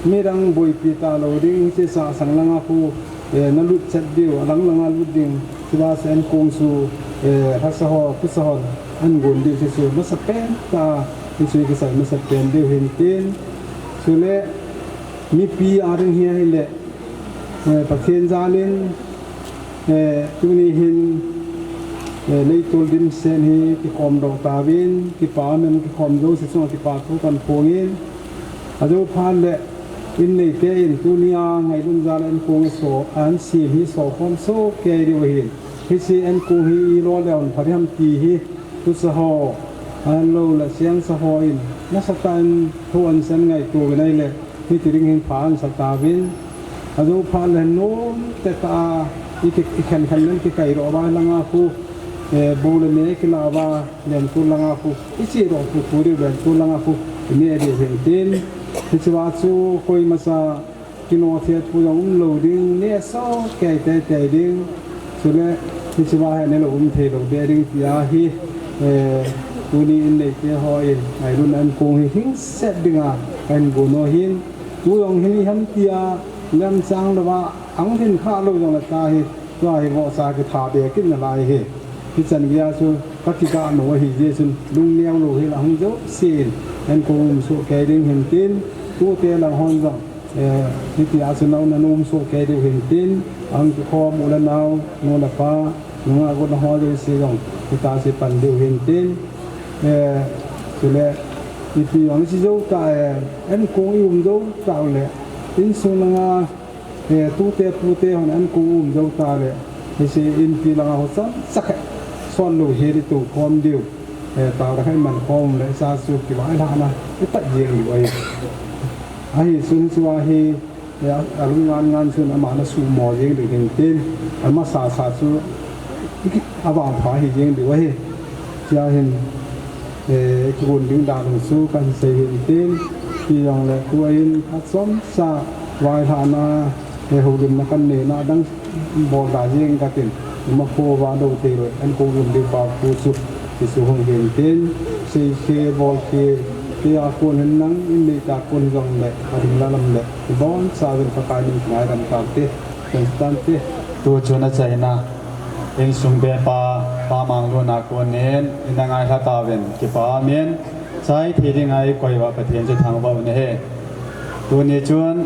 midang boipi talou ding, hiche sasang langa khu, eh, nalut chet diu, alang langa lut ding, chule ankong chu, eh, lhasa ho, khusa hon, ahin gon diu, hiche chu masapen tah, hiche chu kisai masapen diu hintin, chule, mipi a ding hi ahile, eh, Pathen jalin, Eh, tuni hin, eh, leitol dimset hi kikhom doh tauvin, kipa min kikhom jouse chunga kipa thu kahin phong in, ajo phat le, inneite in tunia ngailutna jal a ankong iso, ahin sem hi iso khom soh kei diu ahin. Hiche ankong hi ilo le hon pha ding ham ti hi, khusa ho, ahilouleh sengsa hon, nasatah in thu ahin sei ngaito uvin ahile, hiti ding hin pha ahin sa tauvin, ajo phat le nom tah a, i ki, i khen khen len kikai doh uva langa khu, eh, bu le me kila uva, Lentol langa khu, i che doh khu khu diu Lentol langa khu, i neh diu hintin, hichea chu koima cha, kinoh thei thu jong umlou ding, neh soh kei teitei ding. Chule, hichea hi nelou um theilou be ding tia hi, eh, tuni inneite hon, ngailutna ankong hi hingset dinga, kahin gon u ahin. Tu jong hin iham tia, lemchang louva, ahung hin kha lou jongle tua hi, tua hi vohcha kitha be kit nalai hi. Hichan geiya chu, kakigah nom ahi jeh chun, lungneo lou hel a hung jouse in, ankong um soh kei ding hintin, tute lang hon jong, Eh, hitia chu nana um soh kei diu hintin, ahung kikhom u le nao, nu le pa, nungah got ho jouse jong, hitia chu pan diu hintin, eh, chule, ipi jong iche jou tah, eh, ankong i um jou tah u le, insung langa, eh, tute pute hon ankong um jou tah le, hiche inpi langa ho chomcha khat, sot lou hel i toukhom diu, eh, tao le khat i man khom le, hiche chu kivailhahna, i pat jeng diu ahi. Ahi, chun hichea hi, eh, alung ngan ngan chun ama ana suhmo jeng diu hintin, ama sasa chu, i ki, avangpha hi jeng diu ahi. Hichea hin, eh, kigon ding dan u chu kahin sei hintin, hijongle tua hin achomcha vailhahna, eh, houlimna kahin neina dang bol da jeng katin, imakho uva dou thei lou, ankong um diu pa khu chu, hichu hung hintin, seikhe, bolkhe, kei a kon hin nang, innei te a kon hijongle, ading la lam le, ibonchauvin Pakai min ngaidam taute, kan tante. Tu chun achaina, insung pepa, Pa Manglun a konin, ina ngailha tauvin, kipa umin, Chai thei dinga eikoi uva Pathen chu thangvah u ahi. Tuni chun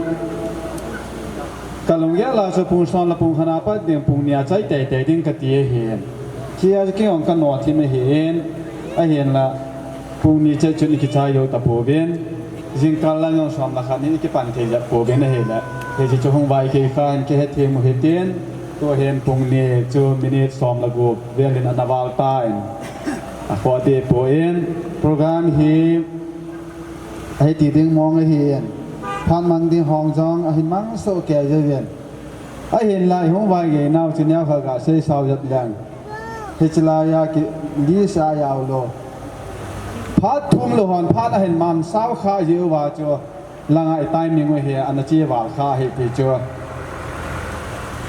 kalunggel a chu pung som le pung khat a pat ding, pung ni a chai teitei ding kati ahin. Hiche a chu kei jong kanoh thim ahin, ahinla pung ni chai chun ikichai jou tapouvin. Jingkah lang jong som le khat ni ikipan thei jep pouvin ahile, hiche chu hung vai kei khan kihethem u hitin, tuhin pung ni chu minute som le gup vel in ana val tan. Akhoh deh poi, program hi ahiti ding mong ahin, phat mang ding ho jong ahin mang soh kei jeh uvin. Ahinla ihung vaigei nau chu neokhat gasei sao jep leng. Hiche laiya ki list a jaolou. Phat thum lou hon phat ahin man sao kha jeh uva chu langa i timing u hi ana che val kha ahi ti chu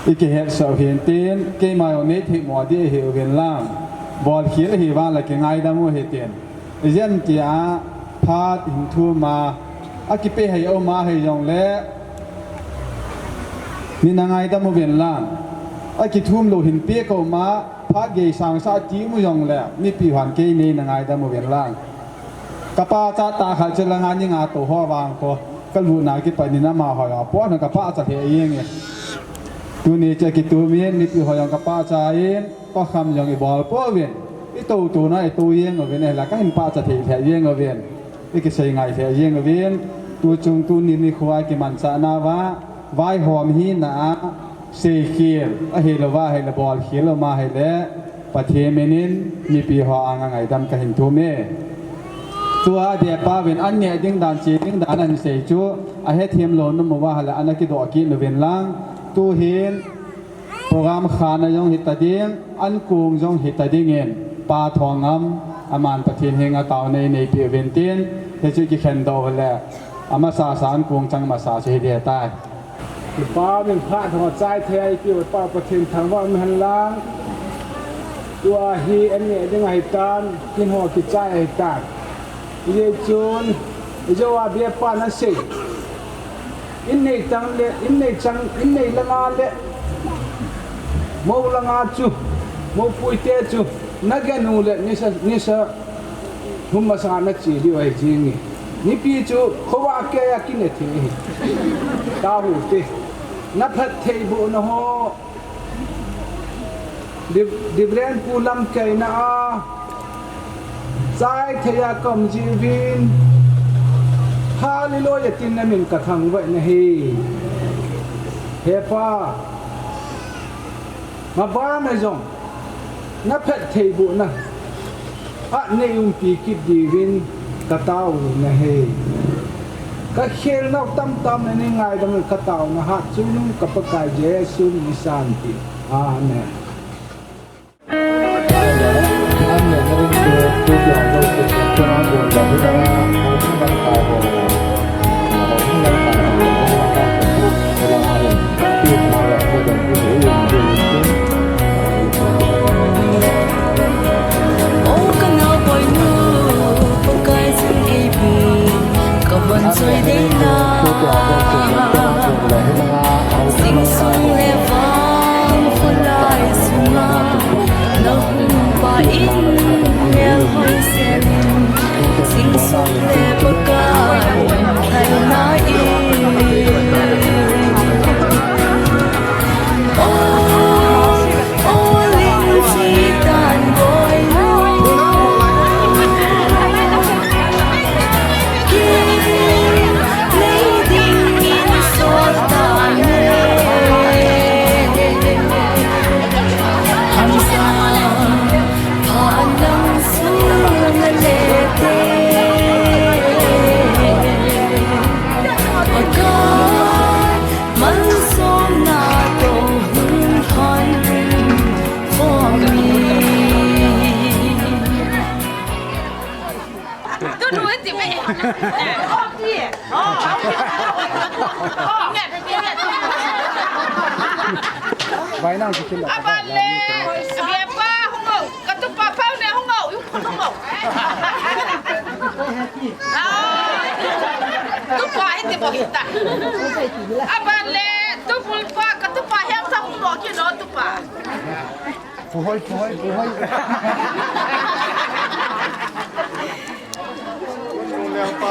ikihet sah u hitin, keima jong nei thei mo ding ahiuvin lang, bolkhel ahi vang le kingaidam u hitin. Ijeh tia phat hin thum a, akipe hei aum a hei jongle, nei na ngaidam uvin lang, akithum lou hin pe kaum a, phat gei sangsah ti um u jongle, mipi hon kei nei na ngaidam uvin lang. Kapa cha tah khat chu langa ni nga tou ho vang kho, kalutna kipat in amaho jong apot na kapahcha lheh jenge. Tuni chu akitum in, mipi ho jong kapahcha in, pakham jong ibol pouvin, itoutona itou jeng uvin, ahinla kahin pahcha thei lheh jeng uvin, ikisei ngai lheh jeng uvin. Tuchung tuni nikho a kimanchah nauva, vaihom hina a, seikhel ahilouva ahile, bolkhel aum a ahile, Pathen min in mipi ho anga ngaidam kahin thum e. Tua depa uvin an neh ding dan, che ding dan ahin sei chu, ahethem lou nom uva ahile, ana kidoh kit uvin lang. Tuhin program khana jong hita ding, ankong jong hita dingin, Pa Thongam, aman Pathen henga taona einei peh uvin tin, hichu kikhen doh ule, amasa sa ankong chang masa chu hiding ahitai. Kipa min phat ho chai thei a ipi upa Pathen thangvah um hen lang. Tua hi an neh ding ahitan, kin ho kichai ahitan. Hijeh chun, ijou a biapan asei. In nei tang le, in nei chang, in nei langa le, mou langa chu, moupuite chu, na gen u le, nisa, nisa, thum masanga na che diu ahi jenge. Nipi chu, khovah keiya kine thei ahi. Tahu te. Na phattheibohna ho. Rev-, Reverend Pu Lamkaina a, chai thei a ka um jeh uvin, Hallelujah tin na min ka thangvah in ahi. He Pa, mabana jong, na phattheibohna, a nei umpi kit diuvin ka tao in ahi. Ka khelnau tamtah na nei ngaidam in ka taona hatchungnung ka Pakai Jesu min in. Amen. Vai nang kikin la. Aban le, abia pa hung o, ka tupa pa ne hung o, yung hung o. Ah, tupa hiti mo hita. Aban le, tupul pa, ka tupa hem ta hung o, kino tupa. Puhoi, puhoi, puhoi.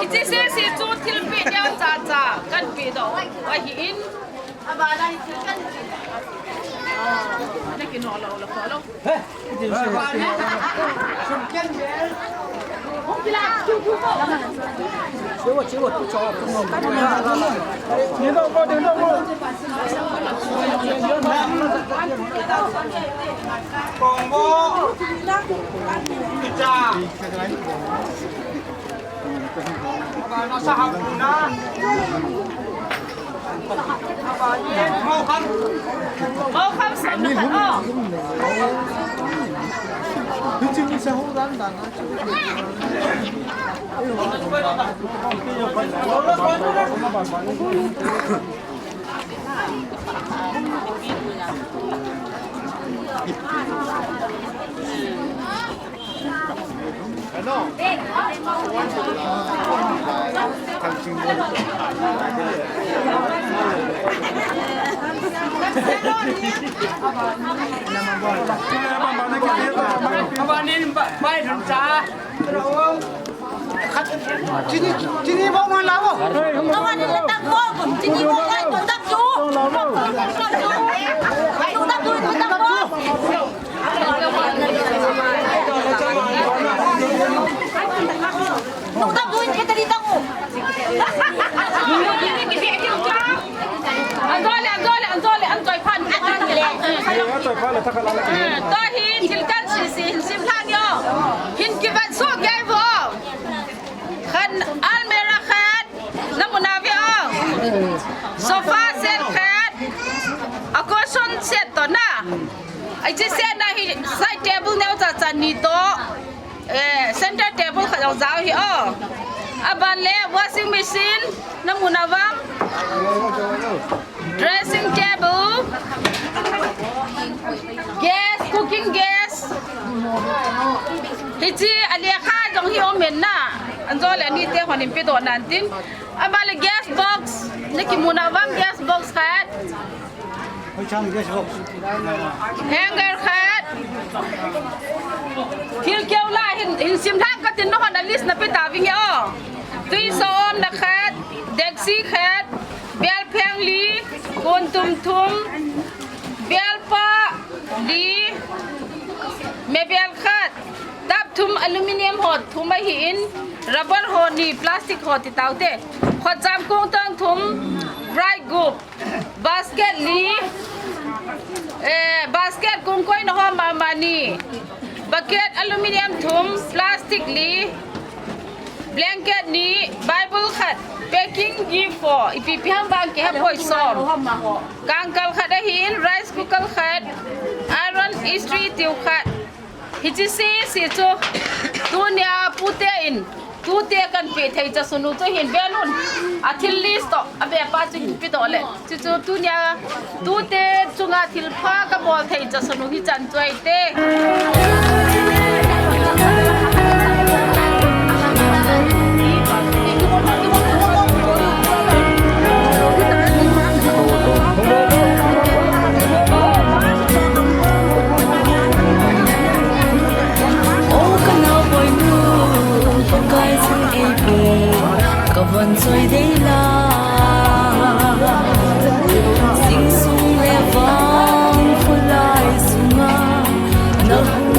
Hiche sese chu thilpeh neocha cha kanpeh doh ahin. Abana hi thil kanpeh. Ah, nakinol lou lou lou. Chini, chini bong man la bo. Chini bong lai to dak chu. Anjole, anjole, anjole, anjoi phan. Anjole. Tua hi thil kan sese hin sim lhang yo. Hin kivat so kei vo. Khan almirah khat. Namu nave o. Sofa set khat. A cushion set to na. Hiche set na hi side table neocha cha ni to. Eh, center table khat jong jao hi o. Aban le washing machine. Namu navam. Dressing table. Gas, cooking gas. Hiche alekha jong hi um in na. Anjole anite hon in pedoh nan tin. Aban le gas box. Nakimu navam gas box khat. Hanger khat. Thil keu la hin, hin sim lhang katin nahon a list nape tavinge o. Tui som na khat, deksi khat, belpheng li, kuntum thum, belpa li, mebel khat, tap thum aluminium ho thum ahin, rubber ho ni plastic ho ti taute, khotjam kongtong thum, bright gup. Basket li, eh, basket kong koina ho mama ni. Bucket aluminium thum, plastic li. Blanket ni, Bible khat, packing gift ho, ipi ipi ham bang kihepoi som. Kangkal khat ahin, rice cooker khat, iron istri tube khat. Hiche sese chu tunia pute in, tute kanpe thei chasunu chu hin venun, athil list to, abepa chu hin pedoh le. Chuchu tunia tute chunga thilpha kabol thei chasunu hichan chu ahite. O ka naupoi nu, Pakai chun eipui, ka von choi dei la. Sing sung le vang kholai sunga, na hu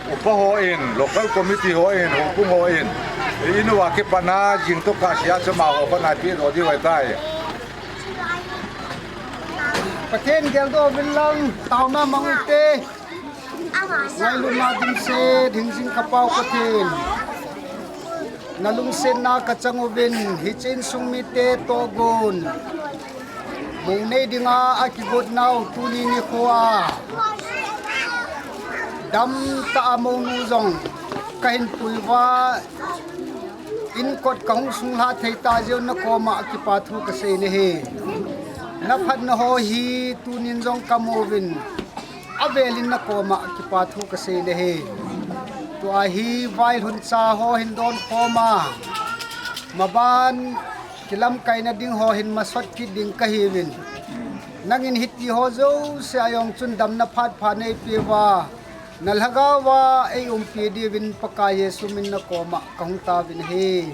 Upa hon, local committee hon, houbung hon, i inu a kipana jing to ka sia chama ho pa na pi do di wai tai. Pathen geldoh uvin lang, taona mang ute. Ngailutna dimset, hingjing kapau Pathen. Na lungsetna kachang uvin, hiche insung mite toh gon. Mou nei dinga akigot nau tuni nikho a. Damtah a mounu jong kahin pui uva. Inkot kahung sunglha thei ta jeh un na koma kipa thu kasei nahi. Na phatna ho hi tunin jong kamu uvin. Avelin na koma kipa thu kasei nahi. Tua hi vailhun cha ho hin don khom a. Maban kilamkaina ding ho hin masot kit ding kahiuvin. Nangin hiti ho jouse a jong chun damna phat pha neipe uva. Na lhagao a ei umpi diuvin Pakai Jesu min na koma kahung taovin ahi.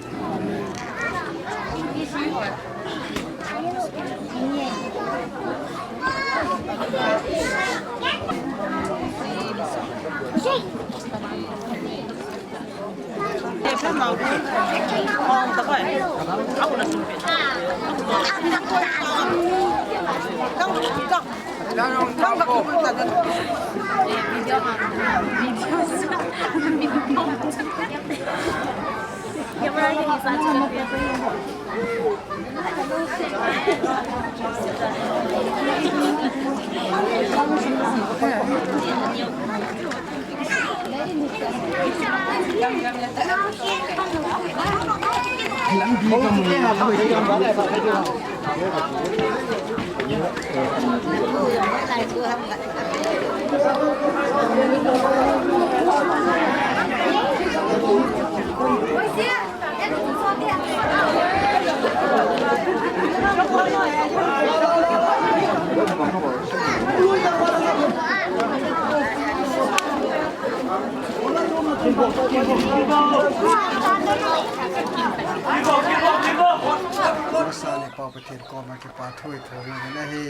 Masa le pa Pathen koma kipa thu i thum na hi.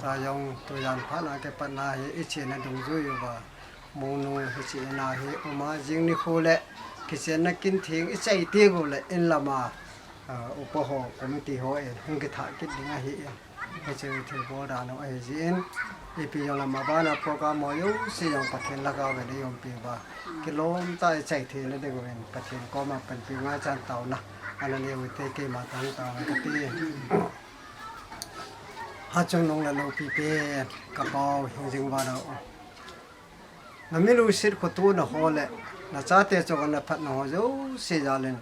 Cha jong tujan phat na kipat na hi i chena dungjui uva. Mounu hiche ina hi uma jing nikho le kichenna kin theng i chai ti go le in lama, ah, upa ho committee ho in hung kithah kit ding ahi in. Hiche thil bol dan u ahi jeh in ipi jong le maban a program ho jouse jong Pathen lhagao in ei umpi uva. Kilom tah a i chai theina ding uvin Pathen koma panpi ngaichan taona ana nei uvin te keima tang taona kati. Hachungnung le loupi pen ka pau hingjing vana u. Na mi lungset khotona ho le, na chate chunga na phatna ho jouse jal in.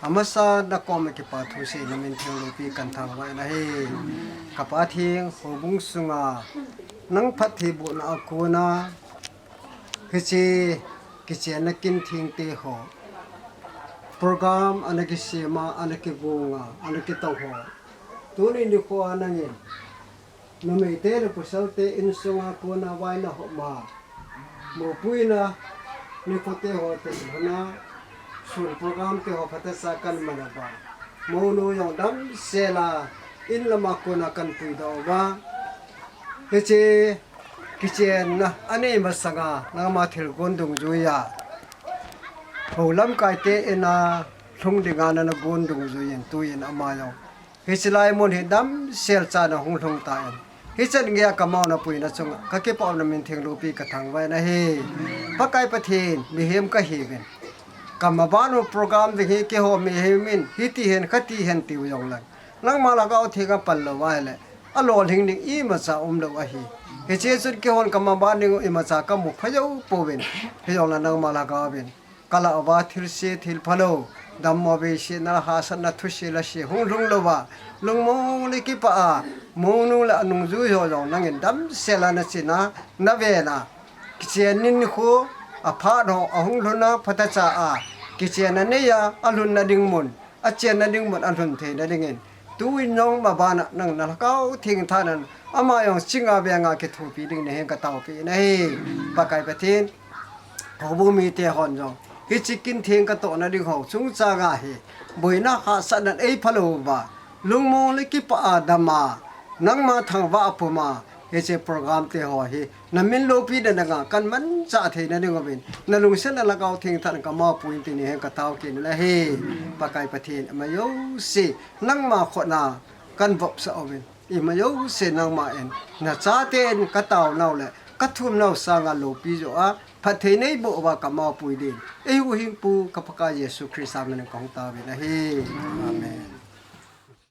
Amasa na koma kipa thu sei na min theng loupi kan thangvah in ahi. Ka Pa theng, houbung sunga nang phattheibohna a kona hiche kichenna kin theng te ho program ana kisem a, ana kigong a, ana kitong ho. Tuni nikho a nangin numeite le pasalte insunga kona vaina homa, mopuina nikhote ho te hona, sun program te ho phatecha kan man uva, mounu jong damsela in lama kona kan puidoh uva, hiche kichenna anei masanga nangma thilgon dungjuiya, hou lamkaite ina lhung dinga nana gon dungjuiyin tuin ama jong hiche lai mun hi damsel chan a hung lhung tan, hichan geiya kamau napuina chunga kakipah um, namin theng loupi kathangvah in ahi. Pakai Pathen, mihem kahiuvin, kamaban u program ding hi keiho mihem in hiti hen khati hen tiu jongleng, nangma Lhagao Theng apan lou ahile alolhing ding imacha umlou ahi. Hiche chun keihon kamaban ding u imacha kamu phajou pouvin, hijongle nangma Lhagao vin kalah uva thilse thilphalou, dammo veise na, hahsatna thuse lase hung lhung louva, lungmong le kipah a mounu le anungjui ho jong nangin damsela nachena, navena, kichen nikho aphat ho ahung lhuna phatecha a, kichenna neiya alhunna ding mun, achenna ding mun alhun theina dingin, tuin jong mabana nang na Lhagao Theng thanan ama jong chinga venga kithopi ding nahen kataopi in ahi. Pakai Pathen, houbung mite hon jong hiche kin theng katohna ding ho chungchanga hi boina hahsatnan eiphalouva, lungmong le kipah a dama, nangma thangvah a puma, hiche program te ho hi namin loupi dana nga kan manchah theina ding uvin, nalungsetna Lhagao Theng thanan kamau pui in tin nahen katao kit in ahi. Pakai Pathen, ima jouse nangma khutna kan vopsah uvin, ima jouse nangma in, nachate in kataonau le kathumnau sanga loupi joh a phatthei neiboh uva kamau pui din, eihuhhingpu ka Pakai Jesu Christa minin kahung taovin ahi. Amen.